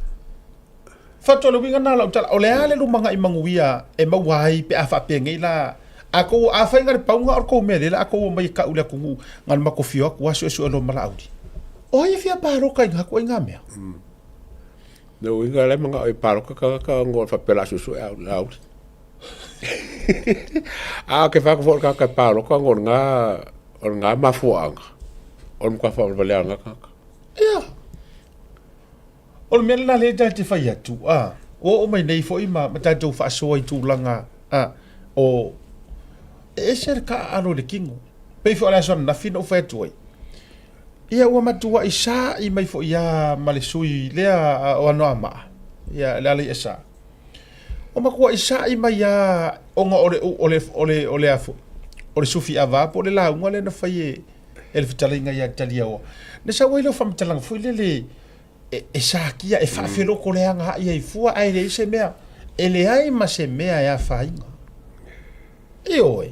Fatu o le uiga lena o lau tala, o le a le lumanai manuia e maua ai pe a faapenei la a kou, afai na le pau na o le kou mea lea la a kou omai e kau i le atunuu na le matou fio atu a suesue loa ma Laauli. O ai e fia paloka i nga ituaiga mea? Le uiga la e manao e paloka tagata ona o le faapea o le a suesue Laauli. A ke fai atu foi o le tagata e paloka ona o lena, o lena mafuaaga o le matua faavalevalea o lena tagata. Ia. O le mea lena lea tatou te fai atu, a, ua oo mai nei foi ma, ma tatou faasoa i tulaga, a, o, e ese le taaalo i le tino. Pei foi o le aso ananafi na ou fai atu ai. Ia ua matuaʻi saʻi mai foʻi lava ma le sui lea o Anoamaa, ia le Alaiasa. Ua matuaʻi saʻi mai lava ona o le o le o le o le a foi, o le sufi ava po o le lauga lea na fai e e le fetalaiga ia Taliaoa. Na sau ai lau faamatalaga foi lele e, e sakia, e faafelotoleagaai ai fua ae leai se mea, e leai ma se mea e afaina. Ioe.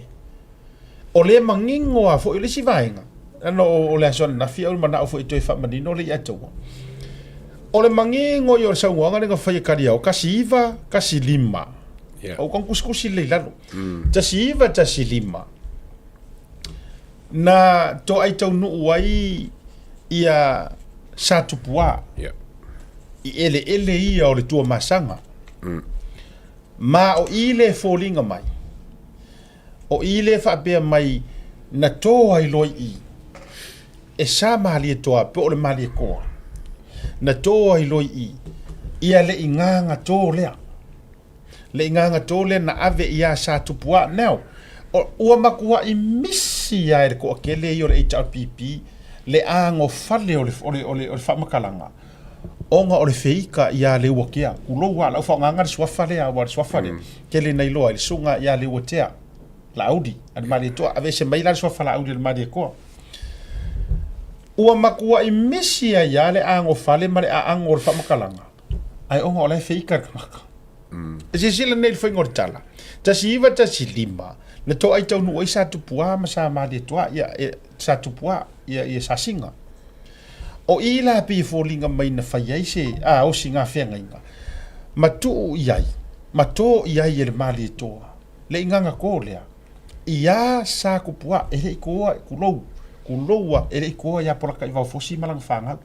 O lea e manino lava foi o le isi vaega, leaga o le aso ananafi au e manao foi e toe faamanino le iataua. O le manino ia o le saunoaga lea na fai e Kaliao, 1915. Yeah. Ou kan kusikusi lelei i lalo. 1915 na toai taunuu ai ia Satupuā Yeah. i eleele ia o le Tuamasaga. Ma o i le foliga mai, o i le faapea mai na tō ai loa i i, e sa Malietoa po o le Malietoa, na tō ai loa i i, ia le igaga tō lea. Le igaga tō lea na ave iā Satupuā. Now, o, ua matuaʻi misi lava e le toatele ia o le HRPP le agofale o le, o le, o le, o le faamatalaga, ona o le feika iā Leuatea, tulou lava, lau faaaogaga le suafa lea, aua o le suafa lea, tele na iloa ai le susuga ia Leuatea Laauli a le Malietoa, aveese mai la le suafa Laauli a le Malietoa. Ua matuaʻi misi ai lava le agofale ma le aago o le faamatalaga, ae ona o la e feika le tagata. E silasila nei i le faiga o le tala, 1915, na toai taunuu ai Satupuā ma Sa Malietoa, ia, e, Satupuā, ia, ia Sasiga. O i la pei e foliga mai na fai ai se a osi ngā feagaiga, ma tuu i ai, ma tō i ai e le Malietoa, le igaga kō lea, iā sa kupuā, e le i kōa, kulou, kulou a, e le i kōa iā Polataivao Fosi ma lana whānau.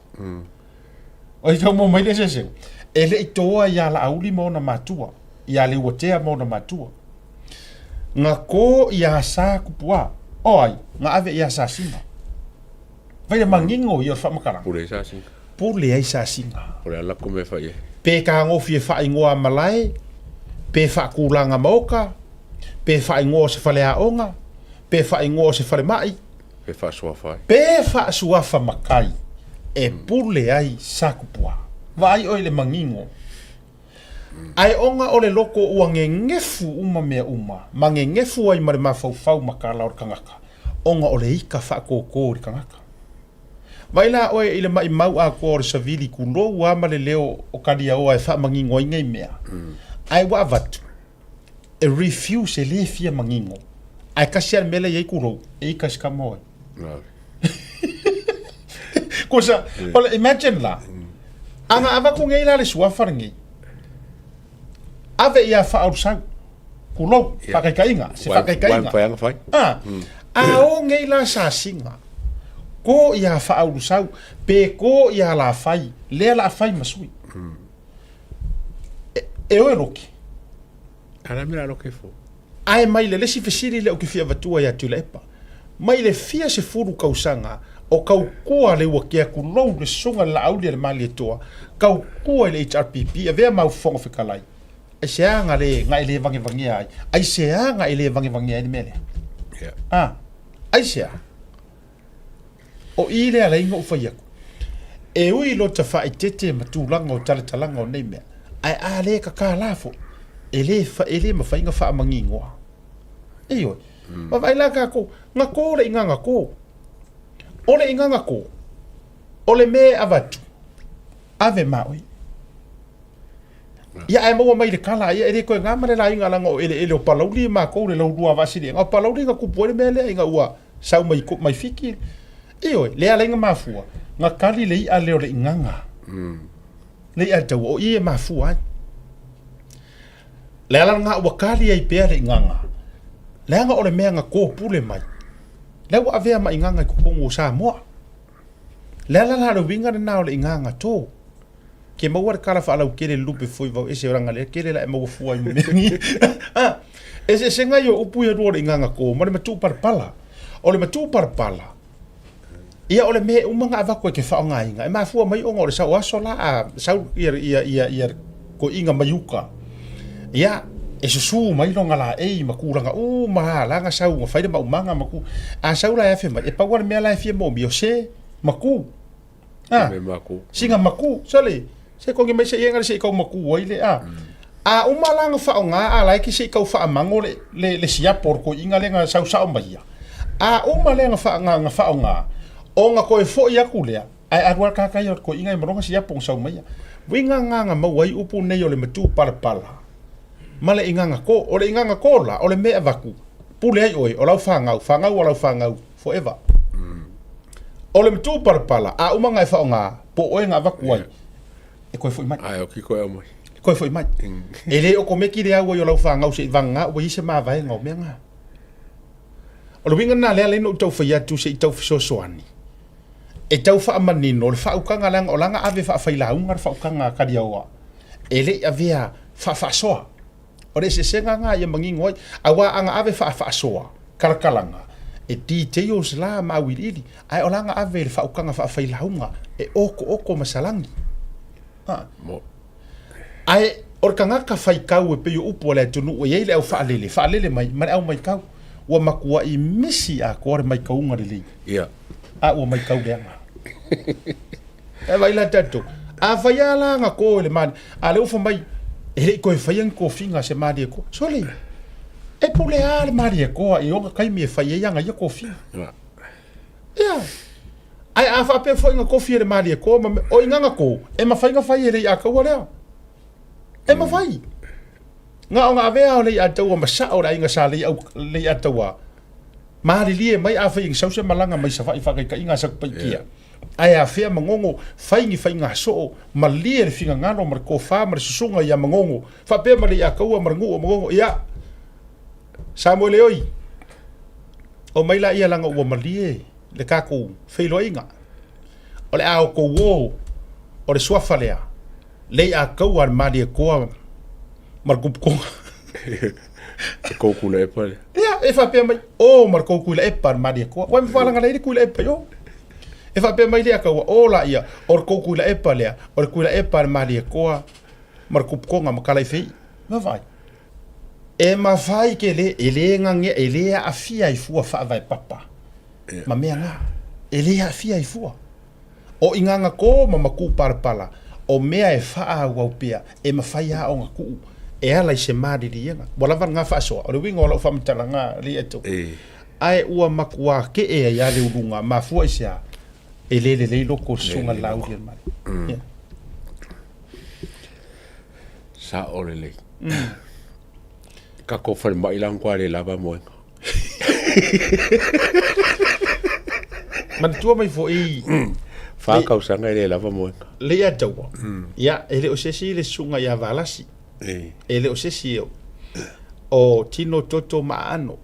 O i tau mō mai le eseesega, e le i tōa iā Laauli ma ona matua, iā Leuatea ma ona matua. Nga kō iā sa kupuā, o ai, nga ave iā Sasina. Vai le manino ia o le faamatalaga. Pule ai Sasiga. Pule ai Sasiga. O le ala ko mea fai ai. Pe tagofi e faaigoa malae, pe faatulaga maoka, pe faaigoa o se faleaoga, pe faaigoa o se falemai, Pe faasuafa ai. Pe faasuafa makai, e pule ai Sakupuā. Vaai oe i le manino. Ae ona o le loko ua gegefu uma mea uma, ma gegefu ai ma le mafaufau makala o le kanaka, ona o le ika faakōkō i le kanaka. Vaai la oe i le maʻimau atoa o le savili kulou a ma le leo o Kaliaoa e faamanino ai nei mea, ae ua avatu e refuse e le fia manino, ae kasi lava le mea la e i ai kulou, e ika i se kama oe. Kosa, o le imagine la, a na avatu nei la le suafa lenei, ave ia Faaolusau, kulou, faakaikaiga, se faakaikaiga. Wai mawhai. Ah, a o nei la sasiga, ko ia Faaolusau, pe ko ia Lafai, lea la fai ma sui. E, e o e loki. Ala mea la loke fo. Ae mai le isi fesili lea ou te fia avatua ia Tuilaepa. Mai le fia sefulu kausaga o kautua Leuatea tulou le susuga i le Laauli a le Malietoa, kautua i le HRPP, avea mau Fofoga Fetalai. Aisea na le na e le vagevagea ai? Aisea na e le vagevagea ai le mea lea? Yeah. Ah, aisea? O i lea ala ai na ou fai atu. E ui lota faaeteete ma tulaga o talatalaga o nei mea, ae a le kakā foi, e le, e le mafai ona faamaninoa. Ioe. Vaavaai la tatou, na tō le igaga tō. O le igaga tō, o le mea e avatu, ave ma oe. Ia ae maua mai le kala, ia e le toe gama le laiga leaga o eleele o Palauli e matou le laulua vaasiliga. O Palauli na tupu ai le mea lea ina ua sau mai, mai Fiti. Ioe, lea ala ai na mafua, na kali le i'a lea o le igaga. Le i'a le taua, o i e mafua ai. Le ala lena ua kali ai pea le igaga, leaga o le mea na topule mai, lea ua avea ma igaga i totonu o Samoa. Le ala la le uiga lena o le igaga tō. Ke maua le kala faalautele lupe foi vau ese o langa lea kele la e maua fua i mea ni. Ah, eseesega ia o upu ia lua o le igaga tō ma le matuu palapala. O le matuu palapala, ia o le mea uma na avatu e ke faaaogaina, e mafua mai ona o le sau aso la a sau ia ia ia ia koiga mai uka. Ia, e susu mai lona laei ma tulaga uma lava la na sau na fai le maumaga ma tu. A sau la e afe mai, e pau lava le mea la e fia moomia o se. Maku. A, singa maku, sole, se kongi mai se ienga le se i kau maku ai le a. A uma la nga whaonga a lai ki se i kau whaamango le, le, le siapo o ko inga le nga sausao mai ia. A uma le nga wha, nga, nga whaonga, o nga koe fo i aku lea, ai aru al kakai o ko inga i maronga siapo nga sau mai ia. Winga nga nga mau ai upu nei o le matu palapala. Ma le inganga ko, o le inganga ko la, o le mea vaku. Pule ai oe, o lau whangau, whangau o lau whangau, forever. O le matu palapala, a uma nga e whaonga, po oe nga vaku ai. E koe foi mai. Ai, o ki koe au mai. E koe foi mai. E le o ko meki le au ai o lau whangau se i vanga, ua i se mavae ngau mea ngā. O le winga nā lea le no tau whai atu se i tau whisosoani. E tau whaamanino, le whaukanga leanga o langa ave whaawhailaunga le whaukanga kariaoa. E le i avea whaawhaasoa. O le eseesega ngā ia mangingo ai, auā anga ave whaawhaasoa, kalakalanga, e details la ma auiliili, ae o langa ave le whaukanga whaawhailaunga, e oko oko masalangi. Ha. Mo. Ae o le tagata faikau e pei o upu a le atunuu e i ai le au faalele, faalele mai ma le au maikau. Ua makuaʻi misi atoa le maikauga lelei. Ia. A ua maikau leaga. E vaai la tatou. A fai lava la aga ko i le mali, a lea ua fai mai, e le i toe faia ni kofiga a se malie koa. Sole, e pule lava le malie koa i ona taimi e fai ai ana ia kofiga. Ia. Ia. Ae a faapea foi na kofi e le malie koa ma o ingaga ko, e mafai na fai e le Iataua lea. E mafai. Na o na avea o le Iataua ma sao le aiga sa le au le Iataua. Malilie mai a fai sau se malaga mai Savaii faakaitaiga a Satupaitea. Ae afea Magogo, fai ni faiga soo, malie le finagalo ma le tofa ma le susuga ia Magogo. Faapea ma le Iataua ma le nuu o Magogo, ia, Samuele oi, o mai la ia laga ua malie le tatou feiloaiga. O le a outou o, o le suafa lea, le Iataua a le Malietoa ma le Tuputoga. E kou Tuilaepa lea. Ia, e faapea mai, o ma le kou Tuilaepa a le Malietoa. Ua e mafalaga lea i le Tuilaepa i o. E faapea mai le Iataua, o la ia, o le kou Tuilaepa lea, o le Tuilaepa a le Malietoa ma le Tuputoga ma Talaifeii. Vaavaai. E mafai ke le, e le gagea, e le aafia ai fua faavae papa ma mea ngā. E le aafia ai fua. O igaga kō ma makū palapala, o mea e faaauau pea, e mafai lava ona tuu e ala i se maliliega. Ua lava lena faasoa, o le uiga o lau faamatalaga alii atu, ae ua matua kee ai lava le uluga, mafua i se a? E le lelei loko o le susuga i le Laauli a le Malo. Ia. Sao lelei. Tatou falemai la matua le lava moega. Manatua mai foi Fa tausaga e le lava moega. Le ia taua. Ia, e le o se isi le susuga ia Valasi. E le o se isi o tino toto ma aano.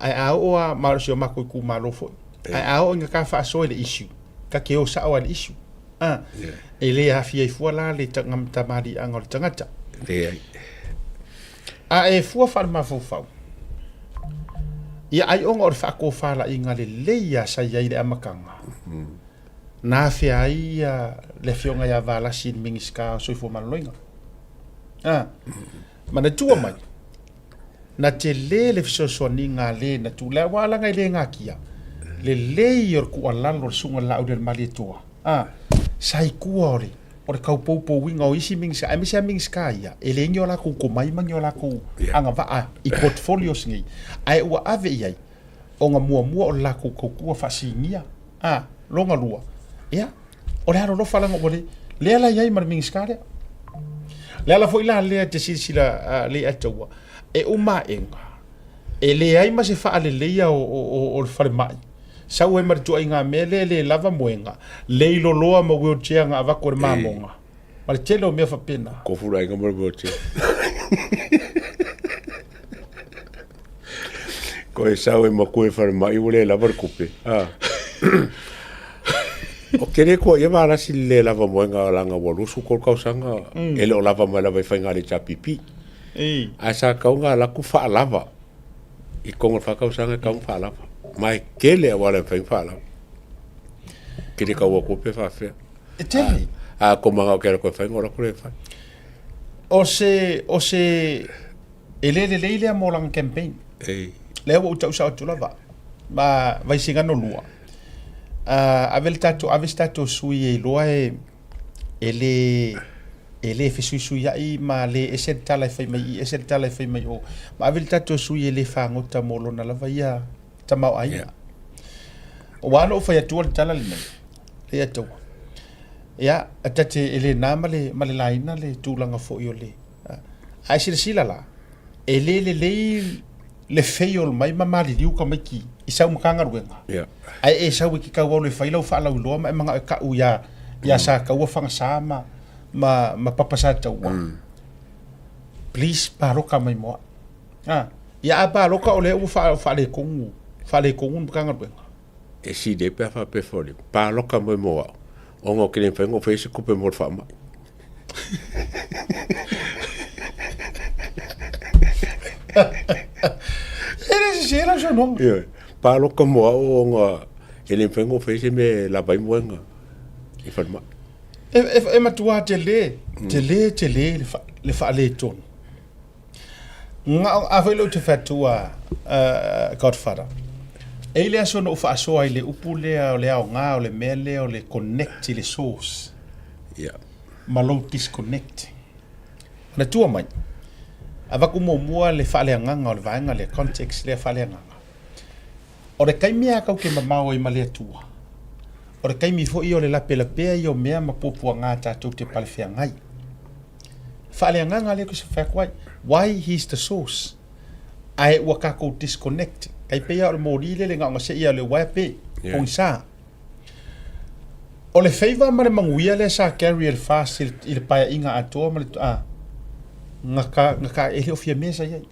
Ae a oo lava ma o si o matou itumalo foi. Ae a oo ina ta faasoa i le issue, ta te o sao lava i le issue. A, e le aafia ai fua la le tamaliiaga o le tagata. Leai. A e fua faale-mafaufau, ia ai ona o le faatofalaiga lelei lava sa i ai i le amataga, na afea ai le Afioga ia Valasi i le Minisita o Soifua Maloloina. A, manatua mai, na tele le fesoasoaniga a le na tu, aua leaga e le natia, lelei o le tuualalo o le Susuga i le Laauli o le Malietoa, a, sa i tua o le o le taupoupouina o isi Minisita, aemaise lava Minisita ia, e leai ni o latou tomai ma ni o latou agavaa i portfolios nei, ae ua ave i ai, ona muamua o le latou tautua faasinia, a, lona lua, ia, o le alolofa leaga ua le, lea la i ai ma le Minisita lea. Le ala foi la lea e te silasila Leiataua, e uma aega, e leai ma se faaleleia o le falemai, sau ai ma le tuaiga mea lea e le lava moega, leiloloa ma wheelchair na avatu e le mamoga, ma le tele o mea faapena. Kofu le aiga ma le wheelchair. Koe sau e makua i falemai ua le lava le tupe. Ah. O ke le kua ia valasi le le lava moega leaga ua 23 tausaga e le o lava mai lava i faiga a le HRPP. Ae sa tatau ona alu atu faalava i totonu o le fa tausaga e tatau ona faalava. Ma e tele auala e mafai ona faalava. Ke le tau atu pe faapefea. E tele. A tou manao e te alu atu e fai ona alu atu lea e fai. O se, o se, e le lelei lea mo lana campaign. Ei. Lea ua ou tau sao atu lava. Ma Vaisigano 2. Ave le tatou, ave se tatou sui e iloa e, e le, e le fesuisuiai ma le ese le tala e fai mai i, ese le tala e fai mai o. Ma ave le tatou sui e le fagota mo lona lava ia tamaoaiga. Yeah. Ua na ou fai atua le tala lenei, le ia taua. Ia, a tate e le na ma le, ma le laina le tulaga foi o le... Ae silasila la, e le lelei le fail mai ma maliliu tamaiti i sau Matagaluega, yeah. Ae e sau e te taualo e fai lau faalauiloa ma e manao e ka'u ia, ia Sataua Fagasa ma, ma, ma Papa Sataua. Please paloka mai mo a'u. Ah, ia a paloka o lea ua faa, faaletonu, faaletonu le Matagaluega. E sili ai pe a faapea foi le paloka mai mo a'u, ona ou te le mafai ona ou faia se tupe mo le faamai. E le sese lau saunoaga. Ioe, paloka mo a'u ona e le mafai ona ou faia se mea e lava ai moega i falemai. E, e, e matua tele, tele, tele le, fa, le faaletonu. Na, a foi lea ou te fai atu a Godfather, e i ai le aso na ou faasoa ai i le upu lea o le aoga o le mea lea o le connect i le source yeah. ma lou disconnect. Manatua mai, avatu muamua le faaleagaga o le vaega lea, context lea faaleagaga. O le taimi lava tatou te mamao ai ma le Atua, o le taimi foi o le lapelapea ia o mea ma puapuaga tatou te palefeagai. Faaleagaga lea ou te fai atu ai, why he is the source? Ae ua tatou disconnect. Tai pei lava o le moli lele na ona sei lava o le uaea pe, Yeah. pogisa. O le favour ma le manuia lea sa carry e le FAST i le, i le paeaiga atoa ma le, a, na ka, na ka, e le o fia mea sa i ai.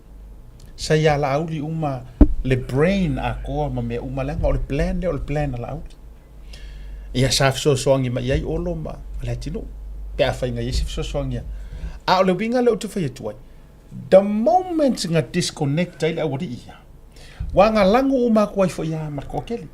Sa ia Laauli uma le brain atoa ma mea uma leaga o le plan lea o le plan a Laauli. Ia sa fesoasoani mai ai Olo ma Leatinuu pe afai na i ai se fesoasoani a. A o le uiga lea ou te fai atu ai, the moment na disconnect ai le aualii ia, ua na lagu uma atu ai foi lava ma le toatele.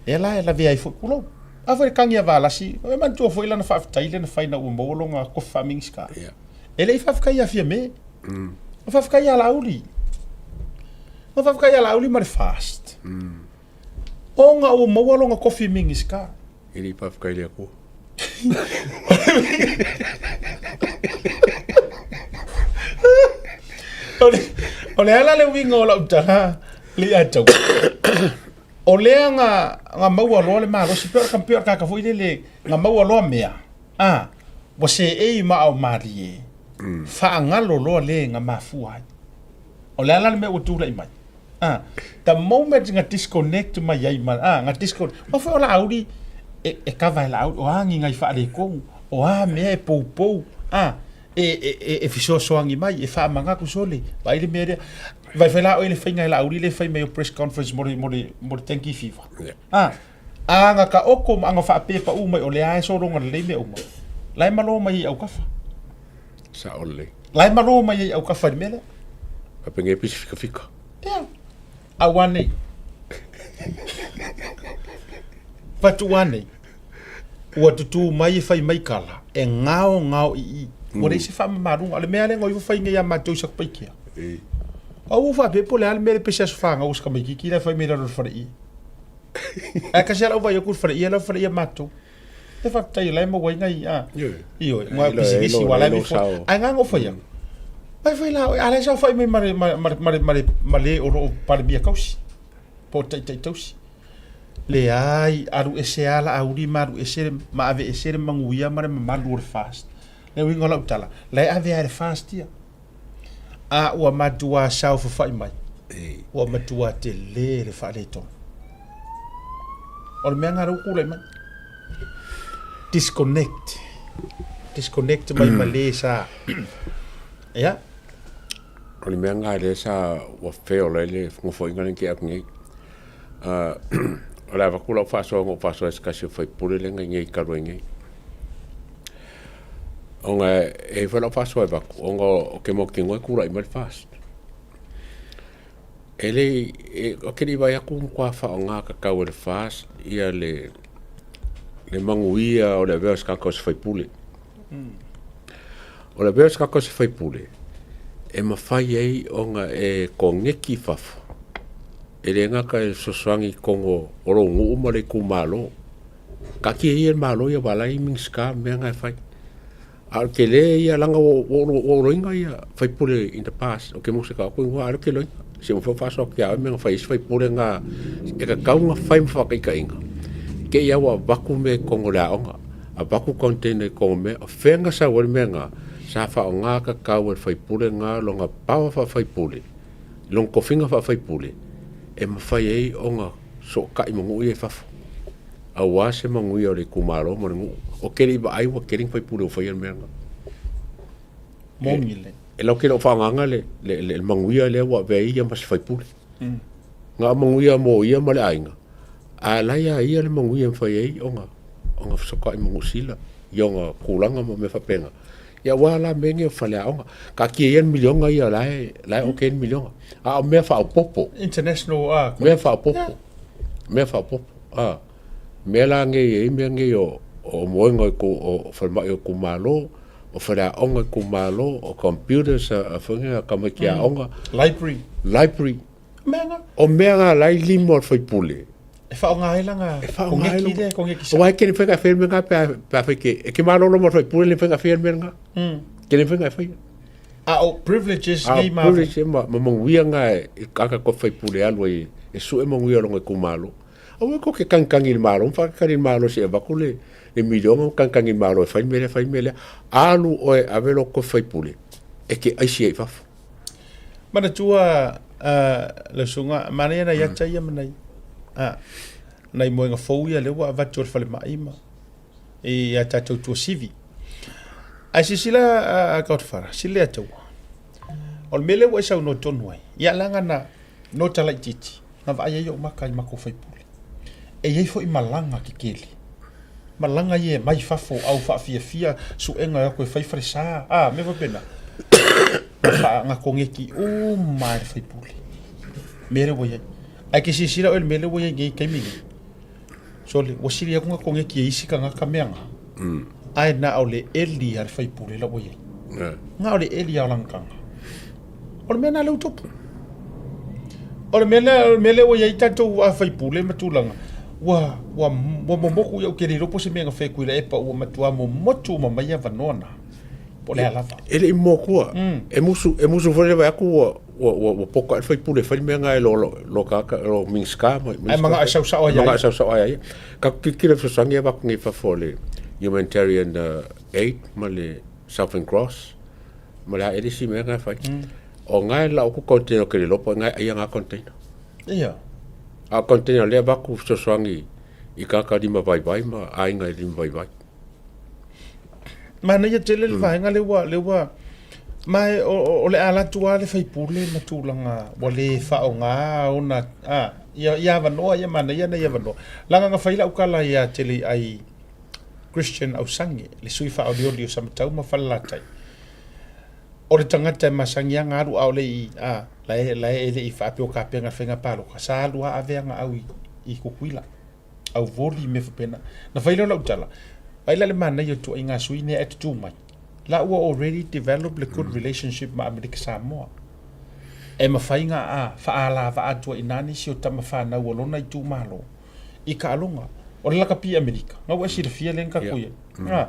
Lea la e lavea ai foi tulou. A foi le tagi a Valasi, e manatua foi lana faafetai lea na fai ina ua maua lona tofi faa-Minisita. Yeah. E le i faafetai ia Fiame. Na faafetai ia Laauli. Na faafetai ia Laauli ma le FAST. Ona ua maua lona tofi Minisita. E le i faafetai i le Atua. O le ala le uiga o lau tala le ia te au. O lea na, na maua loa le malosi, pei o le, pei o le tagata foi lele, na maua loa mea, a, ua seei ma ao malie, faagalo loa le na mafua ai. O le ala le mea ua tulai mai. A, the moment na disconnect mai ai ma, a, na disconnect, aua foi o Laauli, e, e kava e Laauli, o a ni nai faaletonu, o a mea e poupou, a, e, e, e, e fesoasoani mai, e faamanatu sole, vaai le mea lea. Vaai foi la oe i le faiga e Laauli lea e fai mai o press conference mo le, mo le, mo le dengue fever. Yeah. A, a na taoto ma ana faapepa uma mai o lea lava e sologa lelei mea uma, la e malo mai ai autafa. Sao lelei. La e malo mai ai autafa i le mea lea. Faapea e pisi fikafika. Ia. A ua nei. Fatu ua nei. Ua tutū mai e fai mai kala, e ngao ngao i i. Ua leai se faamamaluga. O le mea lea na iho fai nei ia matou i Satupaitea. A ua faapea po o le a le mea le pese aso fanau a si tamaititi la e fai mai i lalo o le faleie. Ae tasi lava lau vaai atu i le faleie la e faleie matou. E faafetai o la e maua ai nai a. Ioe, ma pisinisi ua la e mifo. Ae na ona ou fai atu. Vai fai la oe, a la e saofai mai ma le, ma, ma, ma le, ma le, ma le o lo o Palemia tausi, po o taitai tausi. Leai, alu ese lava Laauli ma alu ese ma ave ese le manuia ma le mamalu o le FAST. Le uiga o lau tala, la e ave lava e le FAST ia. A ua matua saofafai mai, ua matua tele le faaletonu. O le mea lena lea ua tulai mai. Disconnect. Disconnect mai ma le sa. Ia. O le mea lena lea sa ua fail ai le nofoaiga lea na tea atu nei. O le avatu lau faasoa na ou faasoa ai i se tasi o faipule lea na i inei talu ai nei. Ona e i ai foi lau faasoa e avatu, ona ou te mautinoa e tulai mai le FAST. E le i, ou te le i vaai atu ua matua faaaoga tatau e le FAST ia le, le manuia o le avea o se tagata o se faipule. O le avea o se tagata o se faipule, e mafai ai ona e koneki i fafo. E le gata e fesoasoani i totonu o lou nuu ma le itumalo. Taatia ia le Malo ia aua o la e i ai Minisita ma mea na e fai. A o le tele ia leaga ua ou iloaina ia sui usufono in the past, ou te musu e tau atu igoa ae o lea ou te iloaina. Se i mafai ona faasoa atu ia oe mea na fai e isi sui usufono na e tatau ona fai ma faataitaiga. Te i lava ua avatu mea i totonu o le aoga, avatu container i totonu o mea, o fea na sau ai le mea lena? Sa faaaoga tatau e le sui usufono lena lona power faa-sui usufono, lona tofiga faa-sui usufono e mafai ai ona sootai ma nuu ia i fafo aua se manuia o le itumalo ma le nuu. Ou te le i vaai ua tele ni faipule ua faia le mea lena. Moni le. E latou te le o faaaogaina le, le, le, le manuia lea ua avea ai ia ma se faipule. Na o manuia mo ia ma le aiga, a o la e ia ia le manuia e mafai ai ona, ona fesootai ma Niu Sila i ona tulaga ma mea faapena. Ia aua la mea nei o faleaoga. Taatia ia le miliona ia o la e, la e okay le miliona. A o mea faaopoopo. International a. Mea faaopoopo. Mea faaopoopo. A. Mea la nei e i ai mea nei o, o moega o, o falemai o itumalo, o faleaoga itumalo, o computers a, a foi nei a tamaiti aoga. Library. Library. Mea na. O mea na la e i lima o le sui usufono. E faaaoga ai lana E faaaoga ai kogeki lea, kogeki sa. Aua e te le mafai ona e faia le mea lena pe a, pe a fai ke, e te malolo ma le sui usufono e le mafai ona faia le mea lena. Te le mafai ona e faia. A o privileges A o nei ma. privilege ma, ma manuia na e, i tagata koe sui usufono e alu ai e sue manuia o lona itumalo. Aua kou te kanikani i le Malo ma faakani i le Malo se i avatu le, le miliona ma kanikani i le Malo e fai le mea lea, fai le mea lea. Alu oe e ave lou koe sui usufono e te aisi ai i fafo. Manatua lau susuga, manaia nai ata ia ma nai, a, nai moega fou ia lea ua avatu e le falemai ma i a tatou tuasivi. Ae silasila a Godfather, sili le ataua. O le mea lea ua e saunoa tonu ai, ia leaga na nota laitiiti, na vaai ai ou maka i makou faipule. E i ai foi malaga kekele. Malaga ia e mai fafo au faafiafia suega e o atu e fai falesa, a, mea faapena. Na faa, na kogeki uma e le faipule. Mea lea ua i ai. Ae ke silasila oe i le mea lea ua i ai nei i taimi nei, sole, ua sili atu ona kogeki e isi tagata mea na, ae na o le eli a le faipule la ua i ai. Na o le eli lava o lana taga. O le mea lena lea ua tupu. O le mea lea, o le mea lea ua i ai tatou a faipule ma tulaga, ua, ua, ua momotu, ia ou te le iloa po o se mea na fai atu i la epa ua matua momotu uma mai avanoa na, po o le a lava. E le i momotua. E musu, e musu foi le vaai atu ua, ua, ua, ua poka ai le faipule e fai le mea lena e lo, lo, lo tagata, lo Minisita ma, Ae manao e sau sao ai ia ia. Manao e sau sao ai ia ia. Tatou tilotilo i fesoasoani ia e avatu nei i fafo o le Humanitarian Aid ma le Southern Cross ma le a ea le isi mea na e fai. O na e lau atu container ou te le iloa po o ai na e aia na container. Ia. A o container lea e avatu fesoasoani i tagata lima vaivai ma aiga e lima vaivai. Manaia tele le vaega lea ua, lea ua, ma e, o, o le a alu atu lava le faipule ma tulaga ua le faaaoga ona, a, ia, ia avanoa, ia manaia nai avanoa. Leaga na fai lau tala ia Teleiai Christian Ausangi, le sui faaolioli o Samatau ma Falelatai, o le tagata e masani lava ona alu a o le i, a, la e, la e le i faapea o tapena i le faiga palota, sa alu lava ave ana au i, i Tutuila, au voli mea faapena. Na fai lea o lau tala, vaai la le manaia o ituaiga sui nei ae tutū mai, la ua already develop le good relationship ma Amerika Samoa. E mafai ona a, faalavaa atu ai i ina nisi o tama fanau o lona itumalo, i taaloga. O le lakapi i Amerika, na ua e silafia lea na tatou i ai. A,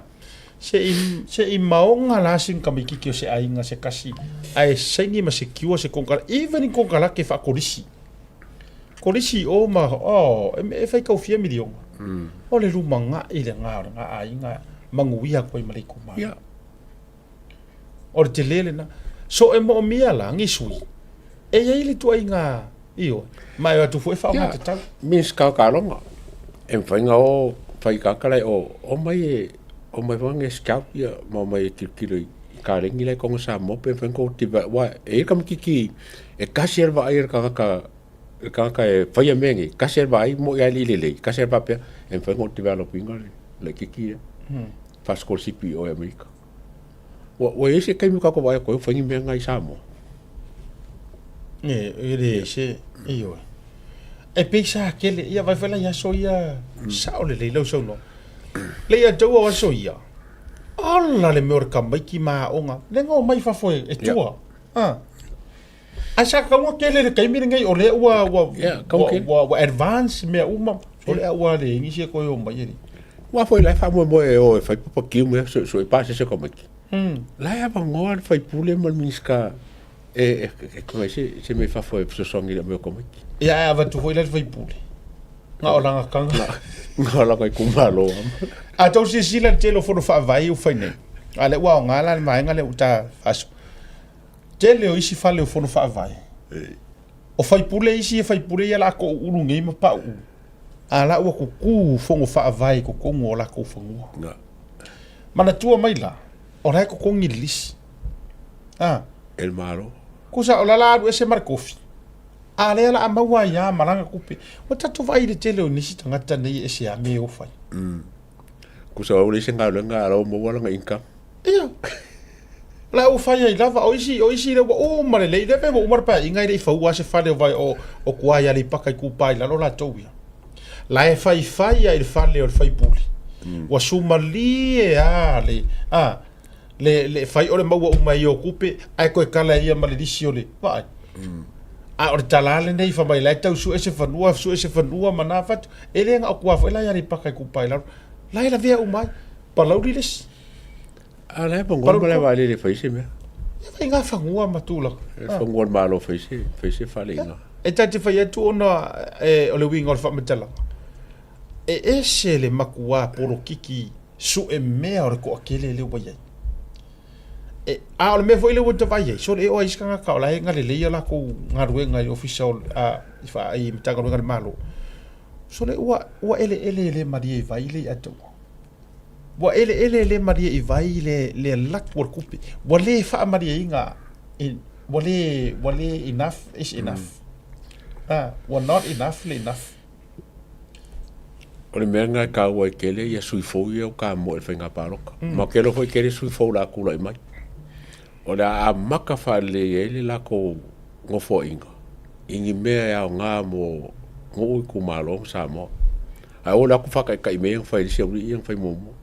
se i, se i maoga la sina tamaititi o se aiga se kasi, ae saini ma secure se konekarate, even i konekarate faakolisi. Kolisi i o ma, oh, e, e faikaufia miliona. O le lumanai lena o lena aiga, manuia atu ai ma le itumalo. O le tele lena. So e moomia la ni sui e i ai le tuaiga ioe, ma e o atu foi e faaaoga tatau. Minisita o Taaloga, e mafai ona o fai tagata la i o, omai e omai foi e scout ia ma omai e tilotilo i kaleni la i totonu o Samoa pe mafai ona tou aua e i ai le tamaititi e tasi lava le vaai a le tagata le tagata e faia mea nei, tasi lava le vaai moni lava e le i lelei, tasi lava le faapea e mafai ona ou develop ina le laitiiti lea, faasikolasipi i o i Amerika. Ua, ua i ai se taimi o tatou vaai atu ai ua fai ni mea na i Samoa. E, e le se, ioe. E pei sa tele, ia vaai foi la i aso ia, sao lelei lau saunoaga. Le ia taua o aso ia, ala le mea o le tamaiti ma aoga, le na omai fafo e, e tua. Ah. Ae sa tatau ona tele i le taimi lenei o lea ua ua Ia, tatau ua tele. ua ua advance mea uma, o lea ua leai nisi e toe omai e le. Aua foi la e faamoemoe e o e fai papa kiu mea suesue pasese tamaiti. La e avanoa le faipule ma le Minisita e e tuu ai se se mea i fafo e fesoasoani i le aumai o tamaiti. Ia ae avatu foi la le faipule. Na o lana taga. Na o lana itumalo lava. A tou silasila i le tele o fono faavae ua fai nei, a o lea ua aoga la le vaega lea ua ta faasoa. Tele o isi fale o fono faavae, o faipule isi e faipule ia la toʻuulu nei ma paʻuʻu, a la ua tutu fono faavae i totonu o latou fanua. Manatua mai la, o la e totogi le lisi. A. E le Malo. Kusa o la la alu ese ma le tofi. A lea la a maua ai a ma lana tupe. Ua tatou vaai i le tele o nisi tagata nei e ese a me o fai. Kusa ua leai se galuega a la ua maua lana income. Ia. La ua fai ai lava o isi o isi lea ua uma lelei lea pe ua uma le paeaiga e le i faua se fale o vai o o tua i Aleipata Itupa i lalo latou ia. La e faifai a i le fale o le faipule. Ua sumalie a le a le le fai o le maua uma ai o tupe ae toe kala ia ma le lisi o le vaai. A o le tala lenei fa mai la e tau sue se fanua, sue se fanua ma na fatu. E le na o tua foi la i Aleipata Itupa i lalo. La e lavea uma ai. Palauli le isi. A la e pagona ma le vaalele e fai se mea. Ia fai ngā fanua ma tulaga. E fanua le Malo fai se, fai se fale i ina. E ta te fai atu ona e, o le uiga o le faamatalaga, e ese le makuā polokiki sue mea o le toatele lea ua i ai. E, a o le mea foi lea ua ta vaai ai, sole e o ai isi tagata o la e galelei a latou galuega i ofisa o, a, i, fa, i Matagaluega a le Malo. Sole ua, ua eleele e le malie i vai le iataua. Ua eleele le malie i vai le le alu atu o le tupe. Ua le faamalieina ua le ua le enough is enough. A, ua not enough le enough. O le mea lena e taua ai tele ia sui fou ia ua tamoe i le faiga palota. Ma ou te iloa foi e tele sui fou o le a tulai mai. O le a amata faalelei ai le latou nofoaiga i ni mea e aoga mo nuu, itumalo ma Samoa. Ae oo la atu faataitai mea ia na fai e le isi aualii ia na fai muamua.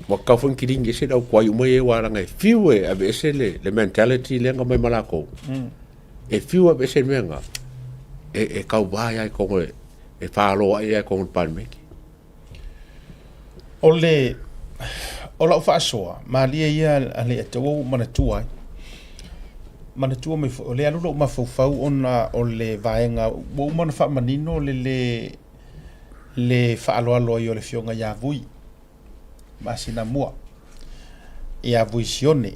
Ua tatau foi ona kilini ese le au tuai uma ia aua leaga e fiu e aveese le, le mentality lea na aumai ma latou. E fiu e aveese le mea lena, e, e tauva ai lava i totonu e, e faloai lava i totonu o le Palemene. O le o lau faasoa, malie ia a le Atua ua ou manatua ai. Manatua mai foi, o lea alu lou mafaufau ona o le vaega ua uma ona faamanino le le le faaaloalo ai o le Afioga ia Vui masina mua ia Vui Sione.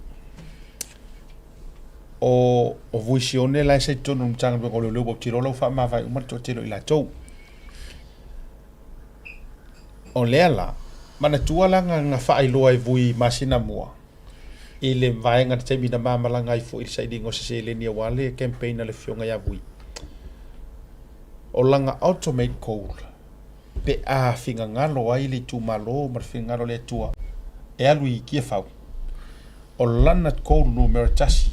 O, o Vui Sione la e sa i totonu o le Matagaluega o Leoleo, ua ou te iloa la ua faamavae uma le toatele o i latou. O lea la, manatua la na faailoa e Vui masina mua i le vaega i le taimi na ma malaga ai foi i le sailiga o se seleni aua le campaign a le Afioga ia Vui. O lana ultimate goal pe a finagalo ai le itumalo ma le finagalo o le Atua e alu i Tiafau, o lana goal numera tasi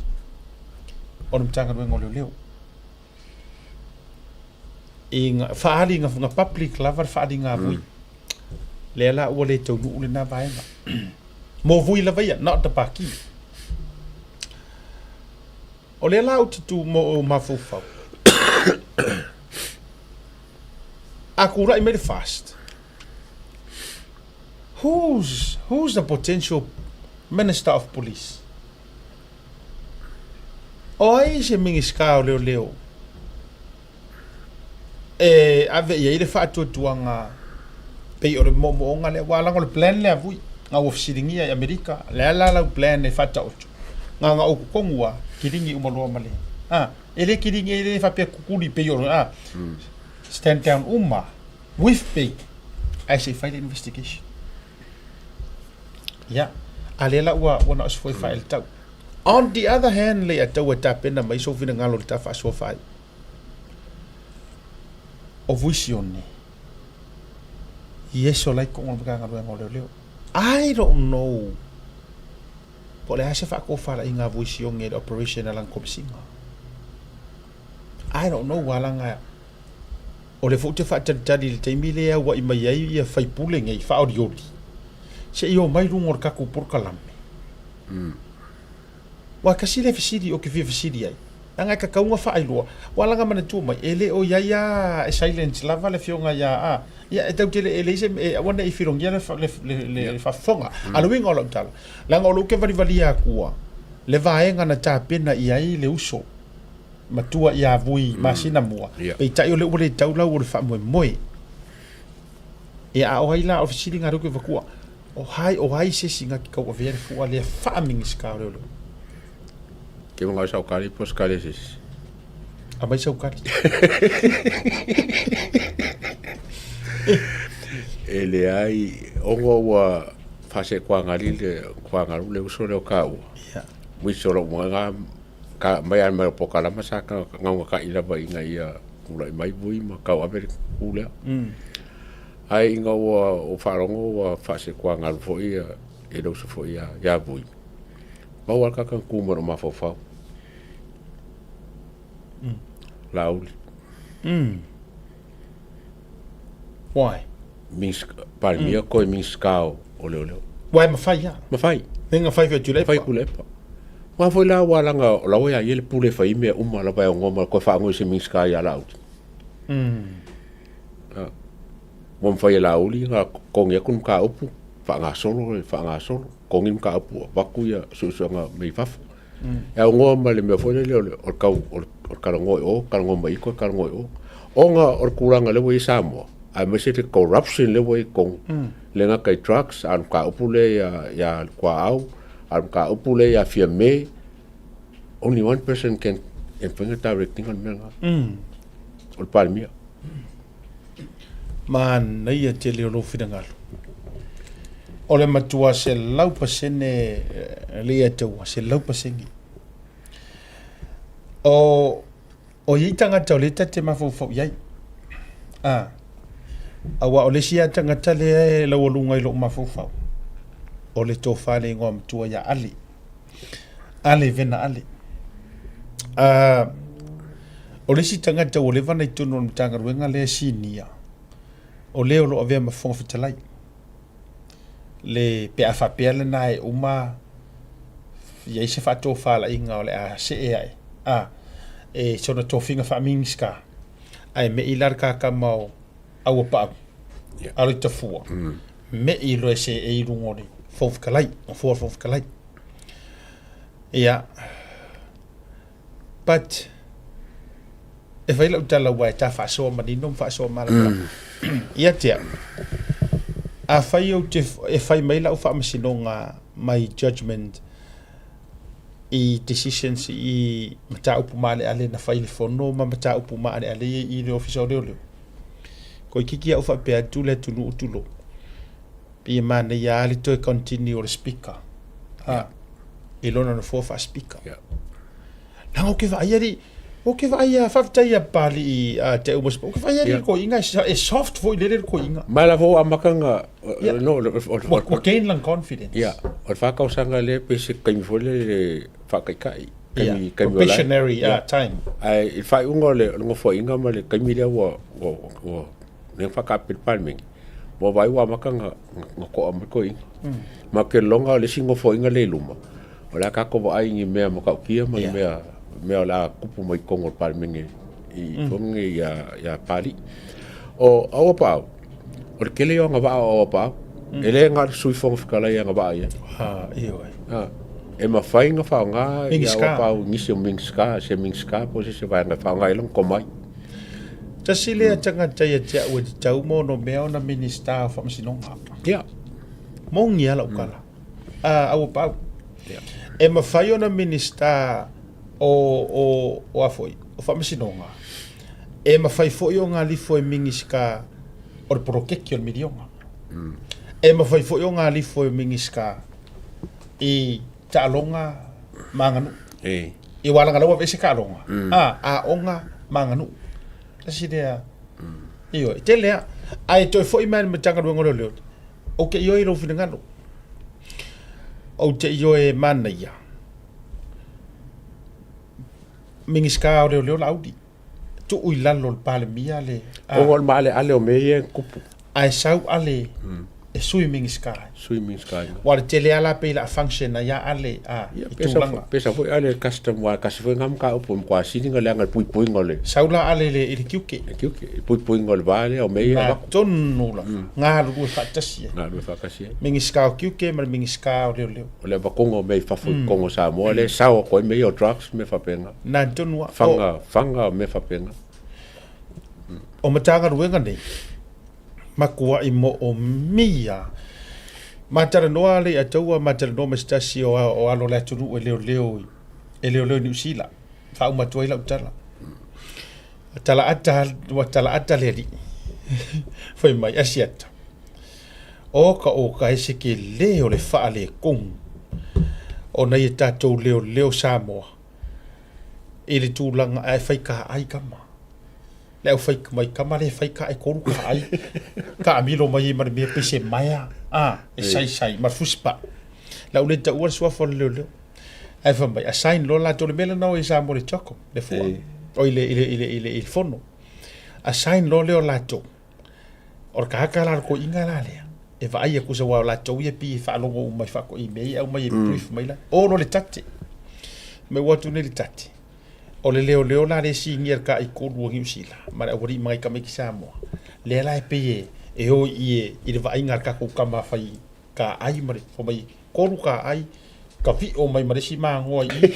o le Matagaluega o Leoleo. I nga faaaliga nga public lava le faaaliga a Vui. Lea la ua le taunuu lena vaega. Mo Vui lava ia, not the Paki. O lea la ou te tu mo ou mafaufau. A kuraʻi mai le fast. Who's, who's the potential Minister of Police? O ai se Minisita o Leoleo e ave i ai le faatuatuaga pei o le moomooga lea, aua leaga o le plan lea a Vui, na ua fesiligia i Amerika, le a la lau plan e faataoto? Na ona ou totonu lava, kiligi uma loa ma le, a, e le kiligi, e le faapea kukuli pei o le, a, stand down uma with pay, ae se i fai le investigation. Ia, a lea la ua, ua na o se foe faaeletau. On the other hand, le atau e tapena mai sou finagalo i le ta faasoa faaiu. O Vui Sione, Iesu o la e i totonu o le Matagaluega o Leoleo. I don't know po o le a se faatofalaiga a Vui Sione i le operation a lana Komesina. I don't know aua leaga o lea foi ou te faatalitali i le taimi lea e aua'i mai ai ia faipule nei faaolioli se i omai i luga o le tatou polokalame. Aua e tasi lea fesili ou te fia fesili ai. Leaga e tatau ona faailoa, ua ala ona manatua mai, e le o i ai lava e silence lava le afioga ia a, ia e tatou te le, e leai se, e aua ne i filogia le, le, le, le faafofoga. A o le uiga o lau tala, leaga o lea ou te valivalia atua le vaega na tapena i ai le uso matua ia Vui masina mua, peitai o lea ua le tau lau o le faamoemoe. Ia a o ai la, o le fesiliga lea ou te avatua, O hai, o ai se isi na te tauavea le fua lea faa-Minisita o Leoleo? Ke mga sau kali po skali se isi. Aumai sau kali. E leai, ona ua faasekoagali le koagalu le uso lea o taua. Ia. Which o lou magaga ka mai a mai o pokalama sa ka gaugata'i lava ina ia tulai mai vui ma tauave le ku lea. Ae ina ua ou faalogo ua faasekoagalu foi ia i le uso foi ia ia Vui, pau lava le tagata na tu mai i lou mafaufau. Laauli. Why? Palemia koe Minisita o Leoleo. Uae mafai a. Mafai. Lenga fai fai Tuilaepa. Mafai Tuilaepa. Aua foi la ua laga o la ua ia ia le pule e fai mea uma lava e aunoa ma toe faanoi se Minisita ia Laauli. Ua mafai e Laauli ona totogi atu le mataupu, faagasolo le faagasolo, totogi le mataupu avatu ia suesuega mai fafo. E aunoa ma le mea foi lele o le tau o le talanoa i o, talanoa mai i toe talanoa i o. Ona o le tulaga lea ua i ai Samoa, aemaise le corruption lea ua i totonu, e le gata i drugs, a o le mataupu lea ia Tuaau, a o le mataupu lea ia Fiame, only one person can e mafai ona direct ina le mea lena, o le Palemia. Manaia tele o lou finagalo. O le matua 100% le ia taua, 100%. O, o iai tagata o lea ta te mafaufau i ai. A, aua o le isi lava tagata lea e laualuga i lou mafaufau, o le tofa le igoa matua ia Ale. Ale Vena Ale. A, o le isi tagata ua leva ona i totonu o le Matagaluega lea e sinia, o le o lo o avea ma Fofoga Fetalai. Le, pe a faapea lena e uma i ai se faatofalaiga o le a see ae, a, e sona tofiga faa-Minisita, ae me'i la le kakama o Auapaau, alo i Tafua, me'i loa e seei i luga o le Fofoga Fetalai, nofoa o le Fofoga Fetalai. Ia, but, e fai lau tala aua e ta faasoa manino ma faasoa malamalama. Ia te au, afai ou te, e fai mai lau faamasinoga my judgement i decisions i mataupu maaleale na fai i le fono ma mataupu maaleale ia i le Ofisa o Leoleo, toeitiiti au faapea atu le atunuu tulou, pei e manaia lava le toe continue o le Speaker ha, i lona nofoa faa-Speaker. Leaga ou te vaai alii, ou te vaai a, faafetai ia Papalii a te au ou te vaai alii le toeaina e soft foi lele le toeaina. Ma la foi ua amata ona no ua gain lana confidence. Ia, o le fa tausaga lea pei se taimi foi lele faataitai. Taimi, taimi probationary time. Ae i le faaiuga o le nofoaiga ma le taimi lea ua ua ua lea na faataape le Palemene, ua vaai ua amata ona to'a mai toeaiina. Ma ou te lagona o le isi nofoaiga lea i luma, o le a tatou vaai i ni mea matautia ma ni mea mea o le a tupu mai totonu o le Palemene i totonu nei ia ia Papalii. O Auapaau, o le tele ia o agavaa o Auapaau. E le na o le Sui Fofoga Fetalai e agavaa i ai. Ioe. E mafai ona faaaoga ia Auapaau i nisi o Minisita, se Minisita po o se isi vaega e faaaoga ai lona tomai. Tasi lea tagata ia te au e tatau ma ono mea ona Minisita o Faamasinoga. Ia. Moni lava lau tala. Auapaau. E mafai ona Minisita o, o, o a foi, o Faamasinoga, e mafai foi ona alifo e Minisita o le poloketi o le miliona. E mafai foi ona alifo e Minisita i taaloga ma aganuu. I aua leaga la ua aveese taaloga, a, aoga ma aganuu. Tasi lea, ioe, e tele lava. Ae toe foi mai i le Matagaluega o Leoleo, ou te ioe i lou finagalo. Ou te ioe e manaia. Minisita o Leoleo Laauli, tuu i lalo o le Palemia le... Ona o le maaleale o mea ia e tupu. Ae sau Ale e E sui Minisita ai. Sui Minisita ai. Aua o le tele lava la pei o le a function ai lava Ale a, Ia, i pesa tulaga. Pesa foi Ale le custom aua e tasi foi lena mataupu e matua sili ona leaga i le puipuiga o le. Sau la Ale i le tiute. Le tiute, i le puipuiga o le va lea o mea ia e Na avatu. tonu lava, galulue faatasi ai. Galulue faatasi ai. Minisita o Tiute ma le Minisita o Leoleo. O le avatoga o mea i fafo i totonu o Samoa lea e sao atu ai mea ia o drugs ma mea faapena. Na tonu lava. Faga, faga ma mea faapena. O Matagaluega nei, matuai moomia. Ma talanoa le Ataua ma talanoa ma se tasi o, o alo o le atunuu e leoleo e leoleo i Niu Sila. Faauma atu ai lau tala. Talaata, ua talaata le alii. Fai mai, Asiata, oka oka e se kelē o le faaletonu ona ia tatou leoleo Samoa i le tulaga ae fai kaai kama. Le au fai mai kama le fai ka e kolu kaai. Kaamilo mai ai ma le mea pei se maea, a, e saisai ma le fusipa. Lau le taua le suafa o le leoleo. Ae fai mai, assign loa latou le mea lena o i Samoa i le CHOGM, le fua, o i le, i le, i le, i le, i le fono. Assign loa lea o latou. O le tagata la o le toeaina la lea, e vaai atu aua o latou ia pei e faalogo uma i faatoai mea ia e aumai e brief mai la. O loa le tate. Mai ua atu nei le tate. O le leoleo la lea e sinia i le taitolu o Niu Sila ma le aualii ma nai tamaiti Samoa, lea la e pei e, e o i e, i le vaaiga a le tatou tama fai taai ma le fai mai tolu taai ka vio mai ma le isi magoa i i.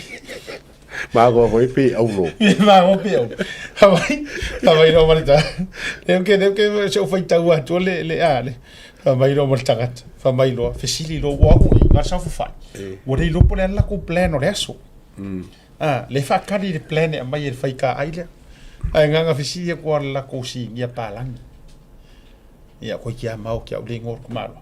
Magoa foi pe aulo. Magoa pe aulo. Fai mai, fai mai loa ma le tagata. Lea ke, lea ke se o faitau atu le, le, a, le. Fai mai loa ma le tagata. Fai mai loa, fesili loa, ua au i, na saofafai. Ua le iloa po o le a le latou plan o le aso. A, le faatali le plan e aumai e le faitaai lea. Ae na ona fesili atu lava i le latou sinia palagi. Ia, koe ki a mao ki au le ingoa o le tamaloa.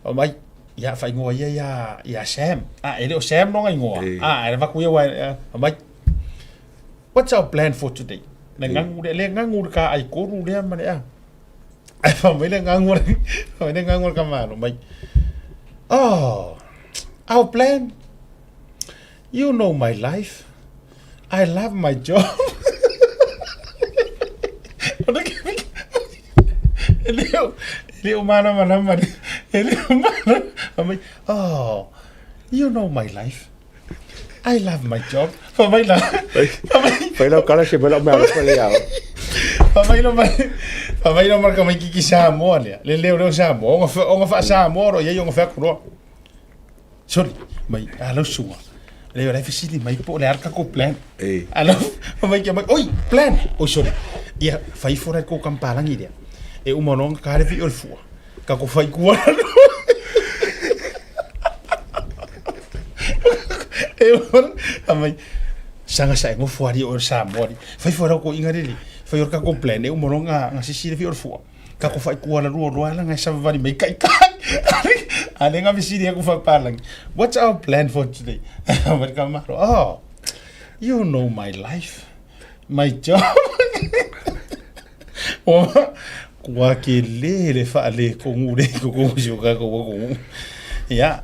Fai mai, ia, faaigoa ia ia, ia Sam. A, e le o Sam lona igoa. A, e avatu ia, ua, fai mai, what's our plan for today? Le gagu lea, le gagu le kaai kolu lea ma le a. Ae fai mai le gagu a le, fai mai le gagu a le tamaloa mai, oh, our plan? You know my life. I love my job. E le o, e le o malamalama le, e le o malamalama mai, oh, you know my life. I love my job. Fai mai la, fai mai, Fai lau kala se mai lau mea alofa le iao. fai mai lo mai, fai mai lo mai ka mai kiki Samoa lea, le leo leo Samoa, ona, ona faa-Samoa ro iai ona wheako roa. Soli, mai, a lau susuga, leai o la e fesili mai po o le a le tatou plan. A lau, fai mai kia mai, oi, plan! Oi sole, ia, fai ifo la i le kou kamupalagi lea, e uma loa ona ta le vii o le fua, tatou fai tua lalo. E uma, fai mai, saga sa e nofo alii oe o le Samoa alii, fai ifo e lau toeaina le alii, fai o le tatou plan, e uma loa ona sisi le vii o le fua. Ka ko whai kuala rua roa la ngai savavali mai kai kai. A le nga fesili aku whapalangi. What's our plan for today? Mai ka maro. Oh, you know my life, my job. Ua kua ke le le wha le kongu le ko si o ka ko ko. Ia.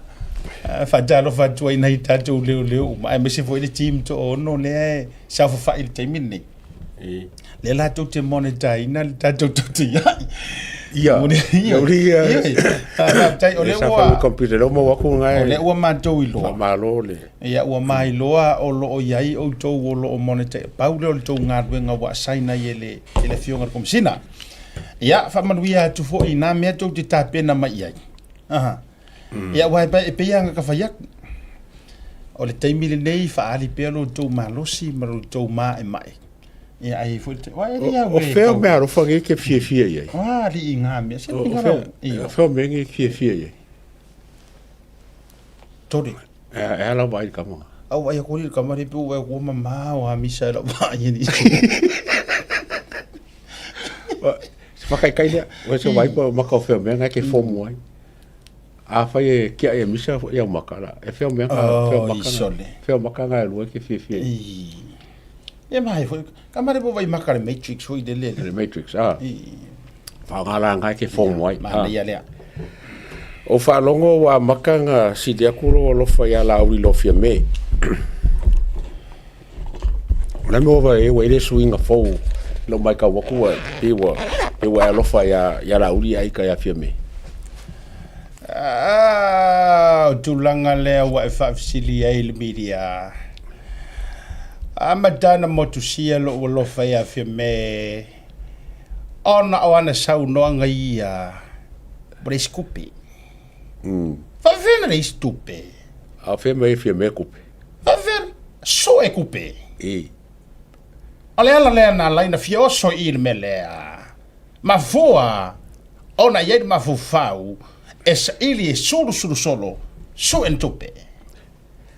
Faatalofa atu ai nai tatou leoleo uma aemaise foi le team toaono lea e saofafai i le taimi lenei. Lea latou te monitor-ina le tatou tautiai. Ia, Ia, ia, faafetai, o lea ua computer lea ua maua atu O lea ua matou iloa. Faamalo le. Ia, ua mailoa o lo o i ai outou o lo o monitor, pau lea o le tou galuega ua assign ai e le e le Afioga i le Komesina. Ia, faamanuia atu foi i na mea tou te tapena mai i ai. Aha. Ia, aua e pei lava ona ta fai atu, o le taimi lenei faaali pea lo outou malosi ma lo outou maemae. Ia, ai foi le taimi, e le au O fea o meaalofa nei e te fiafia i ai? O alii ngā mea, se O fea o mea nei e te fiafia i ai? Tore. E a lau vaai i le kama? Au vaai atu i le kama le pe ua ua mamao a misa e lau vaai e nisi. Se whakaikai lea, o se vai pa maka o fea mea ngai ke fomu ai. Afai e kiaʻi e misa i au maka la, e fea o mea nga, fea o Oh, maka i sole. fea o maka nga e lua e ke fiafia i. I. E mahe foi, ka mare po vai maka le Matrix foi le le. Le Matrix, ah. I. Whaonga la ngai ke fomu ai. Manaia lea. O faalogo ua amata na sili atu lou alofa ia Laauli Lofia Me. O le a le mea ua vaai ai ua i ai le suiga fou i lou matau atu ua pei ua pei ua e alofa ia ia Laauli ae ita ia Fiame. Ah, o tulaga lea ua e faafesili ai i le media. Amata ona motusia lou alofa ia Fiame ona o ana saunoaga ia ua leai se tupe. Mm. Faafefea na leai se tupe? A o fea mai e Fiame kupe? Faafefea sue kupe? I. O le ala lea na ala ai na fia oso i i le mea lea. Mafua ona i ai le mafaufau e saili e sulusulu solo sue ni tupe.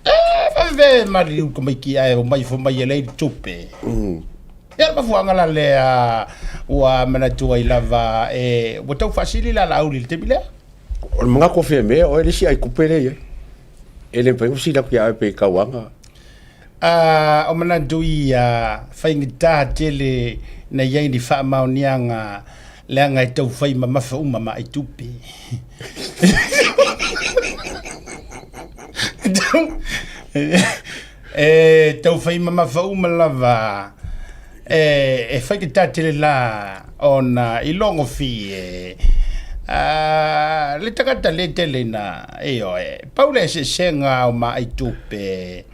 E faafefea e maliliu tamaiti ae omai fai mai e leai ni tupe. Ia o le mafuaaga la lea ua manatu ai lava e ua tau faasili la Laauli i le taimi lea. O le manatu o Fiamē oe le isi aitupe lea e i ai. E le mafai ona fesili atu ia oe pe i tauaga. A o manatu ia faigata tele na i ai ni faamaoniaga leaga e tau fai mamafa uma ma ai tupe. E tau fai mamafa uma lava e, e faigata tele la ona i logofie a le tagata le tele ina ioe pau le eseesega o ma ai tupe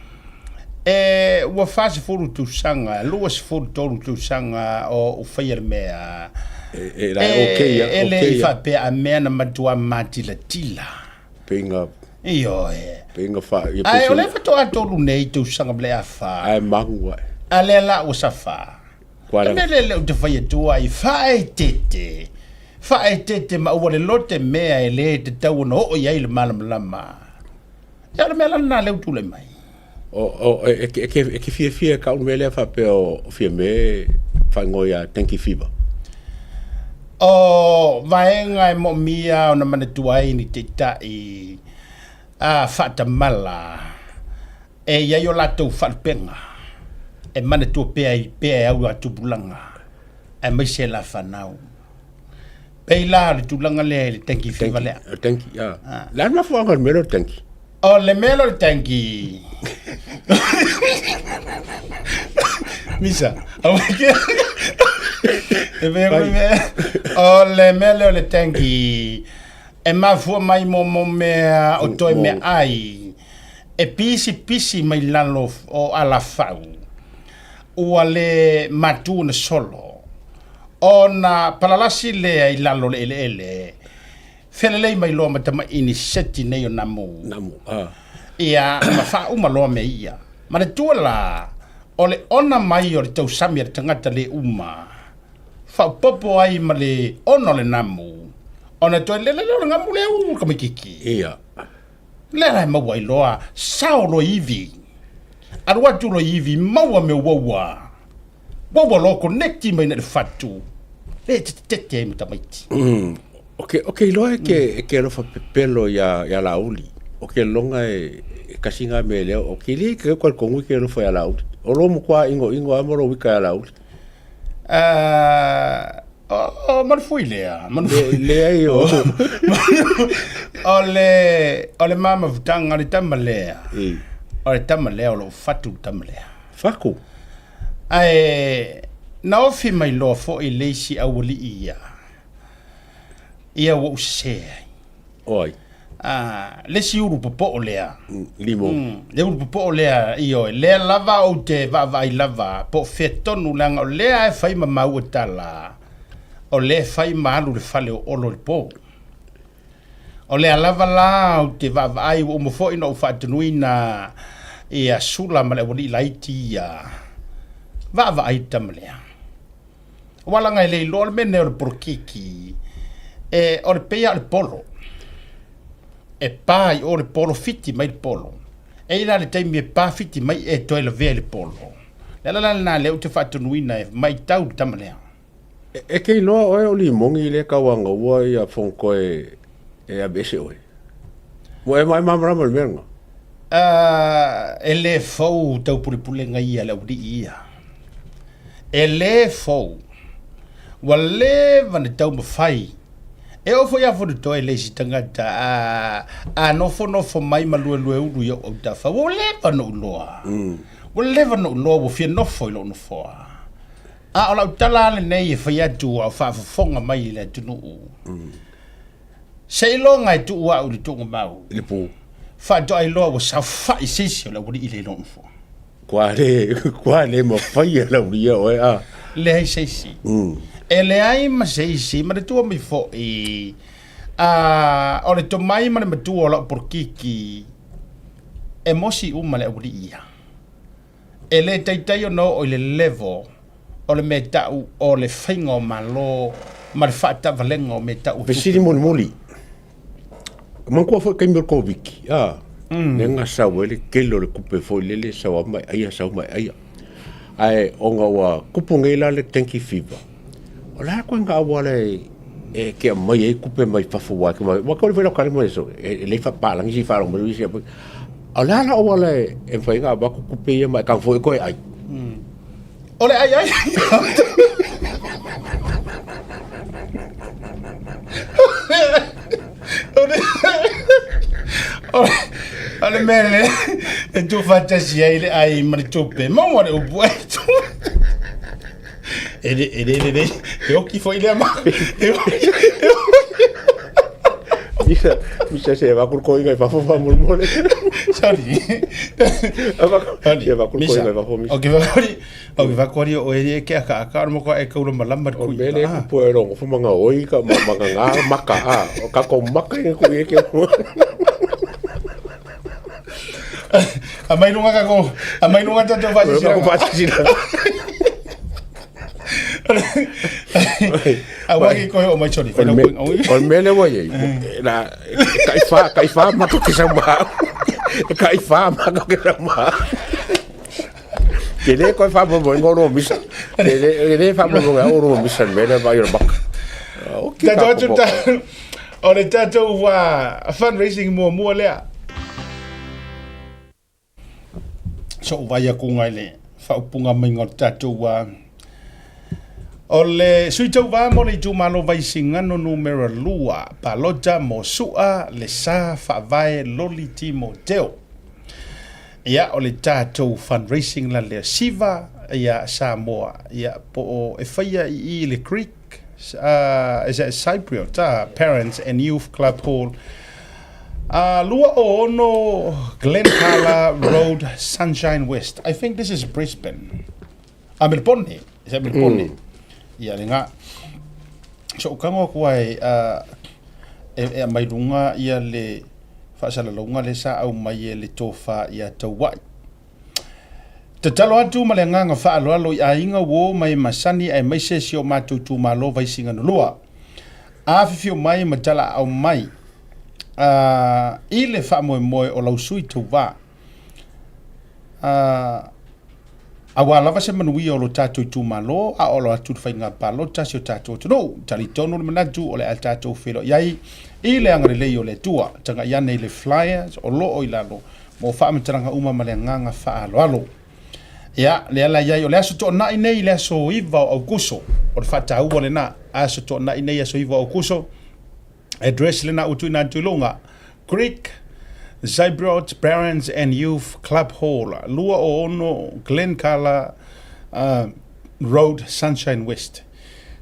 E, ua 40 tausaga, 23 tausaga o ou faia le mea. E, e, la, e, okay, ia, e le okay, i faapea a mea na matua matilatila. Peinga. Ioe. Peinga fa. Ia, Ae o le faatoa tolu nei tausaga ma le afa. Ae magu ai. A lea la ua safa. Kuala. Le mea lea ou te fai atu ai, faaeteete. Faaeteete ma aua le lote mea e le tatau ona oo i ai le malamalama. Ia o le mea la lena lea ua tulai mai. O, o, e, e, e, e ke fiafia e kau mea lea faapea o, o Fiamē faaigoa ia Dengue Fever. O vaega e moomia ona manatua ai ni taitai a faatamala e i ai o latou faalupega e manatua pea ai pea e au a tupulaga aemaise la fanau. Pei la o le tulaga lea i le dengue fever lea. O dengue, ia. Le a le mafuaaga o le mea lea o le dengue? O le mea lea o le dengue. Misa. O le mea lea o le dengue e mafua mai mo mo mea o toe meaai e pisipisi mai lalo o alafau ua le matu ona solo Ona palalasi lea i lalo o le eleele, felelei mai loa ma tamaini seti nei o namu. Namu, a. Ia, ma faauma loa mea ia. Manatua la, o le ona mai o le tausami a le tagata le uma, faaopoopo ai ma le ona o le namu, ona toe lele lea o le gamu lea ulu le tamaititi. Ia. Lea la e maua ai loa, sao loa ivi. Alu atu loa ivi, maua mea uaua. Ua ua loa connect mai na le fatu. Le te tete ai ma tamaiti. Mm. O ke, o ke iloa e ke, e ke alofa pepelo ia, ia Laauli. O ke loga e, e kasi ngā mea lea. O ke le ke kwa kongu ke alofa ia Laauli. O lo mo kwa ingo ingo a mo lo wika ia Laauli. Uh, o, o manufui lea. Manufui. Le, le ai o. O le, o le mama futanga le tama lea. I. O le tama lea o lo fatu le tama lea. Faku. Ae na ofi mai loa foi le isi aualii ia, ia ua ou sesē ai. O ai? A, le isi ulu popoo lea. Limo. Mm, le ulu popoo lea, ioe, lea lava ou te vaavaai lava, po o fea tonu, leaga o lea e fai ma maua tala, o lea e fai ma alu i le fale o Olo i le po. O lea lava la ou te vaavaai ua uma foi ona ou faatonuina ia Sula ma le aualii laiti ia. Vaavaai le tama lea. Aua leaga e le iloa le mea lenei o le polokiki, e, o le pei lava o le polo. E pa i o le polo, fiti mai le polo. E i ai la le taimi e pa fiti mai e toe lavea i le polo. O le ala la lena lea ou te faatonuina e matau le tama lea. E ke iloa oe o Limogi lea tauagaua ia Fonotoe e aveese oe. Ua e malamalama i le mea lena? E le fou taupulepulega ia a le aualii ia. E le fou. Ua leva ona taumafai. E oo foi ia Fonotoe le isi tagata a, a nofonofo mai ma luelueulu i ou autafa, ua leva ona ou iloa. Ua leva ona ou iloa ua fia nofo i lou nofoa. A o lau tala lava lenei e fai atu a o faafofoga mai le atunuu. Seiloga e tuu au i le tuugamau. I le pu. Faatoa iloa ua saofai se isi o le aualii lea i lou nofoa. Kua le, kua le mafai e le aualii ia oe a. Leai se isi. E leai ma se isi, manatua mai foi, a, o le tomai ma le matua o lau polokiki, e mosi uma le aualii ia. E le taitai ona oo i le level o le mea tau o le faiga o Malo ma le faatavalega o mea tau o tupe. Fesili mulimuli, manatua foi taimi o le Koviti, a, lea na sau ai le tele o le tupe foi lele sau lava ma e aia sau ma e aia. Ae ona ua tupu nei la le dengue fever, o le a le ituaiga auala e te aumai ai tupe mai fafo aua e te vaai, aua e tau le mai e lelei faapapalagi se i faalogo mai isi. O le a le auala e mafai ai ona avatu tupe ia ma e tago foi e toe ai? O le ai ai. O le mea lea e tuufaatasi ai le ai ma le tupe, maua le upu ai. E le e le lelei, e oki foi lea ma. E oki. Misa, misa se avatu le koiga i fafo faamolemole. Sorry. Avatu, avatu le koiga i fafo misa. Ok, vakori, ok, vakori o e ke aka aka o mo e kaula malama O mea lea e kupu e rongo fo manga oi ka ma manga ngā maka a. O ka ko maka i ku e ke. A mai lunga ka ko, a mai lunga tatou faasisila. Ko faasisila. A wai ki koe o mai sorry. O le mea lea ua i ai, la, e taiwhā, taiwhā maka ke sau maha. E taiwhā maka ke sau maha. Ke le koe whamomoe ngō ro misa. Ke le, ke le whamomoe ngō ro misa le mea lea vai o le maka. Okay, Tatou atu ta, o le tatou fundraising muamua lea. So'u vaai akuga i le faaupuga maiga o le tatou O le Sui Tauva mo le Itumalo Vaisigano Numera 2, Palota mo Su'a le Sa Faavae Loli Timoteo. Ia, o le tatou fundraising la lea Siva ia Samoa, ia, po o e faia i i le Greek, uh, is that Cypriot, Parents and Youth Club Hall, 26 Glencala Road, Sunshine West. I think this is Brisbane. A Melbourne. Is that Melbourne? Ia, le ngā. So, kango aku ai, e, e mai lunga ia le faasalalauga le sa au mai e le tofa ia tauai. Tatalo atu ma le agaga faaaloalo i aiga uo mai masani aemaise si o matou itumalo Vaisigano 2. Afifio mai ma talaaao mai a i le faamoemoe o lau sui tauva a aua lava se manuia o lo tatou itumalo a o alo atu le faiga palota si o tatou atunuu. Talitonu le manatu o le a tatou feiloai ai i le agalelei o le Atua. Tagai ane i le flyers o lo o i lalo mo faamatalaga uma ma le agaga faaaloalo. Ia, lea la i ai, o le aso toonai nei i le aso 9 o Aukuso, o le faataua lena, aso toonai nei aso 9 o Aukuso, address lena ua tuuina atu i luga, Greek Cypriot Parents and Youth Club Hall, 26 Glencala uh, Road, Sunshine West.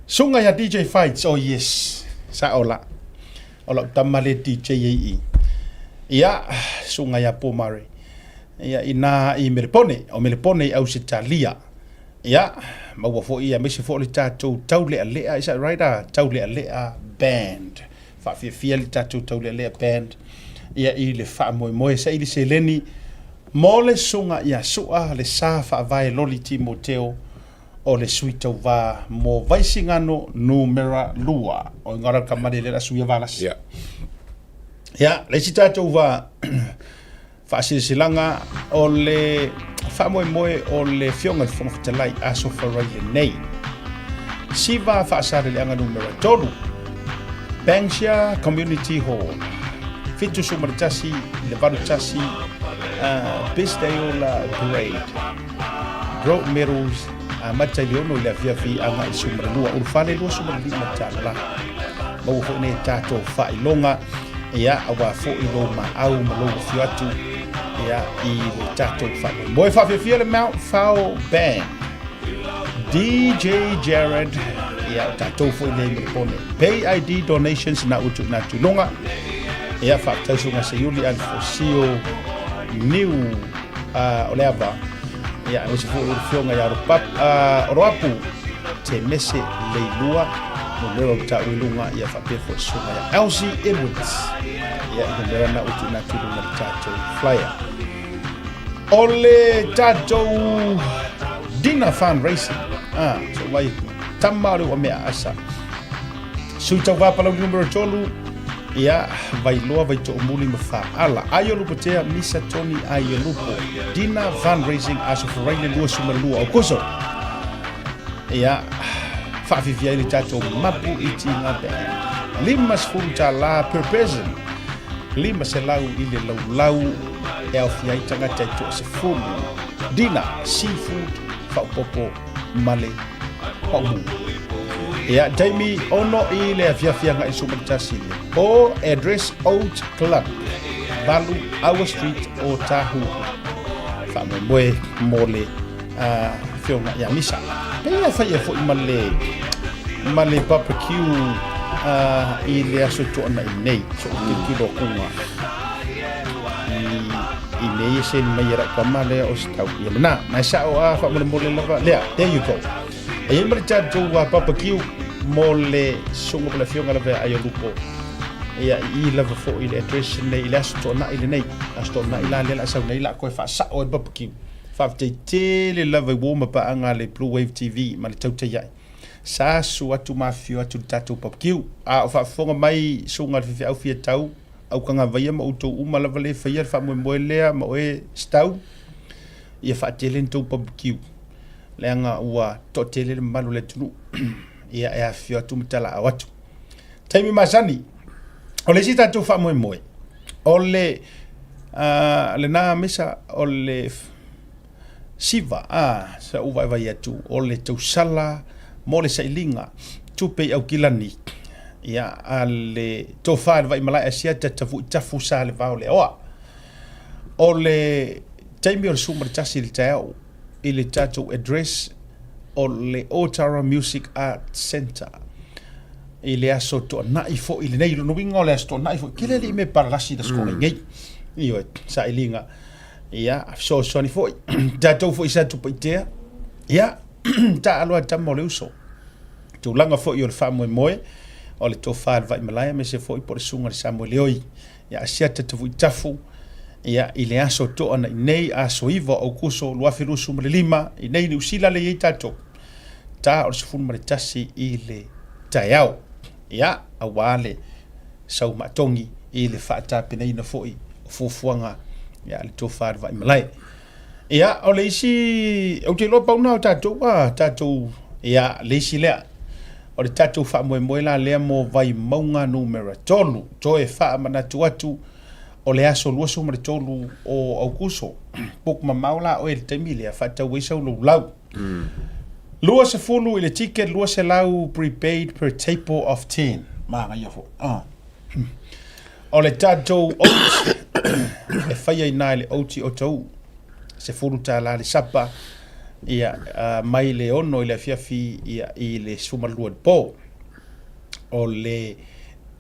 Suga ia DJ Fights, oh yes, sa'o la. O lau tama le DJ ai i. Ia, suga ia Paul Murray. Ia, inā i Melepone, o Melepone i Ausetalia. Ia, maua foi aemaise foi o le tatou Taulealea, is that right? Ah, Taulealea Band. Faafiafia le tatou Taulealea Band ia i le faamoemoe saili seleni mo le susuga ia Su'a le sa faavae Loli Timoteo o le sui tauva mo Vaisigano Numera 2. O ingoa la kamale le la suia valasi. Yeah. Ia, le isi tatou va Faasilasilaga o le faamoemoe o le Afioga i le Fofoga Fetalai Aso Faraile lenei. Siva Faasaleleaga Numera 3, Banksia Community Hall, 71 i le 81 uh, Bisdaiola Parade, Broadmeadows, amata i le 6 i le afiafi agai i le 12, ulufale 25 tala. Maua foi nei tatou faailoga ia aua foi lou maau ma lou afio atu ia i le tatou faamoemoe. Faafiafia le Mount Fowl Band, DJ Jared, Ia, o tatou foi nei ma le po nei. Pay ID donations na ua tuuina atu i luga. Ia, faafetai Susuga Seiuli Alefosio Niu o Leava. Ia, aemaise foi o le afioga ia Oroapu Temese Leilua, numera ua taua i luga, ia faapea foi Susuga ia Elsie Edwards. Ia, numera na ua tuuina atu i luga i le tatou flyer. O le tatou dinner fundraising. Ah, so vai tama o le ua mea asa. Sui tau Palauli numero 3, ia, Vailoa, Vaitoomuli ma Faala. Aio Lupotea, Misa Tony Aio Lupo. Dinner fundraising aso Faraile 22 Aukuso. Ia, faafifia ai le tatou Mapu Iti Ngā Band. $50 per person. 500 i le laulau e aofia ai tagata e toasefulu. Dinner, seafood, faaopoopo ma le paumu. Ia, taimi 6 i le afiafi agai 11 i le po, address Old Club, 8 Aua Street, Ōtāhuhu. Faamoemoe mo le afioga ia Misa. Pei e faia foi ma le ma le barbecue i le aso toanai nei, so o tilotilo akuga i mea ia seni mai e lau tama lea o se tau ia lena. Ma e sao a faamolemole lava, lea, there you go. E i ai ma le tatou barbecue mo le susuga po le afioga lava ia Aio Lupo. Ia, i i lava foi i le address nei i le aso toanai lenei. Aso toanai la lea o le a sau nei la koe faasao ai le barbecue. Faafetai tele lava i uo ma paaga a le Blue Wave TV ma le tautai ai. Sa susu atu ma afifio atu i le tatou barbecue. A o faafofoga mai susuga i le faifeau fia tau, aukagavaia ma outou uma lava le faia le faamoemoe lea ma oe Stau, ia faatele ni tou barbecue. Leaga ua toatele le mamalu o le atunuu. Ia e afifio atu ma talaau atu. Taimi masani, o le isi tatou faamoemoe, o le lena misa o le siva a sa ou vaivai atu o le tausala mo le sailiga tupe i Aukilani ia a le tofa i le Vaimalae Asiata Tavuitafu sa le vao le aoa. O le taimi o le 11 i le taeao i le tatou address o le Otara Music Art Centre i le aso toanai foi lenei. Lona uiga o le aso toanai foi, tele alii mea palalasi le aso toanai nei. Ioe, sailiga, ia, fesoasoani foi. Tatou foi sa Tupaitea, ia, taalo a tama o le uso. Tulaga foi o le faamoemoe, o le tofa i le Vaimalae, aemaise foi po o le susuga i le Samoeleoi. Ia Asiata Tavuitafu, ia, i le aso toanai nei, aso 9 o Aukuso 2025, i nei Niu Sila lea e i ai tatou. Ta o le 11 i le taeao. Ia, aua le sau maatogi i le faatapenaina foi o fuafuaga ia le tofa le Vaimalae. Ia, o le isi, ou te iloa pau na o tatou, a tatou, ia, le isi lea, o le tatou faamoemoe la lea mo Vaimauga numera 3, toe faamanatu atu, o le aso 23 o Aukuso, book mamao la oe i le taimi lea, faatau ai sau laulau. 20 i le ticket, 200 prepaid per table of 10. Manaia foi. Ah. O le tatou oats, e faia i ina i le oats o tou, $10 le sapa, ia, uh, mai le 6 i le afiafi ia, i le 12 i le po. O le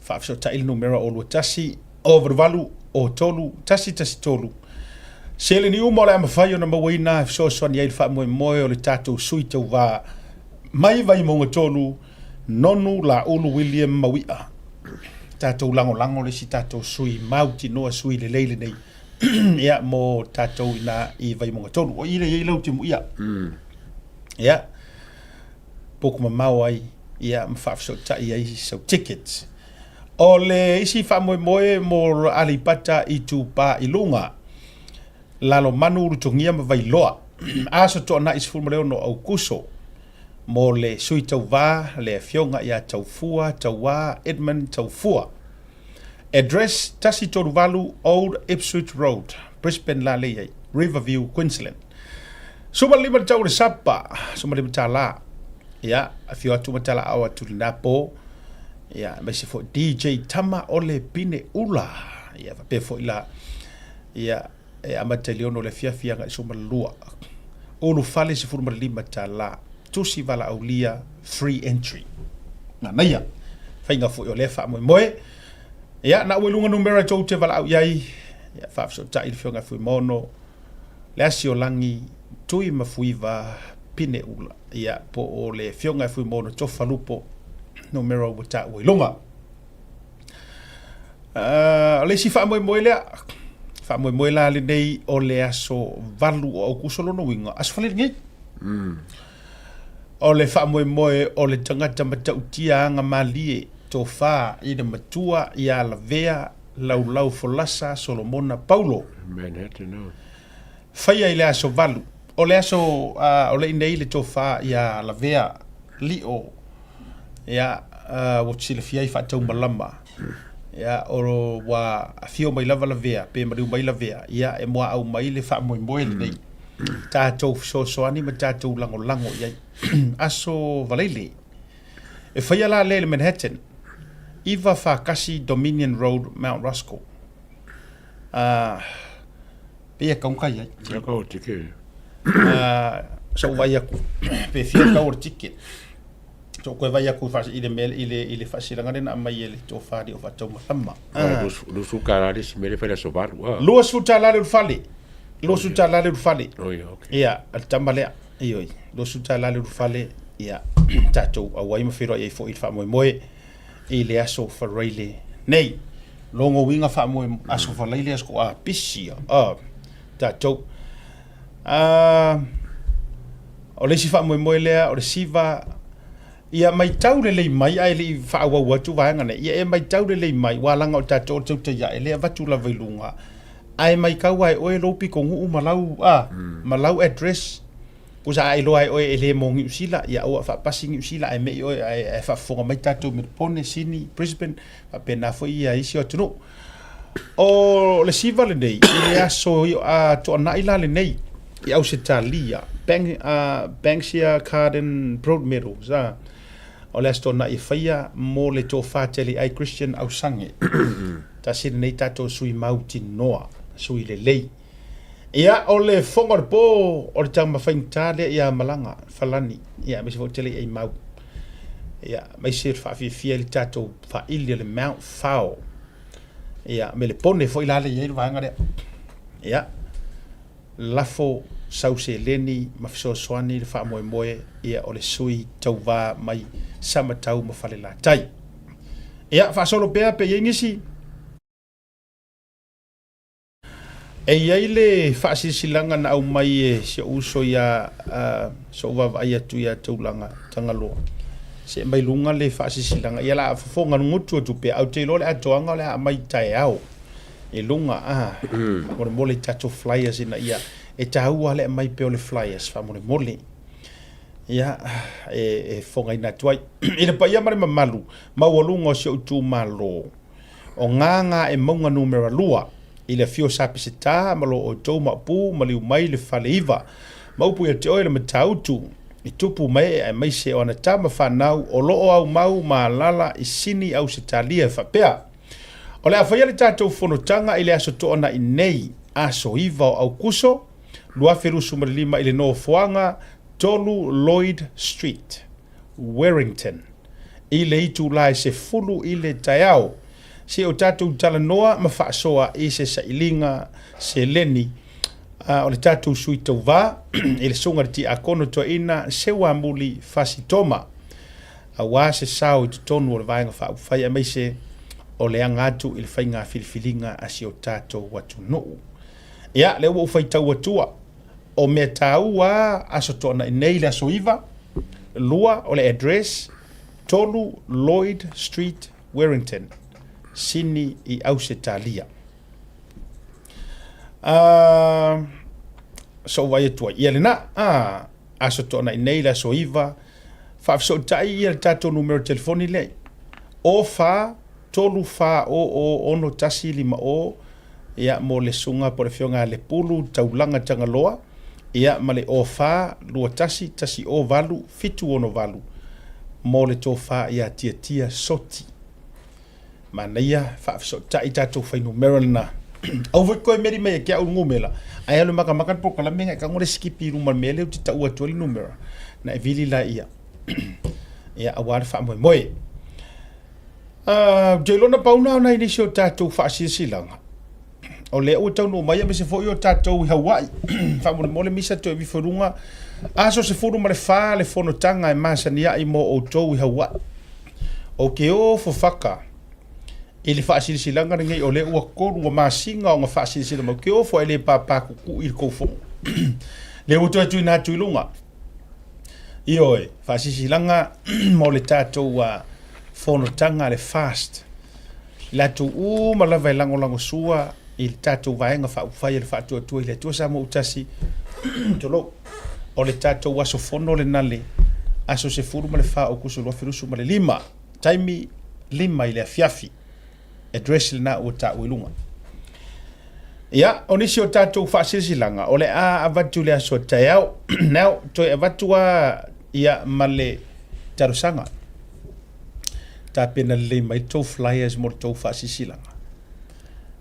faafesootai le numera o 21 o 88 o 3 1 1 3. Seleni uma o le a mafai ona mauaina e fesoasoani ai le faamoemoe o le tatou sui tauva mai Vaimauga 3, Nonu Laulu William Maui'a. Tatou lagolago le isi tatou sui mautinoa sui lelei lenei ia mo tatou ina i Vaimauga 3. O i le i ai lau timuia. Ia, puku mamao ai ia ma faafesootai ai sau tickets. O le isi faamoemoe mo Aleipata Itupa i Luga, Lalomanu, Ulutogia ma Vailoa, Aso Toanai 16 Aukuso, mo le Sui Tauva le Afioga ia Taufua Tauā Edmund Taufua. Address, 138 Old Ipswich Road, Brisbane la lea i ai, Riverview, Queensland. 15 le tau o le sapa, $15. Ia, afio atu ma talaao atu i lena po. Ia, aemaise foi DJ Tama o le Pine Ula. Ia, faapea foi la, ia, e amata i le 6 o le afiafi agai 12. Ulufale $15. Tusi Valaaulia Free Entry. Manaia faiga foi o lea faamoemoe. Ia, na ua i luga numera tou te valaau i ai, ia, faafesootai le Afioga ia Fuimaono, Leasiolagi, Tui ma Fuiva, Pineula, ia, po o le Afioga ia Fuimaono Tofa Lupo, numera ua taua i luga. Uh, o le isi faamoemoe lea, faamoemoe la lenei o le aso 8 o Aukuso lona uiga, aso Faraile nei. O le faamoemoe o le tagata matautia aga malie tofa i le matua ia Lavea Laulau Folasa Solomona Paulo. Manhattan, no. Faia i le aso 8. O le aso uh, o le inei le tofa ia Lavea Lio ia uh, ua silafia ai faataumalama ia o ua afio mai lava Lavea pe maliu mai Lavea ia e muaau mai le faamoemoe lenei tatou fesoasoani ma tatou lagolago i ai. Aso Valeile e faia la lea i le Manhattan 941 Dominion Road Mount Roskill. Uh, pei e kaunga i ai. Ia kau tike. Uh, sa ou vai aku pe fia kau o le ticket. So koe vai aku i le mea i le i le faasilaga lea na aumai e le tofa alii o Faataumalama. Ah. $20 le isi mea lea fai le aso 8. Ah. $20 le ulufale. $20 le ulufale. Oh, yeah, okay. Ia, a le tama lea. Ioe, $20 le ulufale. Ia, tatou auai ma feiloai ai foi i le faamoemoe i le aso Faraile nei. Logo uiga faamoe aso Faraile aso ko apisi. Ah, tatou. A, o le isi faamoemoe lea, o le siva, ia maitau lelei mai, ae le i faaauau atu vaega nei, ia e maitau lelei mai, ua laga o tatou o le tautai ae, lea avatu lava i luga, ae maitau lava e oe lou pitonuu ma lau, a, ma lau address, tusa a iloa e oe e le mo Niu Sila, ia aua faapasi Niu Sila ae mei oe ae, ae faafofoga mai tatou i Melipone, Sini, Brisbane, faapena foi ia isi o atunuu. O le siva lenei, i le aso a Toanai la lenei, i Ausetalia, Bang, uh, Banksia Carden Broadmeadows, uh, o le aso Toanai e faia mo le tofa tele ai Christian Ausange. Tasi lenei tatou sui mautinoa, sui lelei. Ia, o le foga o le pō o le tama faigata lea ia Malaga, Falani, ia, aemaise foi tele i mau. Ia, aemaise le faafiafia i le tatou faaili o le Mount Fao. Ia, me le pone foi la le i ai le vaega lea. Ia, lafo sau seleni ma fesoasoani le faamoemoe ia o le sui tauvā mai Samatau ma Falelatai. Ia, faasolo pea pe i ai nisi. E i ai le faasilasilaga na aumai e si ou uso ia so'u vaavaai atu ia Taulaga Tagaloa. Se aumai luga le faasilasilaga ia la fofoga gutu atu pea ae ou te iloa le atoaga o le a aumai taeao i luga a faamolemole i tatou flyers ina ia e taua le aumai pea o le flyers faamolemole. Ia e fofogaina atu ai i le paia ma le mamalu maualuga o si ou itumalo. O Gagaemauga numera 2, i le afio o Sa Peseta ma lo outou maopu maliu mai le Faleiva, ma upu ia te oe le Matautu, i tupu mae aemaise o ana tama fanau o lo o aumau ma alala i Sini Ausetalia e faapea, O le a faia le tatou fonotaga i le aso Toanai nei, aso 9 o Aukuso, 2025 i le nofoaga 3 Lloyd Street, Werrington, i le itula e 10 i le taeao. Se o tatou talanoa ma faasoa i se sailiga seleni a o le tatou sui tauva i le susuga i le Tiakono Toeaina Seuamuli Fasi Toma aua se sao i totonu o le Vaega Faaupufai aemaise o le aga atu i le faiga filifiliga a si o tatou atunuu. Ia, lea ua ou faitau atua, o mea taua aso Toanai nei le aso 9, 2 o le address, 3 Lloyd Street, Werrington, Sini i Ausetalia. Uh, so vai atu ai. Ia lena, ah, aso Toanai nei le aso 9, faafesootai ia le tatou numero telefoni lea. O 4 3 4 o o 6 1 5 o ia mo le susuga po o le afioga ia Lepulu Taulaga Tagaloa, ia ma le 04 21 10 8 7 6 8 mo le tofa ia Tiatia Soti. Manaia faafesootai tatou fuainumera lena. Aua foi toe meri mai e ke au le numera, ae alu e makamaka le polokalame na e tago le sikipi i luma o le mea lea ou te tau atu ai le numera, na e vili laia, ia aua le faamoemoe. Ou te iloa na pau na o nai nisi o tatou faasilasilaga, o lea ua taunuu mai aemaise foi o tatou i Hawaii. Faamolemole misa toe ifo i luga, aso 14 le fonotaga e masani ai mo outou i Hawaii. Ou te ofo faka i le faasilasilaga lenei o lea ua 3 masina ona faasilasila mai, ou te ofo ae le papakukui i le tou fono. Lea ua toe tuuina atu i luga. Ioe, faasilasilaga mo le tatou fonotaga a le FAST. I latou uma lava e lagolagosua i le tatou Vaega Faaupufai a le Faatuatua i le Atua Samoa Autasi, tulou, o le tatou aso fono lena le aso 14 Aokuso 2025, taimi 5 i le afiafi. Address lena ua taua i luga. Ia, o nisi o tatou faasilasilaga, o le a avatu i le aso taeao. Now, toe avatu lava ia ma le talosaga. Tapena lelei mai tou flyers mo le tou faasilasilaga.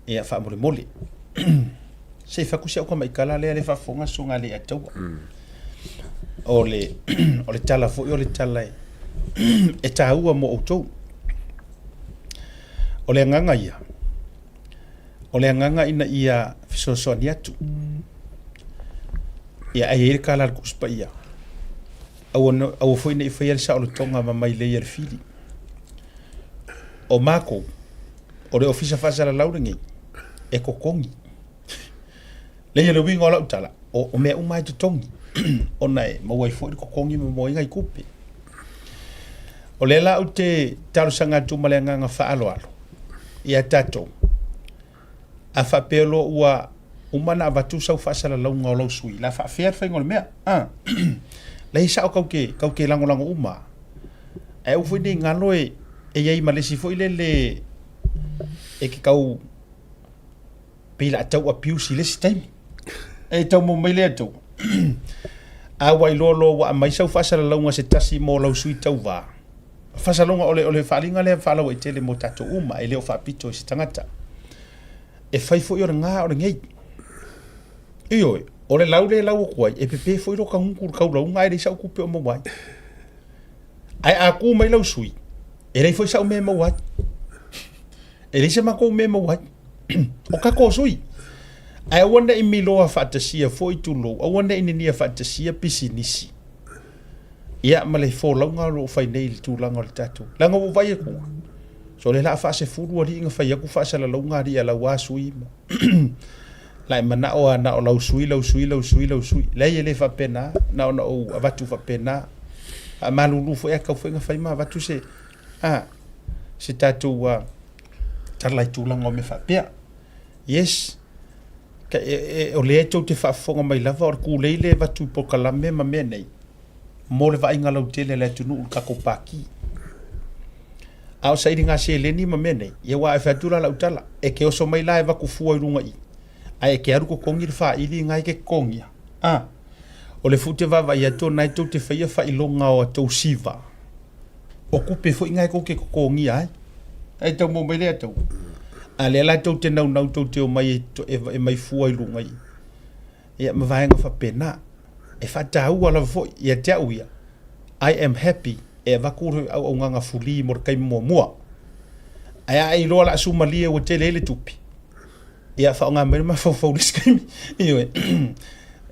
Ia, faamolemole. Se i fai atu si au tamaitala lea le faafofoga susuga a Leiataua. O le, o le tala foi o le tala e, e taua mo outou. O le agaga ia, o le agaga ina ia fesoasoani atu. Ia ae i ai le tala a le Tusi Paia, aua, no, aua foi ne i faia le saolotoga ma mailei a le fili. O makou, o le Ofisa Faasalalau lenei, e totogi. Leai, o le uiga o lau tala, o, o mea uma e totogi, ona e maua ai foi le totogi ma maua ai nai tupe. O lea la ou te talosaga atu ma le agaga faaaloalo ia tatou, a faapea loa ua uma ona avatu sau faasalalauga o lau sui, la faafea le faiga o le mea? A, leai sao kau te, kau te lagolago uma. Ae aua foi ne i galo e, e i ai ma le isi foi lele e te tau pei la tau abuse i le isi taimi. E tau mau mai lea tau. A ua iloa loa ua aumai sau faasalalauga se tasi mo lau sui tauva, faasalalauga o le, o le faaaliga lea faalauaitele mo tatou uma, e le o faapito i se tagata. E fai foi o lena o lenei. Ioe, o le lau lea e lau atu ai, e pepe foi lo tagutu i le taulauga ae leai sau tupe o maua ai. Ae a tu mai lau sui, e leai foi sau mea e maua ai. E leai se matou mea e maua ai. O tatou sui. Ae aua ne i miloa faatasia foi tulou, aua ne i ninia faatasia pisinisi. Ia ma le folauga o lo o fai nei i le tulaga o le tatou. Leaga ua ou vaai atu, so o lea o le a faasefulu alii na fai atu faasalalauga alii a lau a sui ma la e manao lava na o lau sui, lau sui, lau sui, lau sui. Leai e le faapena, na ona ou avatu faapena. Faamalulu foi a tatau foi ona fai ma avatu se, a, se tatou uh, tala i tulaga o mea faapea. Yes, ka, e, e, o lea tou te faafofoga mai lava o le kūlei lea e avatu i polokalame ma mea nei, mo le vaaiga lautele a le atunuu i le tatou Pāti. A o sailiga seleni ma mea nei, ia ua ae fai atu la lau tala, e te oso mai la e avatu fua i luga i i, ae e te alu totogi le faili na e te totogia. A, o le fu te vaavaai atu o na e tou te faia faailoga o a tou siva, o tupe foi na e tou te totogia ai. E tau maua mai lea tau. A lea la tou te naunau tou te omai e, e, e mai fua i luga i. Ia ma vaega faapena. E faataua lava foi ia te au ia. I am happy e avatu le auaunaga fuli mo le taimi muamua. Ae a e iloa la sumalie ua tele ai le tupe. Ia faaaoga mai le mafaufau i le isi taimi. Ioe.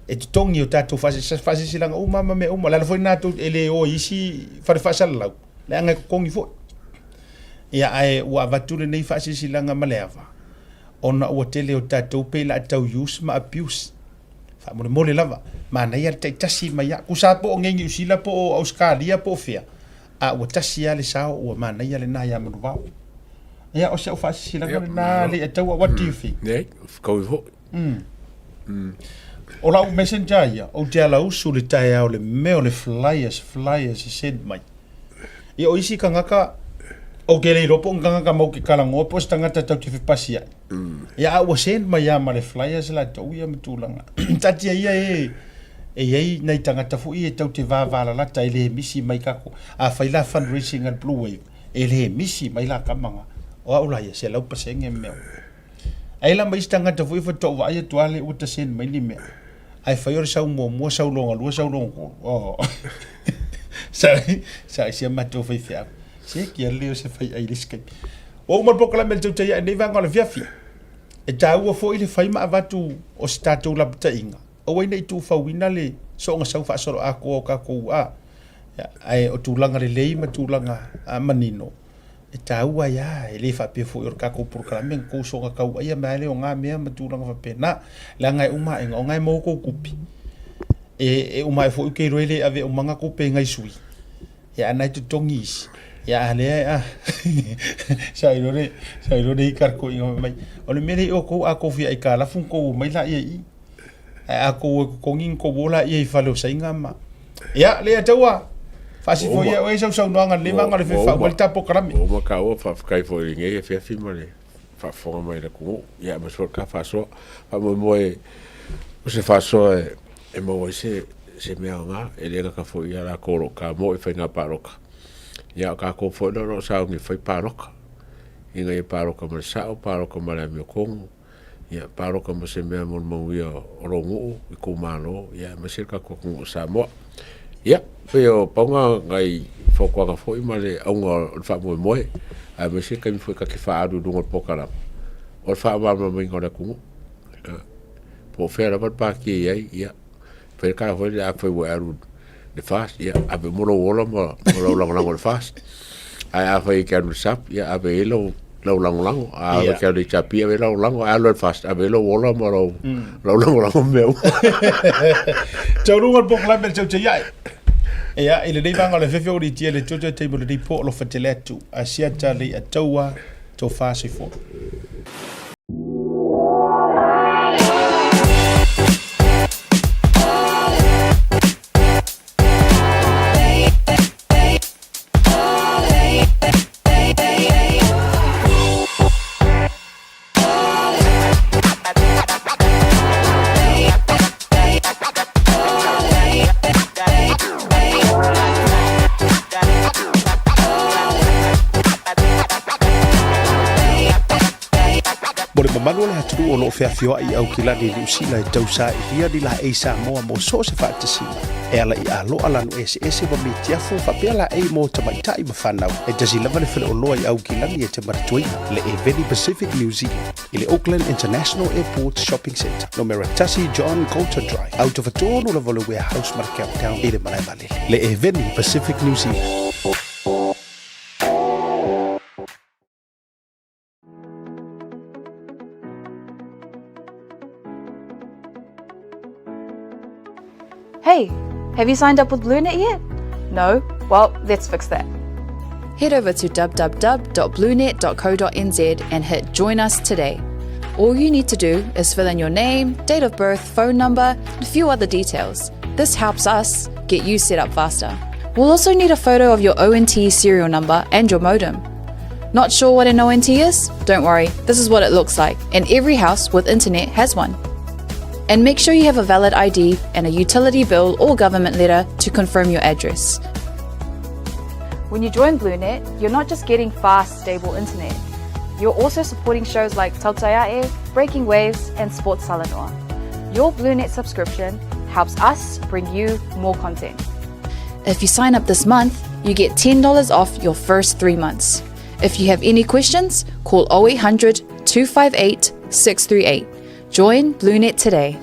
E totogi o tatou faasilasilaga uma ma mea uma. O le ala foi lena e le o i isi fale faasalalau, leaga e totogi foi. Ia ae ua avatu lenei faasilasilaga ma le ava, ona ua tele o tatou pei la tau use ma abuse. Faamolemole lava, manaia le taitasi mai lava. Tusa po o nei Niu Sila po o Ausetalia po o fea, a ua tasi lava le sao ua manaia lena ia Manuvao. Ia, o si au faasilasilaga lena, Leiataua, what do you think? Leai, fetaui foi. O lau messenger ia, ou te alausu i le taeao i le mea o le flyers, flyers e send mai. Ia, o isi tagata, ou te le iloa po o ni tagata matou te talanoa po o se tagata tatou te fepasiai. Ia, a ua send mai lava ma le flyers latou ia ma tulaga. Taatia ia e e i ai nai tagata foi ia tatou te vavalalata e le misi mai tatou. A fai la fundraising a le Blue Wave, e le misi mai la tama na. O au la ia, 100% mea uma. Ai la ma isi tagata foi faatoa ou vaai atu lava lea ua ta send mai ni mea. Ae fai o le sau muamua, sau lona lua, sau lona tolu. Oh. Sa, sa i si a matou faifeau. Se kia lelei o se fai ai le isi taimi. Ua uma le polokalame a le tautai ae nei vaega o le afiafi. E taua foi le fai ma avatu o se tatou lapataiga, aua ai ne i tuufauina le soonga sau faasoloatoa o tatou a, ae o tulaga lelei ma tulaga manino e taua ai lava, e le faapea foi o le tatou polokalame na tou soona tauaia mai lava lea o na mea ma tulaga faapena, leaga e uma aega o na e maua tou tupe. E uma ae foi ou te iloa e le ave uma na tupe i nai sui, ia a na e totogi isi, ia a lea e a sa iloa le sa iloa le ika le toeaina fai mai, o le mea lea i outou a outou fia aitalafu ona outou omai laia i i. Ae a tou o e totogi ona tou o laia i fale o Saina ma Ia, lea taua faasifo ia oe sau saunoaga lenei vaega o le fefe faauma ai le ta polokalame. Ua uma taua, faafetai foi i lenei afiafi ma le faafofoga mai a le atunuu, ia aemaise foi le ta faasoa. Faamoemoe o se faasoa e maua ai se se mea aoga, e le gata foi ia latou o lo o tamoe i faiga palota, ia a o tatou foi o lo o sauni e fai palota, ina ia palota ma le sao, palota ma le amiotonu, Ia palota ma se mea mo le manuia o lou nuu, itumalo, ia aemaise le tatou atunuu o Samoa. Ia, pei o pau na nai fautuaga foi ma le auga o le faamoemoe, aemaise le taimi foi ta te faaalu i luga o le polokalame, o le faamalamalamaina o le atunuu. Po o fea lava le pati e i ai, ia, fai le tala foi lea, afai ua e alu i le FAST, ia ave uma lou ola ma lau lagolago i le FAST. Ae afai e te alu i le SUP, ia ave i ai lau lau lagolago. A yeah. te alu i HRP, ave lau lagolago. A alu i le FAST, ave lou ola ma lau, lau lagolago mea uma. Taunuuga le polokalame le tautai ae. Ia, i lenei vaega o le fefe o litia le toto e taimi o lenei po alofa tele atu. Asiata lei ataua, tofa soifua. Mo le mamalu o le atunuu o lo o feafioai i Aukilani i Niu Sila e tausailia ni laei Samoa mo so o se faatasiga, e ala i aloa lanu eseese ma mitiafu faapea laei mo tamaitai ma fanau. E tasi lava le faleoloa i Aukilani e te manatuaina, le Eveni Pacific New Zealand, i le Auckland International Airport Shopping Centre, nomera 1 John Coulter Drive, autafa tonu lava o le Warehouse ma le Countdown i le malae vaalele. Le Eveni Pacific New Zealand. Hey, have you signed up with BlueNet yet? No? Well, let's fix that. Head over to www.bluenet.co.nz and hit Join Us Today. All you need to do is fill in your name, date of birth, phone number, and a few other details. This helps us get you set up faster. We'll also need a photo of your ONT serial number and your modem. Not sure what an ONT is? Don't worry, this is what it looks like, and every house with internet has one. And make sure you have a valid ID and a utility bill or government letter to confirm your address. When you join BlueNet, you're not just getting fast, stable internet. You're also supporting shows like Tautai Breaking Waves, and Sports Talanoa. Your BlueNet subscription helps us bring you more content. If you sign up this month, you get $10 off your first three months. If you have any questions, call 0800 258 638. Join BlueNet today.